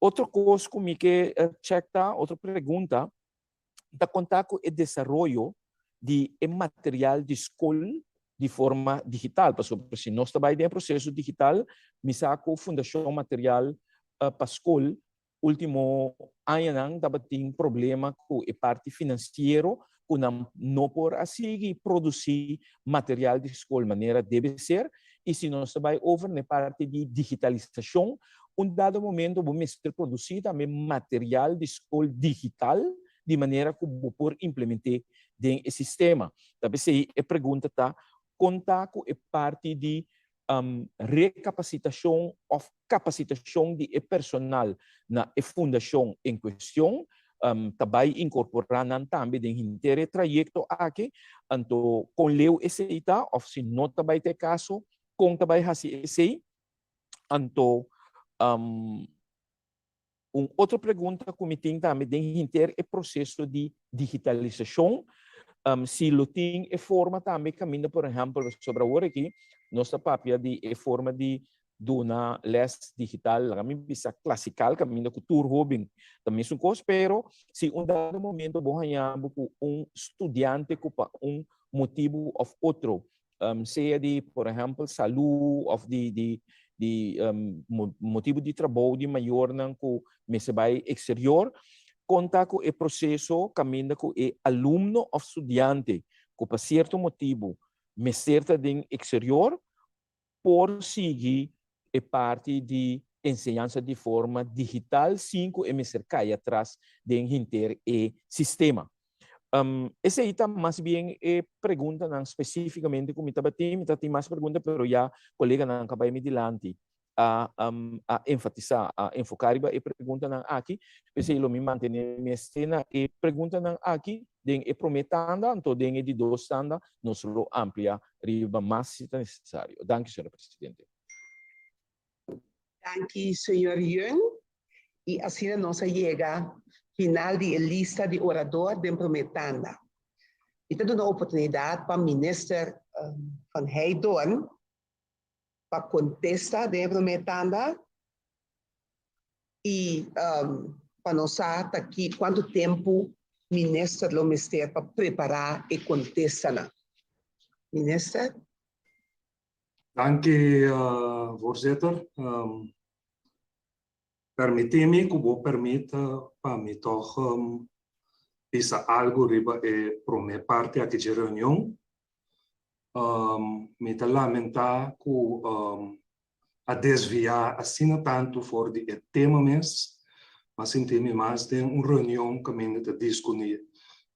Otro kos ku mi ke chèk ta, otro pregunta, ta konta ku e desaroyo di e material di skol di forma digital, pasobra si nos ta bai den e proseso digital, mi sa ku Fundashon Material pa Skol último añanan tabatin problema ku e parti finansiero ku nan no por a sigui produsí material di skol manera debe ser, i si nos ta bai over na e parti di digitalisashon, Un dado momento bo mester produsí tambe material di skol digital di manera ku bo por implement'é den e sistema. Ta p'esei e pregunta ta, kon ta ku e parti di rekapasitashon òf kapasitashon di e personal na e fundashon en kuestion ta bai inkorporá nan tambe den henter e trayekto aki? Anto kon leu esei ta òf si no ta bai ta e kaso, kon ta bai hasi esei? Anto, um, un otro pregunta ku mi tin tambe den henter e proseso di digitalisashon, um, si lo tin e forma tambe kaminda, por ehèmpel, sobre awor aki, nos ta papia di e forma di duna les digital, laga mi bisa klasikal, kaminda ku tur hóben ta mesun kos, pero si un dado momento bo haña bo ku un studiante ku pa un motibu òf otro sea di por ehempel salú of di di di motibu di trabou di mayornan ku mester bai eksterior, konta ku e proseso kaminda ku e alumno of studiante ku pa sierto motibu mester ta den eksterior por sigui e parti di enseñansa di forma digital sin ku e mester kai atras den henter e sistema. Esei ta mas bien e preguntanan spesífikamente ku mi tabatin. Mi tabatin mas pregunta pero ya koleganan ka bai mi dilanti a a enfatisá, a enfoká riba e preguntanan aki. P'esei lo mi mantené mi esei na e preguntanan aki den e promé tanda, anto den e di dos tanda nos lo amplia riba mas si ta nesesario. Danki, señora presidente. Danki, señor Yeung. I asina nos a yega final di e lista di orador den promé tanda. Mi ta duna oportunidat pa Minister Van Heydoorn pa kontesta den e promé tanda i pa nos sa ta ki kuantu tempu Minister lo mester pa prepará e kontestanan. Minister. Danki, voorzitter. Permití mi ku bo permit pa mi tòg bisa algu riba e promé parti aki dje reunion. Mi ta lamentá ku a desviá asina tantu for di e tema mes. Mi a sinti mi mas den un reunion kaminda ta diskutí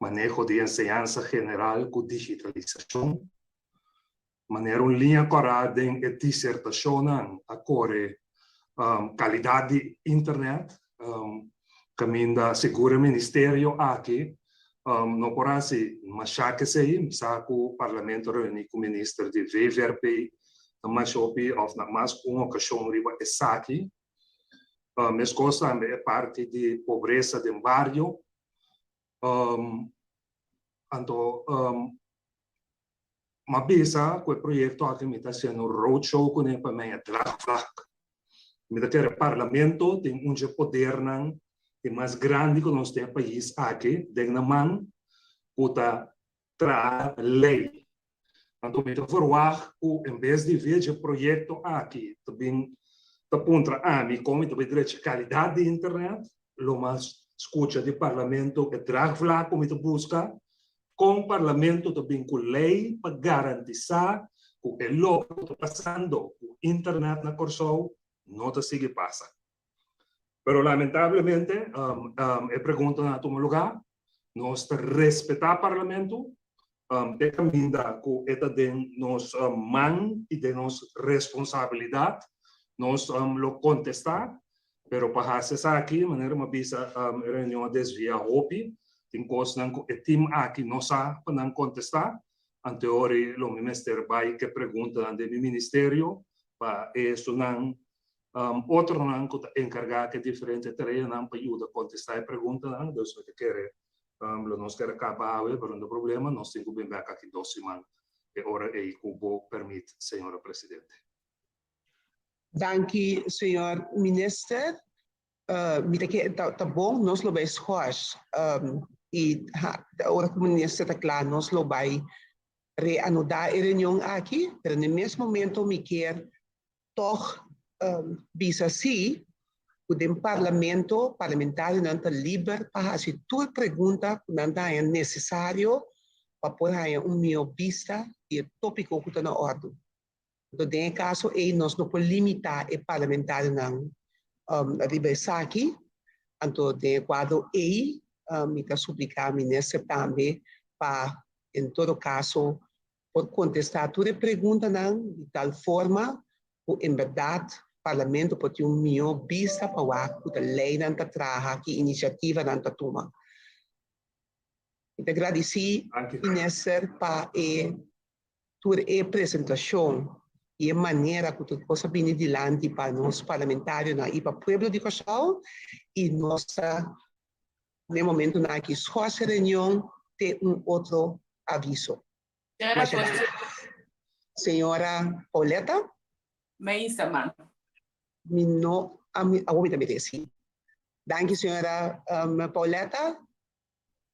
maneho di enseñansa general ku digitalisashon. Manera un liña kòrá den e disertashonnan a kore kalidat di internet, kaminda sigur e ministerio aki No por hasi mashá ku esei, mi sa ku Parlamento a reuní ku Minister di VVRP na masha hopi òf na mas ku un okashon riba esaki. Meskos tambe e parti di pobresa den bario. Anto m'a bisa ku e proyekto aki mi ta hasiendo un roadshow kuné pa mi haña draagvlak. Mi ta kere Parlamento tin un dje podernan di mas grandi ku nos tin e pais aki den nan man ku ta traha lei. Anto mi ta verwagt ku en bes di via dje proyekto aki ta bin ta puntra ami kon mi ta bai drecha kalidat di internet, lo mas skucha di Parlamento e draagvlak ku mi ta buska, kon Parlamento ta bin ku lei pa garantisá ku e loke ku ta pasando ku internet na Kòrsou no ta sigui pasa. Pero lamentablemente e preguntanan a tuma lugá. Nos ta respetá Parlamento te kaminda ku e ta den nos man i den nos responsabilidat. Nos lo kontestá, pero pa hasi esaki, manera mi a bisa, e reunion a desviá hopi. Tin kosnan ku e tim aki no sa pa nan kontestá. Anteori lo mi mester bai ku e preguntanan den mi ministerio pa esunnan Otronan ku ta enkargá ku e diferente tareanan pa yuda kontestá e preguntanan. Dus mi ta kere lo nos kere kaba awe, pero no ta problema, nos tin ku bin bèk aki dos siman e ora ei ku bo pèrmit, señora presidente. Danki, señor minister. Mi ta kere ta bon, nos lo bai schors i ora ku minister ta kla nos lo bai reanudá e reunion aki, pero na e mes momento mi kier Tòg bisa sí ku den parlamento parlamentarionan ta liber pa hasi tur pregunta ku nan ta haña nesesario pa por haña un mihó bista di e tópiko ku ta na òrdu. Anto den e kaso ei nos no por limitá e parlamentarionan riba esaki. Anto den e kuadro ei mi ta supliká minister tambe pa en todo kaso por kontestá tur e preguntanan di tal forma ku en bèrdat Parlamento por tin un mihó bista pa wak ku ta leinan ta traha, ki inisiativanan ta tuma. Mi ta gradisí Minister pa e tur e presentashon i e manera ku tur kos a bini dilanti pa nos parlamentarionan i pa pueblo di Kòrsou i nos ta Na e momentunan aki schors e reunion te un otro aviso. Señora Masha danki. Señora Pauletta? Meisa man. Mi no a mi awor mi ta mira esei. Danki señora Pauletta.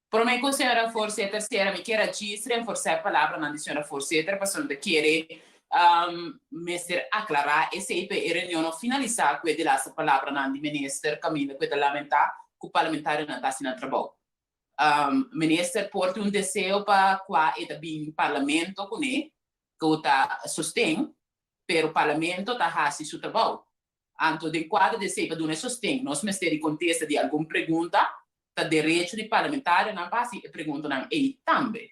Prome ku señora voorzitter sera mi kier a djis renforsá e palabranan di señora voorzitter pasobra mi ta kere mester aklará esei pa e reunion no finalisá ku e delaste palabranan di minister kaminda ku e ta lamentá ku parlamentarionan ta hasi nan trabou. Minister por tin un deseo pa kua e ta bin parlamento kuné ku ta sosten pero parlamento ta hasi su trabou. Anto den kuadro di esei pa duna e sosten nos mester di kontesta di algun pregunta ta derecho di parlamentarionan pa hasi e preguntanan ei tambe.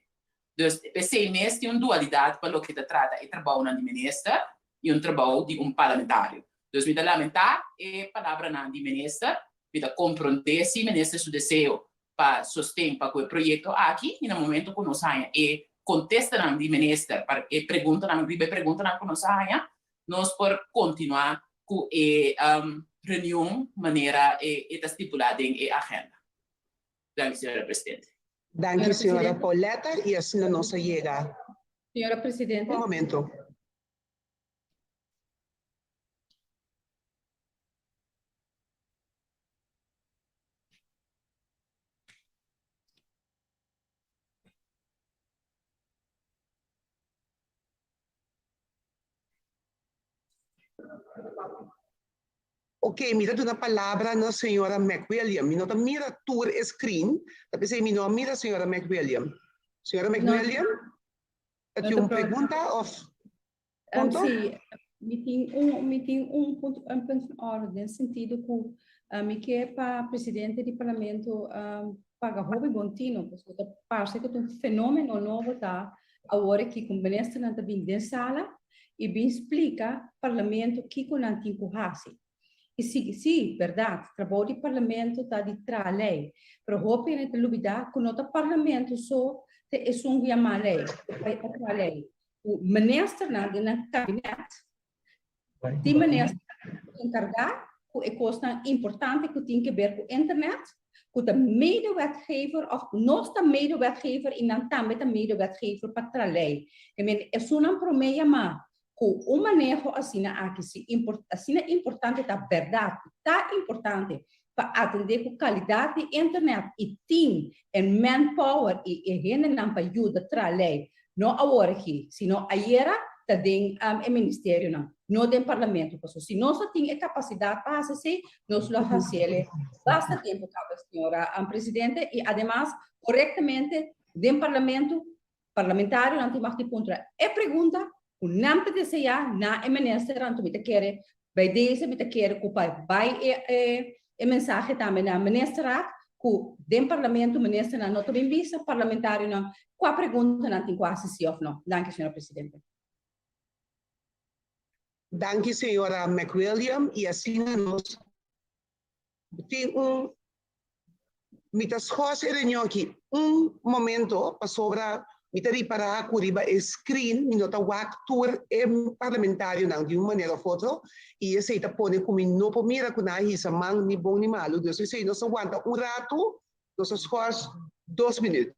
Dus p'esei mes tin un dualidad pa loke ta trata e trabounan di minister y un trabou di un parlamentario. Dus mi ta lamenta e palabranan di minister, mi ta compronde si minister su deseo pa sosten pa cu e proyecto aki y na momento cu nos haña e contestanan di minister pa e preguntanan riba e preguntanan cu nos a haña, nos por continua cu e reunion manera e ta stipula den e agenda. Danki, señora presidente. Danki, señora Pauletta, y asina nos a yega. Señora presidente. Un momento. Ok, mi ta duna palabra na señora McWilliam. Mi no ta mira tur e screen, ta p'esei mi no a mira señora McWilliam. Señora McWilliam, ta tin un pregunta of punto? Sí, mi tin un, mi tin un punto, un punt van orde, den sentido ku mi ke pa presidente di parlamento paga hopi bon tino, pasobra ta parse ku ta un fenomeno nobo ta Awor aki ku ministernan ta bin den sala i bin splika parlamento kiko nan tin ku hasi. I sigui, sí, bèrdat, trabou di Parlamento ta di traha lei, pero hopi hende ta lubidá ku no ta Parlamento so ta esun ku yamá lei, pa traha lei. Ku ministernan den nan kabinèt, tin ministernan ku ta enkargá ku e kosnan importante ku tin keber ku internèt, ku ta medewetgever òf nos ta medewetgever i nan tambe ta medewetgever pa traha lei. Ke men esunnan promé yamá Ku un maneho asina aki si asina importante ta bèrdat ku ta importante pa atendé ku kalidat di internet i tin e manpower i e hendenan pa yuda traha lei no awor aki sino ayera ta den e ministerionan no den parlamento paso si nos a tin e kapasidat pa hasi esei nos lo a hasiele basta tempu kaba señora presidente i ademas korektamente den parlamento Parlamentarionan tin mag di puntra e pregunta ku nan ta deseá na e minister, anto mi ta kere bai deze mi ta kere ku pa bai e e mensahe tambe na ministerraad ku den parlamento ministernan no ta bin bisa parlamentarionan kua pregunta nan tin ku hasi si òf no. Danki señora presidente. Danki señora McWilliam y asina nos tin un Mi ta schors e reunion aki un momento pasobra mi ta ripara cu riba e screen mi no ta wak tur e parlamentarionan di un manera of otro y esey ta pone cu mi no por mira cu nan a hisa man ni bon ni malo. Dus esey nos a wanta un rato, nos a schors dos minuut.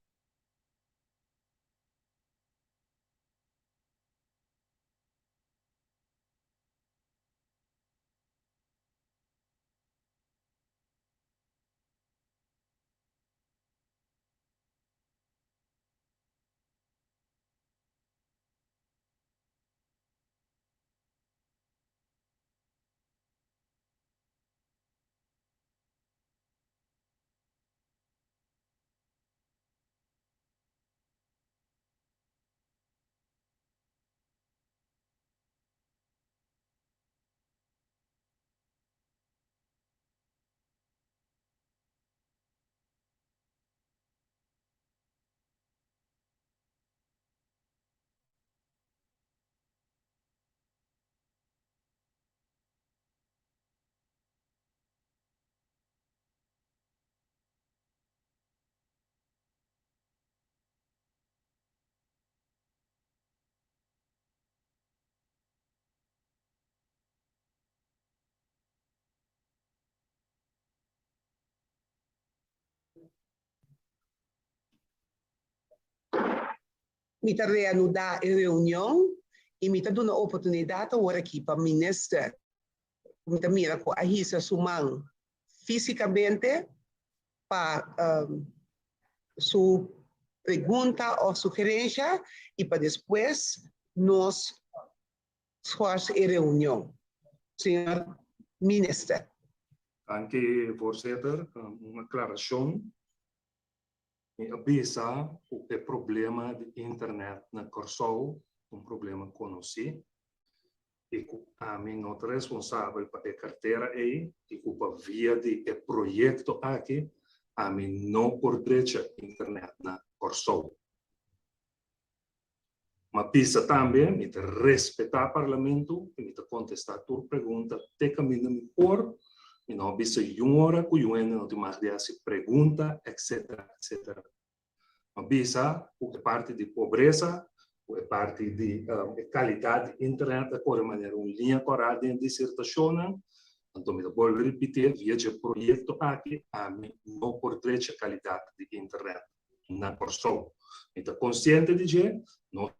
Mi ta reanudá e reunion i mi ta duna oportunidat awor aki pa minister ku mi ta mira ku a hisa su man físikamente pa su pregunta òf sugerensha i pa despues nos schors e reunion. Señor Minister. Danki, voorzitter. Un aclaracion. Mi a bisa cu e problema di internet na Corsou ta un problema conoci y cu ami no ta responsabel pa e cartera ey y cu pa via di e proyecto aki ami no por drecha internet na Corsou. Ma bisa tambe mi ta respetá Parlamento i mi ta kontestá tur pregunta te kaminda mi por. Mi no a bisa yun ora ku yun hende no tin mag di hasi pregunta etcetera etcetera. Ma bisa ku e parti di pobresa, ku e parti di e kalidat di internet a kore manera un liña kòrá den disertashonnan. Anto mi ta bolbe ripití via dje proyekto aki ami no por drecha kalidat di internet. na Kòrsou. Mi ta konsiente di dje, nos.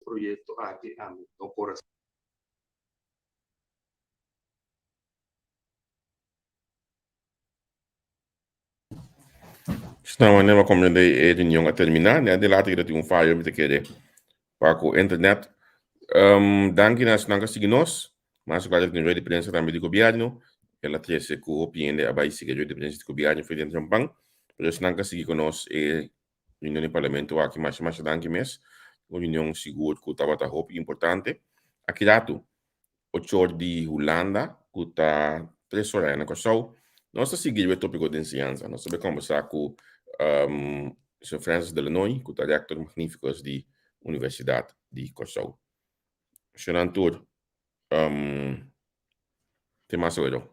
Proyekto aki ami no por a. Sna wanneer mi a komprendé e reunion a terminá, ne adelante ki ta tin un fayo mi ta kere. Pa ku internet. Um, danki na esnan ku a sigui nos. Mas ku tin rueda di prensa tambe di gobièrnu. El a trese ku hopi hende a bai sigui rueda di prensa di gobièrnu for den Trompan. Pero esnan ku a sigui ku nos e reunion di parlamento aki masha masha danki mes. Un reunion sigur ku tabata hopi importante. Aki ratu ochor di Hulanda ku ta tres ora na Kòrsou. Nos ta sigui riba e tópiko di enseñansa. Nos ta bai kòmbersá ku um, Sir Francis Delanoy, ku ta rektor magnífikus di Universidat di Kòrsou. Shonan tur, um, te mas awero.